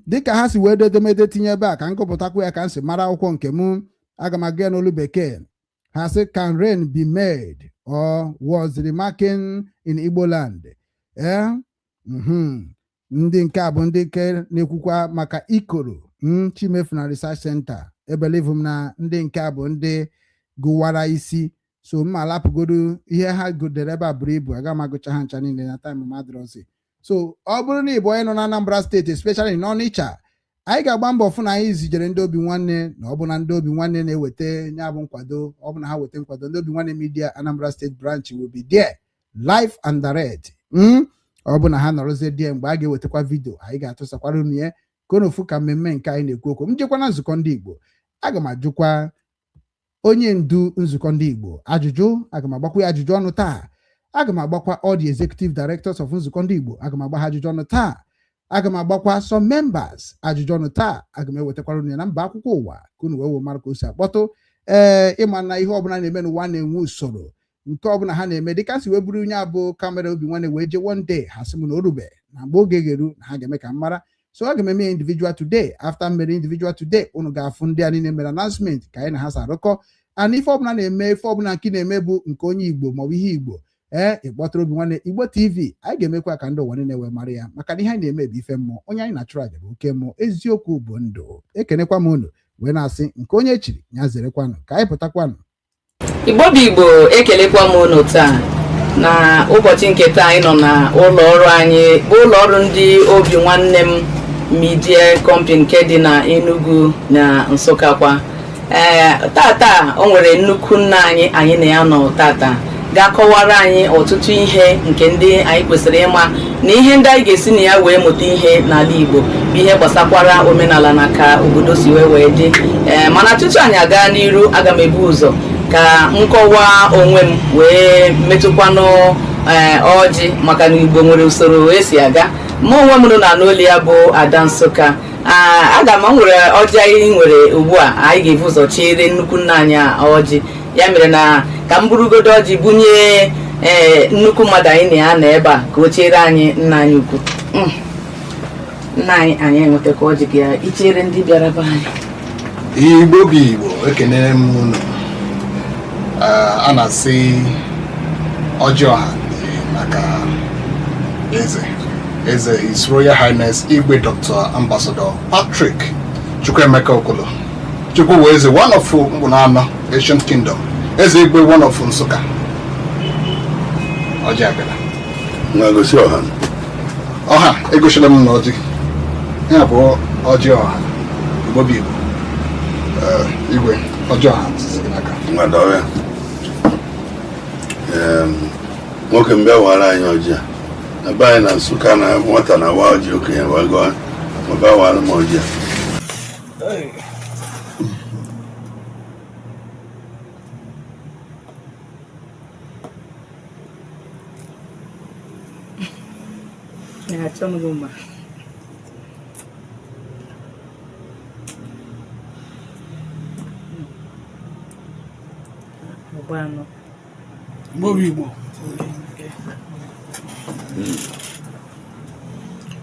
Speaker 1: dịka ha si wee dee edemede tinye ebe a, ka m gụpụtakwa ya ka m si mara akwụkwọ nke m. Aga m aga ya n'olu Bekee. Ha sị, "Can rain be made or was remarking in Igbo land?" Ee, ndị nke a bụ ndị nke na-ekwukwa maka Ikoro Chimefuna Research Center. Ebelieve m na ndị nke a bụ ndị gụwara isi. So mma alapụgodo ihe ha godere ebe a buru ibu, aga m agụcha ha ncha niile na time m adịrọzi. So ọ bụrụ na ị bụ onye nọ na Anambra Steeti, especially n'Ọnịcha, anyị ga-agba mbọ fụ na anyị zijere ndị Obi Nwanne, na ọ bụ na ndị Obi Nwanne na-eweta ya bụ nkwado. Ọ bụ na ha weta nkwado, ndị Obi Nwanne Media Anambra State branch will be there live and direct. Ọ bụ na ha nọrọzie die mgbe a ga-ewetakwa video, anyị ga-atụsakwara unu ya ka unu fụ ka mmemme nke anyị na-ekwu okwu. M jekwa na nzukọ ndị Igbo, aga m ajụkwa onye ndu nzukọ ndị Igbo ajụjụ. Aga m agbakwa ya ajụjụ ọnụ taa. Aga m agbakwa all the executive directors of nzukọ ndị Igbo, aga m agba ha ajụjụ ọnụ taa. Aga m agbakwa some members ajụjụ ọnụ taa. Aga m ewetakwara unu ya na mba akwụkwọ ụwa ka unu wee wee mara ka o si akpọtụ. Ee, ịma na ihe ọbụla na-eme n'ụwa na-enwe usoro. Nke ọbụla ha na-eme, dịka si wee buru onye abụ camera Obi Nwanne wee jee one day, ha sị m na o rube na mgbe oge ga-eru na ha ga-eme ka m mara. So aga m eme ya individual today. After m mere individual today, unu ga-afụ ndị a niile mere announcement ka anyị na ha si arụkọ. And ife ọbụla na-eme, ife ọbụla nke na-eme bụ nke onye Igbo maọbụ ihe Igbo, ee, ịkpọtụrụ Obi Nwanne Igbo TV, anyị ga-emekwa ka ndị ụwa niile wee mara ya, maka na ihe anyị na-eme bụ ife mmụọ. Onye anyị na-achụrụ aja bụ oke mmụọ. Eziokwu bụ ndụ. Ekenekwa m unu wee na-asị nke onye chiri ya zerekwanụ, ka anyị pụtakwanụ.
Speaker 7: Igbo bụ Igbo, ekelekwa m unu taa na ụbọchị nke taa. Anyị nọ na ụlọ ọrụ anyị bụ ụlọ ọrụ ndị Obi Nwanne m Media Company nke dị na Enugu na Nsụka kwa. Ee, tata o nwere nnukwu nna anyị, anyị na ya nọ tata ga-akọwara anyị ọtụtụ ihe nke ndị anyị kwesịrị ịma na ihe ndị anyị ga-esi na ya wee mụta ihe n'ala Igbo, bụ ihe gbasakwara omenala na ka obodo si wee dị. Ee, mana tutu anyị aga n'iru, aga m ebu ụzọ Ka m kọwaa onwe m wee metụkwanụ ee ọjị, maka na Igbo nwere usoro esi aga. Mụ onwe m nọ na n'olu ya bụ Ada Nsụka. Aga m nwere ọjị anyị nwere ugbu a. Anyị ga-ebu ụzọ chiere nnukwu nna anyị ọjị. Ya mere na ka m burugodo ọjị bunye ee nnukwu mmadụ anyị na ya nọ ebe a, ka o chiere anyị nna anyị ukwu. Nna anyị, anyị enwetakwa ọjị gị ichere ndị bịara be anyị.
Speaker 8: Igbo bụ Igbo, ekenere m unu. A na-asị ọjị ọha dị maka eze His Royal Highness Igwe Dr. Ambassador Patrick Chukwuemeka Okolo Chukwu wee eze one of Mkpụnanọ Ancient Kingdom, eze Igwe one of Nsụka. Ọjị abịala.
Speaker 9: Nwa, gosi ọha.
Speaker 8: Ọha, egosila m na ọjị ya bụ ọjị ọha. Igbo bụ Igbo. Igwe, ọjị ọha zizi gị n'aka.
Speaker 9: Nwa, dọrọ ya. Nwoke m, bịa wara anyị ọjị a. Na be anyị na Nsụka, na nwata na-awa ọjị, okenye wago ma bịa wara m ọjị a.
Speaker 7: Na-achọ m gị mma. Ọgba anọ.
Speaker 1: Igbo bụ Igbo.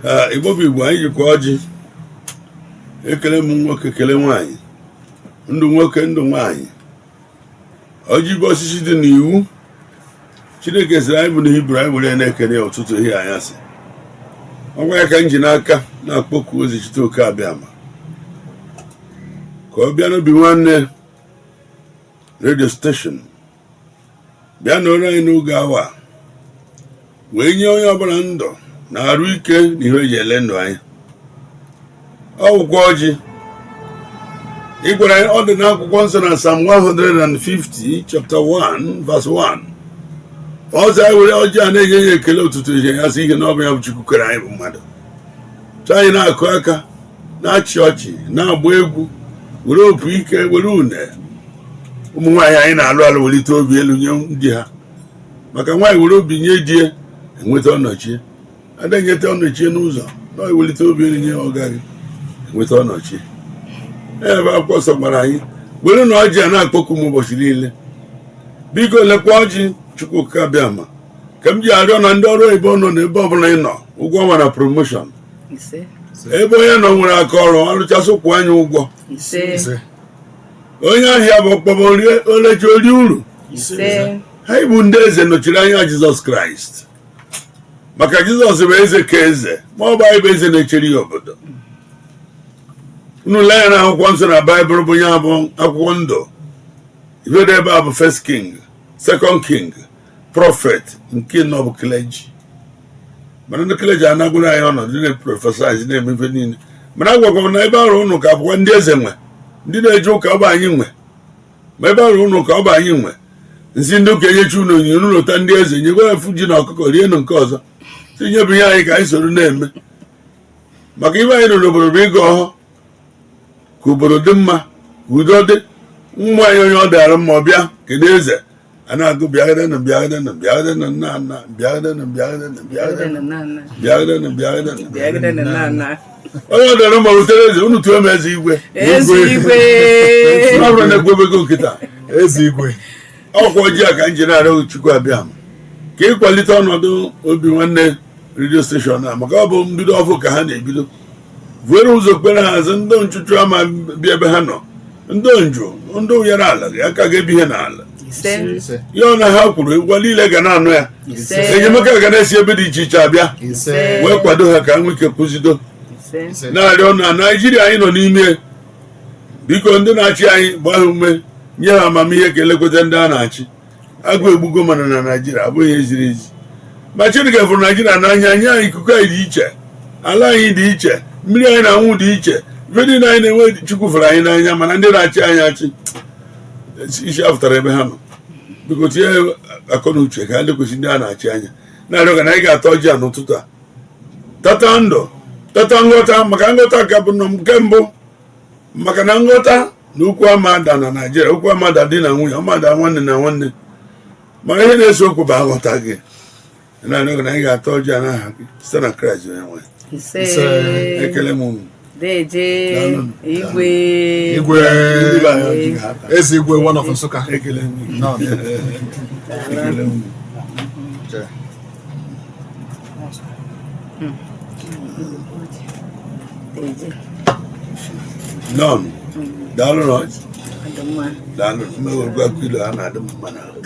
Speaker 9: Ee, Igbo bụ Igbo, anyị jikwa ọjị ekele m nwoke, kele nwaanyị, ndụ nwoke, ndụ nwaanyị. Ọjị bụ osisi dị n'iwu Chineke sịrị anyị bụ na Hibru anyị were ya na-ekene ya ụtụtụ, ehihie, anyasị. Ọgwa ya ka m ji n'aka na-akpọku ozi chite oke abịama ka ọ bịa n'obi nwanne radio station, bịa nọrọ anyị n'oge awa, wee nye onye ọbụla ndụ na arụ ike na ihe eji ele ndụ anyị. Ọ wụkwa ọjị ị gwara anyị, ọ dị n'akwụkwọ nsọ na Psalm 150 chapter 1 verse 1. Ọzọ, anyị were ọjị a na-enye ya ekele ụtụtụ, ihe ya sị ihe na ọ bụ ya bụ Chukwu kere anyị bụ mmadụ. Chọọ anyị na-akụ aka, na-achị ọchị, na-agba egwu, were opi ike, were une. Ụmụ nwaanyị anyị na-alụ alụ welite obi elu nye ndị ha, maka nwaanyị were obi nye di ya, enweta ọnọchie. Ada enyeta ọnọchie n'ụzọ na ewelite obi elu nye ọga gị, enweta ọnọchie. Ebe akwụkwọ nsọ gwara anyị were na ọjị a na-akpọku m ụbọchị niile. Biko, lekwa ọjị Chukwu abịa ma ka m ji arịọ na ndị ọrụ oyibo nọ n'ebe ọbụla ị nọ, ụgwọ ọnwa na promotion.
Speaker 7: Ise.
Speaker 9: Ebe onye nọ nwere aka ọrụ arụchasị, kwụọ anyị ụgwọ.
Speaker 7: Ise.
Speaker 9: Onye ahịa bụ ọkpọbọ oleji ori uru.
Speaker 7: Ise.
Speaker 9: Anyị bụ ndị eze nọchiri anya Jizọs Kraịst, maka Jizọs bụ eze ka eze, ma ọ bụ anyị bụ eze na-echere ya obodo. Unu lee ya na akwụkwọ nsọ na Baịbụl, bụ ya bụ akwụkwọ ndụ. Ife dị ebe a bụ First King, Second King, Prophet, nke nọ bụ clergy. Mana ndị clergy anagwụrụ anyị ọnọdụ na-eprophesize, na-eme ife niile. Mana agwakwa m na ebe arụ ụnụ ka bụkwa ndị eze nwe, ndị na-eje ụka, ọ bụ anyị nwe. Ma ebe arụ ụnụ ka ọ bụ anyị nwe nsị ndị ụka enyechi unu onyinye, unu lụta ndị eze nyegwara efu ji na ọkụkọ rienụ. Nke ọzọ tinye bụ ihe anyị ka anyị soro na-eme, maka ibe anyị nọ n'obodo bụ ịga ọhọ ka obodo dị mma, ka udo dị. Mmụ anyị onye ọ dịara mma, ọ bịa kedu eze a na-agụ bịagịdenụ, bịagịdenụ, bịagịdenụ, nna nna, bịagịdenụ, bịagịdenụ, bịagịdenụ, bịagịdenụ, bịagịdenụ,
Speaker 7: Bịagịdenụ, nna nna.
Speaker 9: Onye ọ dịara mma rutere eze, unu tụọ m eze igwe.
Speaker 7: Eze igwe.
Speaker 9: Ọ bụrụ na ekwebego nkịta.
Speaker 8: Eze igwe.
Speaker 9: Ọkwa ọjị a ka m ji na-arịọ Chukwu abịa m ka ịkwalite ọnọdụ obi nwanne radio station a, maka ọ bụ mbido ọfụ ka ha na-ebido. Vuere ụzọ kpere ha azụ ndị nchụchụ ama bịa ebe ha nọ, ndị nju, ndị ụyara ala aka ga-ebi ihe n'ala.
Speaker 7: Ise.
Speaker 9: Ya ọ na ha kwuru ụgwọ niile ga na-anụ ya.
Speaker 7: Ise.
Speaker 9: Enyemaka ga na-esi ebe dị iche iche abịa
Speaker 8: Ise.
Speaker 9: wee kwado ha ka nwee ike kụzido.
Speaker 7: Ise.
Speaker 9: Na-arịọ na Naijiria anyị nọ n'ime, biko, ndị na-achị anyị, gbaa ha ume, nye ha amamihe ka elekweta ndị a na-achị. Agụ egbugo, mana na Naijiria abụghị ihe ziri ezi. Ma Chineke fụrụ Naijiria n'anya, nye anyị ikuku anyị dị iche, ala anyị dị iche, mmiri anyị na-anwụ dị iche, ife niile anyị na-enwe. Chukwu fụrụ anyị n'anya, mana ndị na-achị anyị achị, isi afụtara ebe ha nọ. Biko, tinye akọ na uche ka ha lekwesị ndị a na-achị anya. Na-arịọ ka na anyị ga-ata ọjị a n'ụtụtụ a, tata ndụ, tata nghọta, maka nghọta ka bụ nọ nke mbụ, maka na nghọta N'ukwu amada na Naijiria, okwu amada di na nwunye, ọmada nwanne na nwanne, mana ihe na-ese okwu bụ aghọta gị. Naanị oge na anyị ga-atọ ọjị a n'aha gị site na Kraịst onye nwe.
Speaker 7: Ise.
Speaker 9: Ekele m unu.
Speaker 7: Deje.
Speaker 9: Daalụ.
Speaker 7: Igwe.
Speaker 8: Igwe.
Speaker 9: Ndị be anyị ọjị ga-ata.
Speaker 8: Eze Igwe one of Nsụka.
Speaker 9: Ekele m unu.
Speaker 8: Nọ.
Speaker 9: Ekele m unu.
Speaker 8: Okay.
Speaker 7: Deje.
Speaker 9: Nọn, daalụ na ọjị.
Speaker 7: Ọ dị mma.
Speaker 9: Daalụ. Mmewegwu akụ ilu ha na-adị m mma n'ahụ.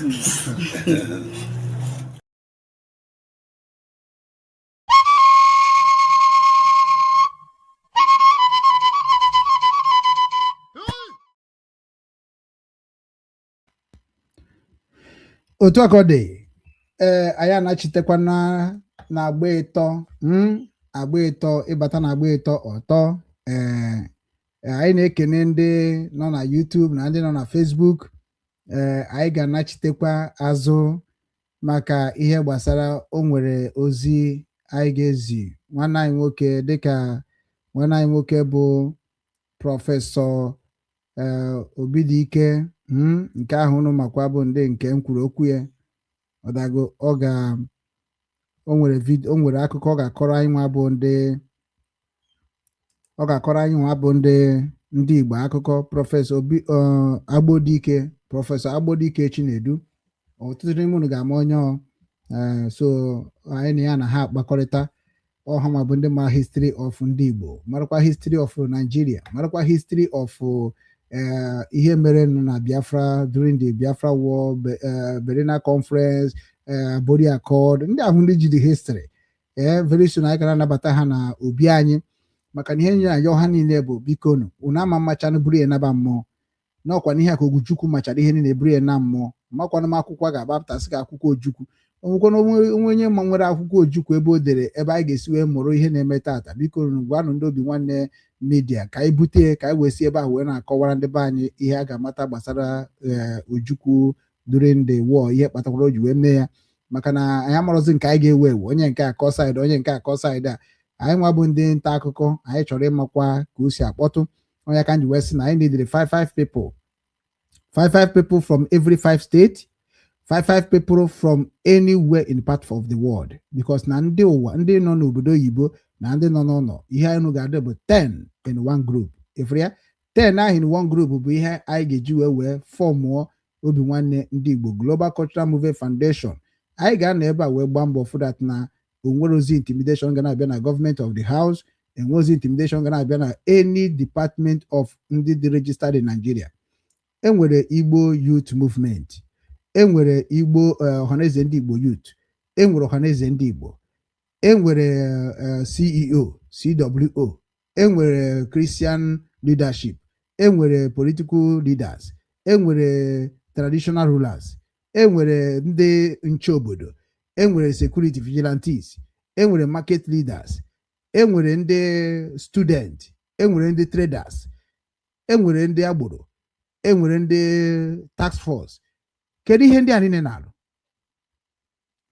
Speaker 1: Otu a ka ọ dị. Ee, anyị anachitekwana na agba ịtọ, agba ịtọ ịbata na agba ịtọ ọtọ. Ee, anyị na-ekene ndị nọ na YouTube na ndị nọ na Facebook. Ee, anyị ga-anachitekwa azụ maka ihe gbasara o nwere ozi anyị ga-ezi nwanne anyị nwoke, dịka nwanne anyị nwoke bụ Professor ee Obidike, nke ahụ unu makwa bụ ndị nke m kwuru okwu ya. Ọdago ọ ga o nwere video, o nwere akụkọ ọ ga-akọrọ anyị nwa bụ ndị ọ ga-akọrọ anyị nwa bụ ndị Igbo akụkọ. Professor Obi Agbodike, Professor Agbodike Chinedu, ọtụtụ n'ime unu ga-ama onye ọ. Ee, so anyị na ya na ha akpakọrịta ọha ma bụ ndị ma history of ndị Igbo, marakwa history of Nigeria, marakwa history of ihe mere nụ na Biafra during the Biafra War, Berlin Conference, Aburi Accord, ndị ahụ ndị ji the history. Ee, very soon anyị gara anabata ha na obi anyị, maka na ihe nyere anyị ọha niile bụ bikonu unu ama mmachanụ buru ya naba mmụọ n'ọkwa n'ihe a ka Oguchukwu machara ihe niile buru ya na mmụọ. Makwanụ m akwụkwọ a ga-agbapụtasị ka akwụkwọ Ojukwu onwekwana onwe onye ma nwere akwụkwọ Ojukwu ebe o dere ebe anyị ga-esi wee mụrụ ihe na-eme tata. Biko unu gwanụ ndị Obi Nwanne Media ka anyị bute, ka anyị wee si ebe ahụ wee na-akọwara ndị be anyị ihe a ga-amata gbasara ee Ojukwu during the war, ihe kpatakwara o ji wee mee ya, maka na anyị amarọzi nke anyị ga-ewe ewe, onye nke akọ side, onye nke akọ side a. Anyị nwa bụ ndị nta akụkọ, anyị chọrọ ịmakwa ka o si akpọtụ. Onye ka anyị ji wee sị na anyị needed five five people, five five people from every five state, five five people from anywhere in part of the world, because na ndị ụwa, ndị nọ n'obodo oyibo na ndị nọ n'ụlọ, ihe anyị ga-adị bụ 10 in one group. Ifuru ya, 10 ahụ in one group bụ ihe anyị ga-eji wee formụọ Obi Nwanne Ndị Igbo Global Cultural Movement Foundation. Anyị ga-anọ ebe a wee gbaa mbọ for that na onwere ozi intimidation ga na-abịa na government of the house, enwe ozi intimidation ga na-abịa na any department of ndị dị registered in Nigeria. Enwere Igbo Youth Movement, enwere Igbo Ọhaneze Ndị Igbo Youth, enwere Ọhaneze Ndị Igbo, enwere CEO CWO, enwere Christian leadership, enwere political leaders, enwere traditional rulers, enwere ndị nche obodo, enwere security vigilantes, enwere market leaders, enwere ndị student, enwere ndị traders, enwere ndị agboro, enwere ndị task force. Kedu ihe ndị a niile na-alụ?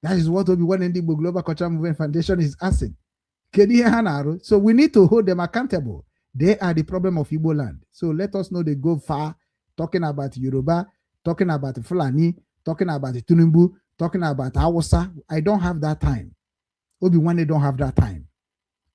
Speaker 1: That is what Obi Nwanne Ndị Igbo Global Cultural Movement Foundation is asking. Kedu ihe ha na-arụ? So we need to hold them accountable. They are the problem of Igbo land. So let us know they go far talking about Yoruba, talking about Fulani, talking about Tinubu, talking about Hausa. I don't have that time. Obi Nwanne don't have that time.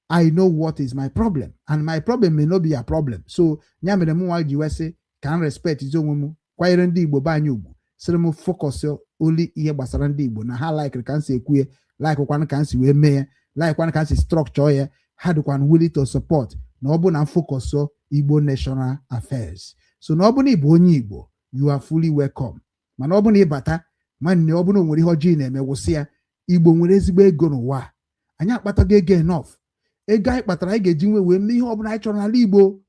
Speaker 1: I know what is my problem, and my problem may not be a problem. So ya mere m nwa ji wee sị ka m respect izi onwe m, kwanyere ndị Igbo be anyị ugwu, sịrị m focus only ihe gbasara ndị Igbo na ha like ka m si ekwu ya, like kwanụ ka m si wee mee ya, like kwanụ ka m si structure ya. Ha dịkwanụ willing to support na ọ bụ na m focus Igbo national affairs. So na ọ bụ na ị bụ onye Igbo, you are fully welcome. Mana ọ bụ na ịbata, nwanne, ọ bụ na o nwere ihe ọjọọ ị na-eme, wụsị ya. Igbo nwere ezigbo ego n'ụwa a. Anyị akpatago ego enough. Ego anyị kpatara, anyị ga-eji nwe wee mee ihe ọbụla anyị chọrọ n'ala Igbo.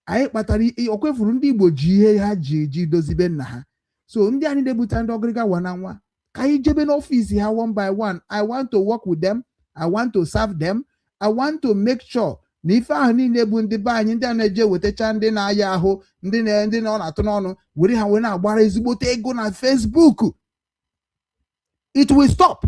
Speaker 1: Anyị kpatara ọ kwefuru ndị Igbo ji ihe ha ji eji dozibe nna ha. So ndị anyị na-ebute ndị ọgịrịga wa na nwa, ka anyị jebe n'ọfịs ha one by one. I want to work with them. I want to serve them. I want to make sure na ife ahụ niile bụ ndị be anyị, ndị a na-eje wetacha ndị na-aya ahụ, ndị na ndị na ọ na-atụ n'ọnụ were ha wee na-agbara ezigbote ego na Facebook, it will stop.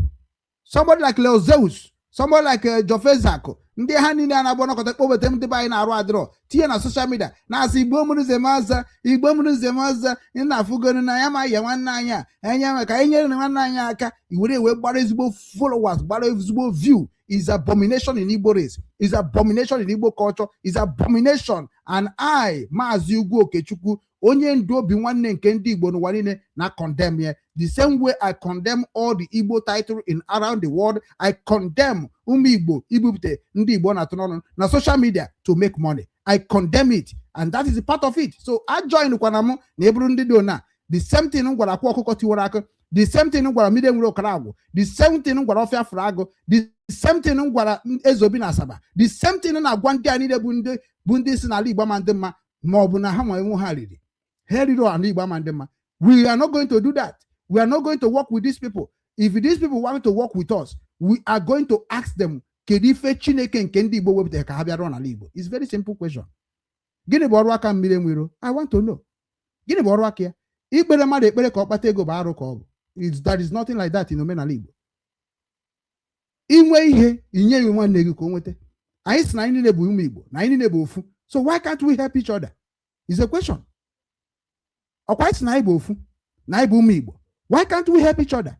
Speaker 1: Somebody like Leo Zeus, somebody like Jofezako. Ndị ha niile a na-agba nọkọta kpọbata ndị be anyị na-arụ adịrọ tinye na social media na-asị, "Igbo mụrụ nze m ọzọ, Igbo mụrụ nze m ọzọ, ị na-afụgoro na ya ma ya nwanne anyị a enye ka anyị nyere nwanne anyị aka." Iwere wee gbara ezigbo followers, gbara ezigbo view is abomination in Igbo race, is abomination in Igbo culture, is abomination. And I, Maazị Ugwu Okechukwu, onye ndu Obi Nwanne nke ndị Igbo n'ụwa niile, na condemn ya. The same way I condemn all the Igbo title in around the world, I condemn ụmụ Igbo ibupụta ndị Igbo na-atụ n'ọnụ na social media to make money. I condemn it, and that is a part of it. So I join kwana m na eburu ndị dị ona. The same thing m gwara Akwa Ọkụkọ Tiwara Akụ, the same thing m gwara mmiri enwere ọkara agwụ, the same thing m gwara ọfịa fụrụ agụ, the same thing m gwara Ezeobi na Asaba, the same thing na-agwa ndị a niile bụ ndị si n'ala Igbo ama ndị mma, ma ọ bụ na ha nwa enwe ha riri ha riri ala Igbo ama ndị mma. We are not going to do that. We are not going to work with these people. If these people want to work with us, we are going to ask them, kedu ife Chineke nke ndị Igbo wepụtara ka ha bịa rụọ n'ala Igbo? It's very simple question. Gịnị bụ ọrụ aka mmiri enwero? I want to know, gịnị bụ ọrụ aka ya? Ikpere mmadụ ekpere ka ọ kpata ego bụ arụ ka ọ bụ. There is nothing like that in omenala Igbo. Inwe ihe inye ya nwanne gị ka o nweta. Anyị sị na anyị niile bụ ụmụ Igbo, na anyị niile bụ ofu, so why can't we help each other is a question. Ọkwa anyị sị na anyị bụ ofu, na anyị bụ ụmụ Igbo, why can't we help each other?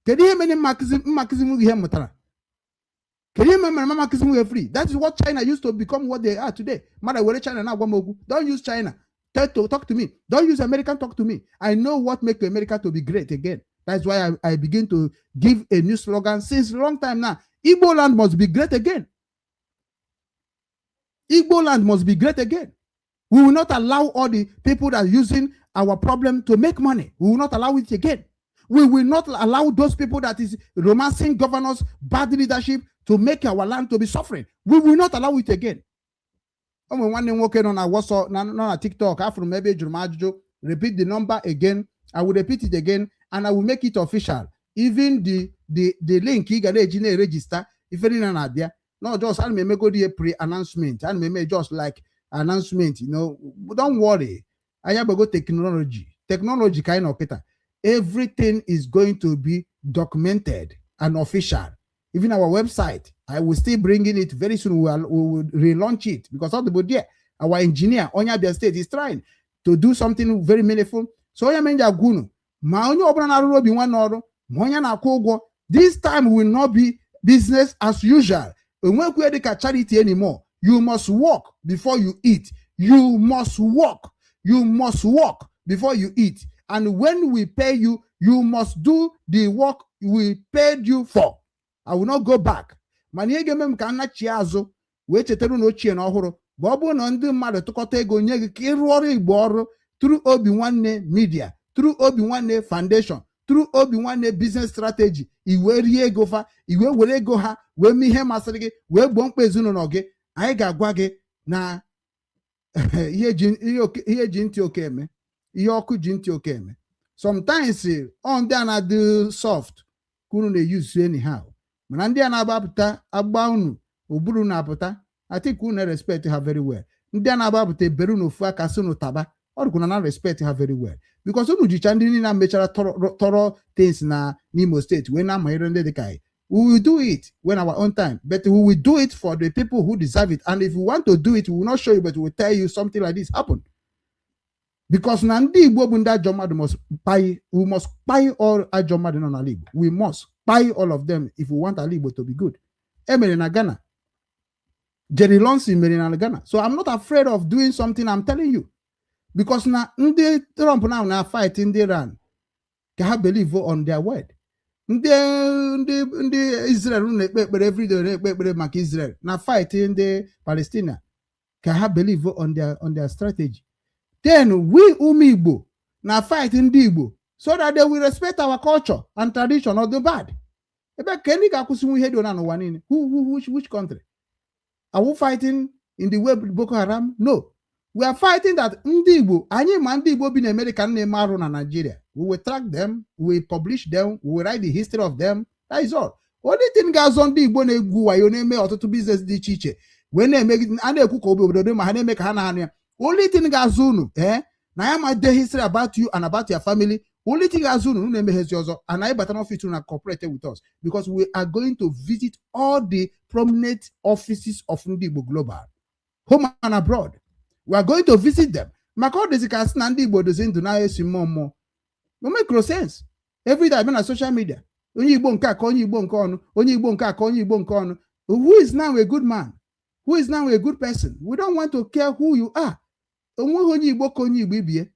Speaker 1: Kedu ihe mere mmakụzi m ihe mụtara? Kedu ihe mere mmakụzi m ihe free? That is what China used to become what they are today. Mmadụ were China na-agwa m okwu. Don't use China to talk to me. Don't use American talk to me. I know what make America to be great again. That's why I begin to give a new slogan since long time now: Igbo land must be great again. Igbo land must be great again. We will not allow all the people that are using our problem to make money. We will not allow it again. We will not allow those people that is romancing governors, bad leadership, to make our land to be suffering. We will not allow it again. O nwere nwanne m nwoke nọ na WhatsApp, nọ na TikTok. Afụrụ m ebe ejụrụ m ajụjụ, "Repeat the number again." I will repeat it again and I will make it official. Even the link ị ga na-eji na-eregister ife niile na-abịa. No, just ana m emegodi ihe pre-announcement. Ana m eme just like announcement. Don't worry. Anyị agbago technology. Technology ka anyị nọ kịta. Everything is going to be documented and official. Even our website, I will still bringing it very soon. We will relaunch it because all the there. Our engineer, Onye Abia State, is trying to do something very meaningful. So onye menja agwa unu, ma onye ọbụla na-arụrụ Obi Nwanne ọrụ, ma onye na-akwụ ụgwọ, this time will not be business as usual. Enwekwe dịka charity anymore. You must work before you eat. You must work. You must work before you eat. And when we pay you, you must do the work we paid you for. I will not go back. Mana ihe ga-eme m ka m nachie azụ wee chetara na ochie na ọhụrụ bụ ọ bụrụ na ndị mmadụ tụkọta ego nye gị ka ịrụ ọrụ Igbo ọrụ through Obi Nwanne Media, through Obi Nwanne Foundation, through Obi Nwanne business strategy, iwee rie ego fa, iwee were ego ha wee mee ihe masịrị gị, wee gboo mkpa ezinụlọ gị, anyị ga-agwa gị na ihe ji ntị oke eme, ihe ọkụ ji ntị oke eme. Sometimes ọ ndị a na-adị soft ka unu na-eyuzu anyhow, mana ndị a na-agbapụta agba unu ụbụrụ na-apụta. I think unu respect ha very well. Ndị a na-agbapụta ebere unu ofu aka si unu taba ọ dịkwa na respect ha very well, because unu jicha ndị niile mechara tọrọ things na n'Imo Steeti wee na-amanyere ndị dịka anyị. We will do it when our own time, but we will do it for the people who deserve it. And if we want to do it, we will not show you, but we will tell you something like this happened, because na ndị Igbo bụ ndị ajọ mmadụ must kpai. We must kpai all ajọ mmadụ nọ n'ala Igbo. We must kpai all of them if we want ala Igbo to be good. E mere na Ghana. Jerry Rawlings mere na Ghana. So I'm not afraid of doing something I'm telling you, because na ndị Trump now na fight ndị Iran ka ha believe on their word. Ndị Israel na-ekpe ekpere everyday, na-ekpe ekpere maka Israel na fight ndị Palestina ka ha believe on their strategy. Then we ụmụ Igbo na fight ndị Igbo so that they will respect our culture and tradition of the bad. Ebe ka ndị ga-akwụsịnwu ihe dị ona n'ụwa niile? Which country are we fighting in the way Boko Haram? No, we are fighting that ndị Igbo anyị, ma ndị Igbo bi na America na-eme arụ na Nigeria. We will track them, we will publish them, we will write the history of them. That is all. Only thing ga-azọ ndị Igbo na-egwu wayo, na-eme ọtụtụ business dị iche iche, wee na-eme a na-ekwu ka obodo dị ma ha na-eme ka ha na-anụ ya. Only thing ga-azụ unu na ya ma de history about you and about your family. Only thing azụ unu, unu emeghezi ọzọ and anyị bata n'ọfịs unu na cooperate with us, because we are going to visit all the prominent offices of ndị Igbo Global, home and abroad. We are going to visit them, maka ọ dịzị ka asị na ndị Igbo dozi ndụ na-esi mmụọ mmụọ. No make sense. Every day na social media, onye Igbo nke a ka onye Igbo nke ọnụ, onye Igbo nke a ka onye Igbo nke ọnụ. Who is now a good man? Who is now a good person? We don't want to care who you are. Onweghị onye Igbo ka onye Igbo ibie,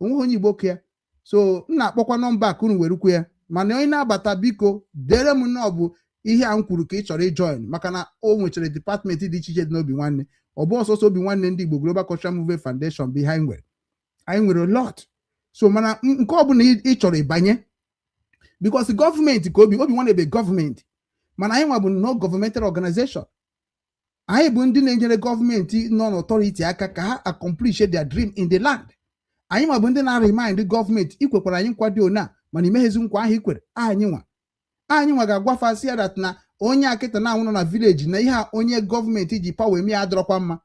Speaker 1: onweghị onye Igbo ka ya. So m na-akpọkwa nọmba ka unu werukwu ya, mana onye na-abata, biko dere m na ọ bụ ihe a m kwuru ka ị chọrọ ijoin, maka na o nwechara department dị iche iche dị n'Obi Nwanne. Ọ bụ ọsọsọ Obi Nwanne ndị Igbo Global Cultural Movement Foundation bụ ihe anyị nwere. Anyị nwere a lot. So mana nke ọbụla ị chọrọ ịbanye, because gọọmenti ka Obi Nwanne bụ gọọmenti, mana anyị nwa bụ no governmental organization. Anyị bụ ndị na-enyere gọọmenti nọ n'authority aka ka ha accomplish their dream in the land. Anyị nwa bụ ndị na-remind gọọmenti, ikwekwara anyị nkwado one a, mana imeghezi nkwa ahụ ikwere. Anyị nwa ga-agwafasị ya that na onye akịta na-anwụ nọ na village na ihe a onye gọọmenti ji power eme ya adọrọkwa mma.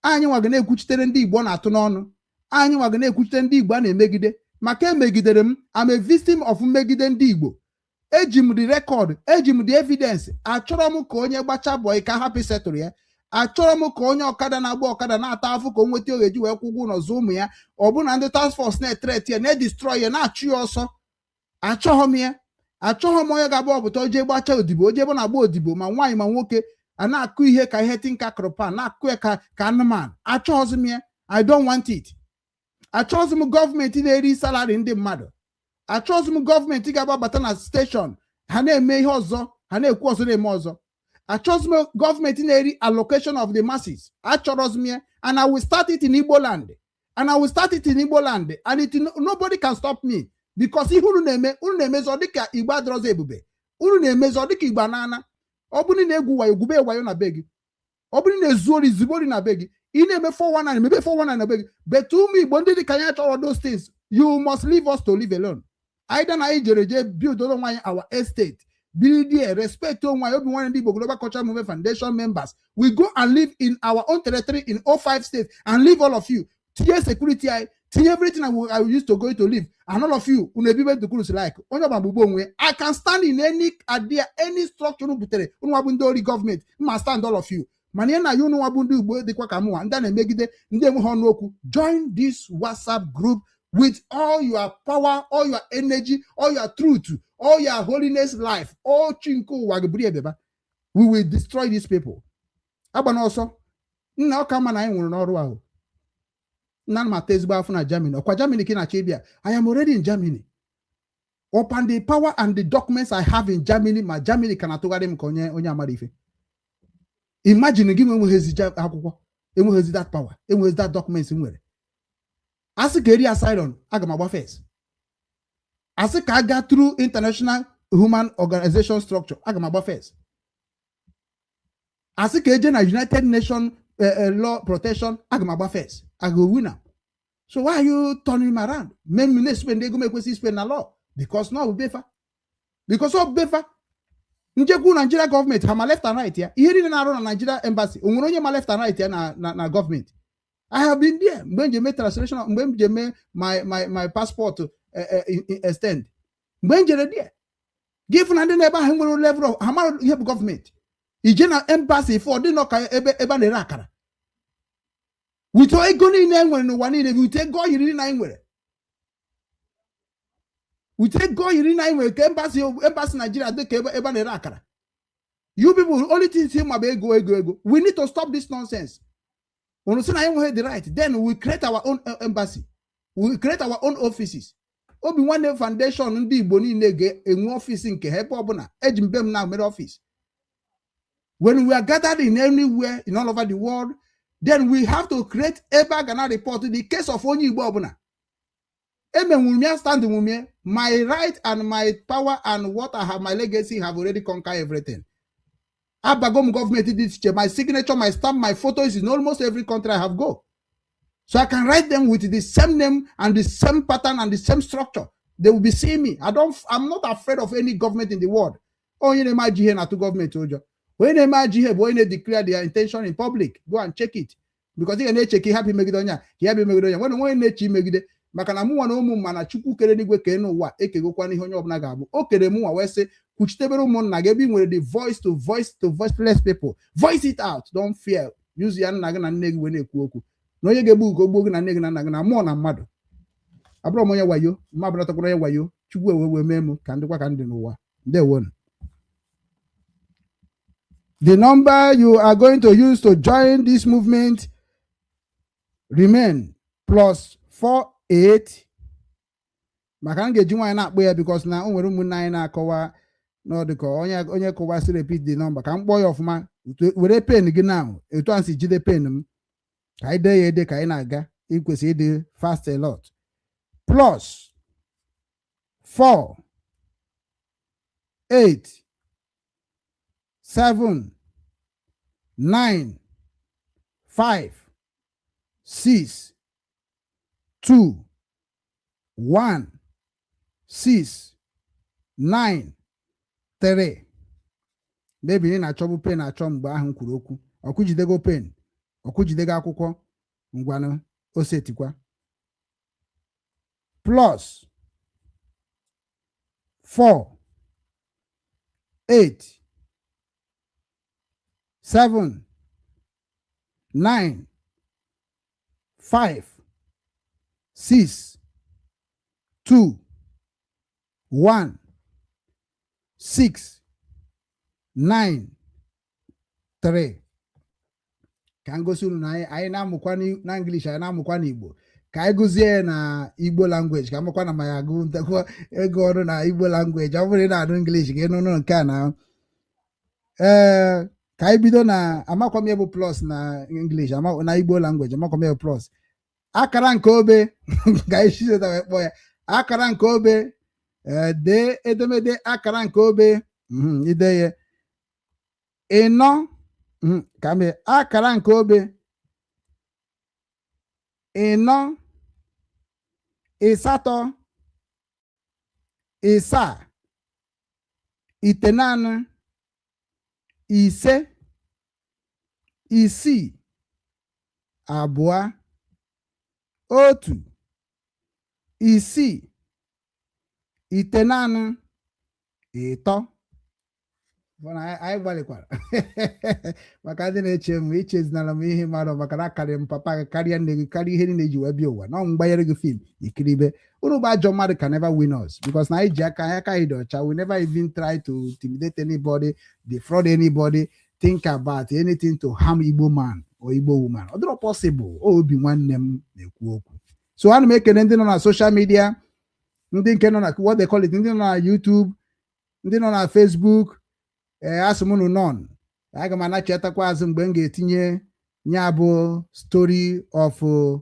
Speaker 1: Anyị nwa ga na-ekwuchitere ndị Igbo na-atụ n'ọnụ. Anyị nwa ga na-ekwuchitere ndị Igbo a na-emegide, maka emegidere m. I'm a victim of mmegide ndị Igbo. Eji m the record, eji m the evidence. Achọrọ m ka onye gbacha boy ka hapụ setụrụ ya. Achọrọ m ka onye ọkada na-agba ọkada na-ata afụ ka o nweta oge ji wee kwụ ụgwọ ụlọ zụ ụmụ ya, ọ bụ na ndị task force na-ethreat ya, na-edestroy ya, na-achụ ya ọsọ. Achọghị m ya. Achọghị m onye ga-agba ọpụta oje gbacha odibo, oje ebe na-agba odibo, ma nwaanyị ma nwoke, a na-akụ ihe ka ihe tinka krụpa na-akụ ya ka anụmanụ. Achọghịzi m ya. I don't want it. Achọghịzi m gọọmenti na-eri salary ndị mmadụ. Achọghịzi m gọọmenti ga-agbabata na station ha na-eme ihe ọzọ, ha na-ekwu ọzọ, na-eme ọzọ. Achọghịzi m gọọmenti na-eri allocation of the masses. Achọrọzi m ya, and I will start it in Igbo land, and I will start it in Igbo land, and it nobody can stop me, because ihe unu na-eme, unu na-emezi ọ dịka Igbo adịrọzọ ebube. Unu na-emezi ọ dịka Igbo anana. Ọ bụrụ na na-egwu wayo, gwube wayo na be gị. Ọ bụrụ na na-ezu ori, zigbo ori na be gị. Ị na-eme 419, mebe 419 na be gị. But ụmụ Igbo ndị dị ka anyị chọrọ those things. You must leave us to live alone. Either na anyị jere jee build onwe anyị our estate, biri there, respect onwe anyị. Obi Nwanne ndị Igbo Global Cultural Movement Foundation members, we go and live in our own territory in all five states and leave all of you. Tinye security anyị, tinye everything I used to go to live, and all of you, unu ebibe ntukwuru like onye ọbụla gbugbo onwe. I can stand in any idea, any structure unu butere. Unu nwabụ ndị ori gọọmenti, mma stand all of you. Mana ihe na ya, unu nwabụ ndị Igbo dịkwa ka mụnwa, ndị a na-emegide, ndị enweghị ọnụ okwu, join this WhatsApp group with all your power, all your energy, all your truth, all your holiness life, all chi nke ụwa gị buru ebeba. We will destroy these people. Agba n'ọsọ nna, ọka mma na anyị nwụrụ n'ọrụ ahụ. Nna m ata ezigbo afọ na Germany. Ọkwa Germany ka ị na-achọ ịbịa? I am already in Germany. Upon the power and the documents I have in Germany, ma Germany ka na-atụgharị m ka onye amara ife. Imagine gị enweghịzi akwụkwọ, enweghịzi that power, enweghịzi that documents m nwere. Asị ka eri asylum, aga m agba first. Asị ka aga through international human organization structure, aga m agba first. Asị ka eje na United Nation law protection, aga m agba first. I go win am. So why are you turning me around? Mee m na-spend ego m ekwesịghị spend na law, because na ọ bụ befa, because ọ bụ befa. Njekwu Nigeria gọọmenti, ha ma left and right ya. Ihe niile na-arụ na Nigeria embassy, o nwere onye ma left and right ya na gọọmenti? I have been there mgbe m ji eme translation, mgbe m ji eme my passport extend. Mgbe m jere there, gị fụ na ndị na-ebe ahụ nwere level of ha mara ihe bụ gọọmenti. Ije na embassy fọ dị nọ ka ebe a na-ere akara with ego niile e nwere n'ụwa niile, with ego oyiri niile anyị nwere, with ego oyiri niile anyị nwere, ka embassy Nigeria dị ka ebe a na-ere akara. You people, only thing ma bụ ego, ego, ego. We need to stop this nonsense. Unu sị na anyị enweghị the right, then we create our own embassy, we create our own offices. Obi Nwanne Foundation ndị Igbo niile ga-enwe ọfịs nke ha ebe ọbụla. Eji mbe m na mere ọfịs. When we are gathered in anywhere in all over the world, then we have to create ebe a ga na report the case of onye Igbo ọbụla emenwuru m ya. Stand nwumie my right and my power and what I have, my legacy have already conquered everything. Abago m gọọmenti dị iche. My signature, my stamp, my photo is in almost every country I have go, so I can write them with the same name and the same pattern and the same structure. They will be seeing me. I don't i'm not afraid of any government in the world. Onye na-eme ajọ ihe na-atụ gọọmenti ụjọ. Onye na-eme ajọ ihe bụ onye na-declare their intention in public. Go and check it, because ị ga na-eche ka ị hapụ imegide onye a, ka ị hapụ imegide onye a. Nwere onye na-eche imegide. Maka na mụnwa na ụmụ mma na Chukwu kere n'igwe kee n'ụwa ekegokwana ihe onye ọbụla ga-abụ. O kere mụnwa wee sị, kwuchitebere ụmụnna gị. Ebe ị nwere the voice to voice to voiceless people, voice it out. Don't fear. Use ya nna gị na nne gị wee na-ekwu okwu na onye ga-egbu gị, ogbuo gị na nne gị na nna gị na mmụọ na mmadụ. Abụrọ m onye wayo, mma abụrọtakwara onye wayo. Chukwu ewe wee mee m ka ndịkwa ka ndị n'ụwa. Ndewonu. The number you are going to use to join this movement remain +48, maka m ga-eji nwaanyị na-akpọ ya, because na o nwere ụmụnne anyị na-akọwa n'ọdụ ka onye onye kọwasị. Repeat the number ka m kpọọ ya ọfụma. Were pen gị now, etu a si jide pen m, ka anyị dee ya ede ka anyị na-aga. Ị kwesịrị ịdị fast a lot. +4 8 7 9 5 6 2 1 6 9 3. Maybe ị na-achọbụ pen achọ mgbe ahụ m kwuru okwu. Ọkụjidego pen, ọkụjidego akwụkwọ. Ngwanụ, o setikwa. +4 8 7 9 5 6 2 1 6 9 3. Ka m gosi unu na anyị na-amụkwa na English, anyị na-amụkwa n'Igbo. Ka anyị gụzie ya na Igbo language, ka amụkwa na ma ya agụ ntekwa ego ọrụ na Igbo language. Ọ bụrụ ị na-anụ English, ka ị nụnụ nke a na ee. Ka anyị bido na amakwa m ya bụ plus na English, na Igbo language amakwa m ya bụ plus. Akara nke obe, ka anyị chizeta wee kpọọ ya akara nke obe. Ee, dee edemede akara nke obe. Ide ya ịnọ. Ka mee akara nke obe ịnọ, ịsatọ, ịsaa, itenaanị, 5, 6, 2, 1, 6, 9, 3. Anyị gbalịkwara. Maka ndị na-eche m, ichezinara m ihe mmadụ, maka na akarịrị m papa gị, karịa nne gị, karịa ihe niile eji wee bịa ụwa na ọ mgbanyere gị film ikiribe. Unu bụ ajọ mmadụ can never win us, because na anyị ji aka anyị, aka anyị dị ọcha. We never even try to intimidate anybody, defraud anybody, think about anything to harm Igbo man or Igbo woman. Ọ dịrọ possible. Obi nwanne m na-ekwu okwu. So ana m ekene ndị nọ na social media, ndị nke nọ na, what they call it, ndị nọ na YouTube, ndị nọ na Facebook. Ee, asị m unu nọn. Aga m anachetakwa azụ mgbe m ga-etinye ya bụ story of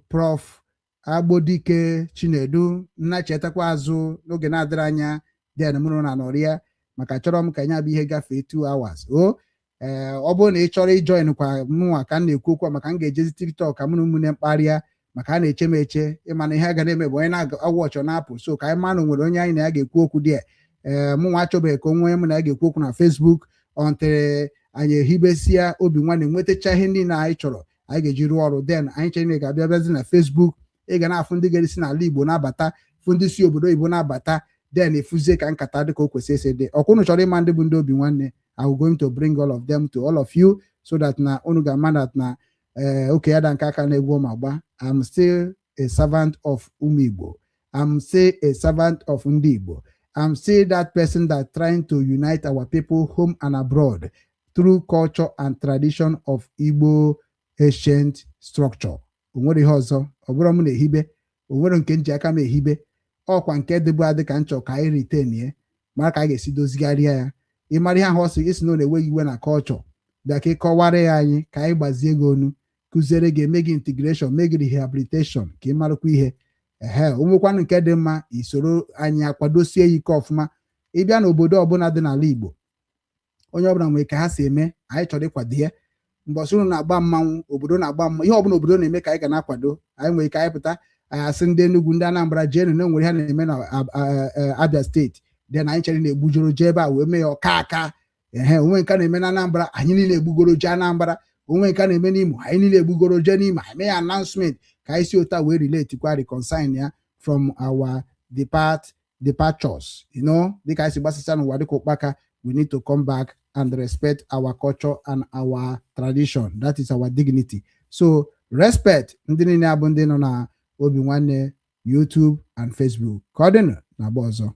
Speaker 1: Prof Agbodike Chinedu. Nnachetakwa azụ n'oge na-adịrị anya, then mụrụ na nọrịa, maka chọrọ m ka ya bụ ihe gafee 2 hours o. Ee, ọ bụrụ na ị chọrọ i join kwa mụnwa ka m na-ekwu okwu, maka m ga-ejezi TikTok ka mụ na ụmụnne mkparịa, maka a na-eche m eche. Ịma na ihe a ga na-eme bụ onye na-awụ ọchọ na-apụ, so ka anyị ma na o nwere onye anyị na ya ga-ekwu okwu dị. Ee, mụnwa achọbeghị ka onwe mụ na ya ga-ekwu okwu na Facebook until anyị ehibesia Obi Nwanne, nwetacha ihe niile anyị chọrọ anyị ga-eji rụọ ọrụ. Then anyị chere na ị ga-abịa bịazi na Facebook, ị ga na-afụ ndị ga-esi n'ala Igbo na-abata, fụ ndị si obodo oyibo na-abata, then efuzie ka nkata dị ka o kwesịrị isi dị. Ọkwa unu chọrọ ịma ndị bụ ndị Obi Nwanne? I will going to bring all of them to all of you so that na unu ga-ama that na ee, oke ya da nke aka na-egwu ma gba. I'm still a servant of ụmụ Igbo. I'm still a servant of ndị Igbo. I'm still that person that trying to unite our people home and abroad through culture and tradition of Igbo ancient structure. O nwere ihe ọzọ ọ bụrụ m na-ehibe, o nwere nke m ji aka m ehibe. Ọkwa nke dịbụ adị ka m chọrọ ka anyị retain ye, mara ka anyị ga-esi dozigharịa ya. Ịmara ihe ahụ ọ sị isi na ọ na-enweghị iwe na culture, bịa ka ị kọwara ya anyị, ka anyị gbazie gị onu, kụziere gị, eme gị integration, mee gị rehabilitation, ka ị marakwa ihe. Ehe, o nwekwanụ nke dị mma, isoro anyị akwadosie ya ike ọfụma. Ịbịa n'obodo ọbụla dị n'ala Igbo, onye ọbụla nwere ka ha si eme. Anyị chọrọ ịkwado ya. Mbọsị unu na-agba mmanwụ, obodo na-agba mmanwụ, ihe ọbụla obodo na-eme ka anyị ga na-akwado. Anyị nwere ike anyị pụta, anyị asị ndị Enugu, ndị Anambra, jeenu na enwere ha na-eme na Abia Steeti. Then anyị chere na-egbujoro jee ebe a wee mee ya ọka aka. Ehe, onwe nke na-eme na Anambra, anyị niile egbugoro jee Anambra. Onwe nke na-eme n'Imo, anyị niile egbugoro jee n'Imo. Anyị mee ya announcement ka anyị si otu a wee relate kwa, reconcile ya. from our departures. Dịka anyị si gbasịcha n'ụwa dịka ụkpaka, we need to come back and respect our culture and our tradition. That is our dignity. So respect ndị niile abụ ndị nọ na Obi Nwanne YouTube and Facebook. Ka ọ dịnụ na agba ọzọ.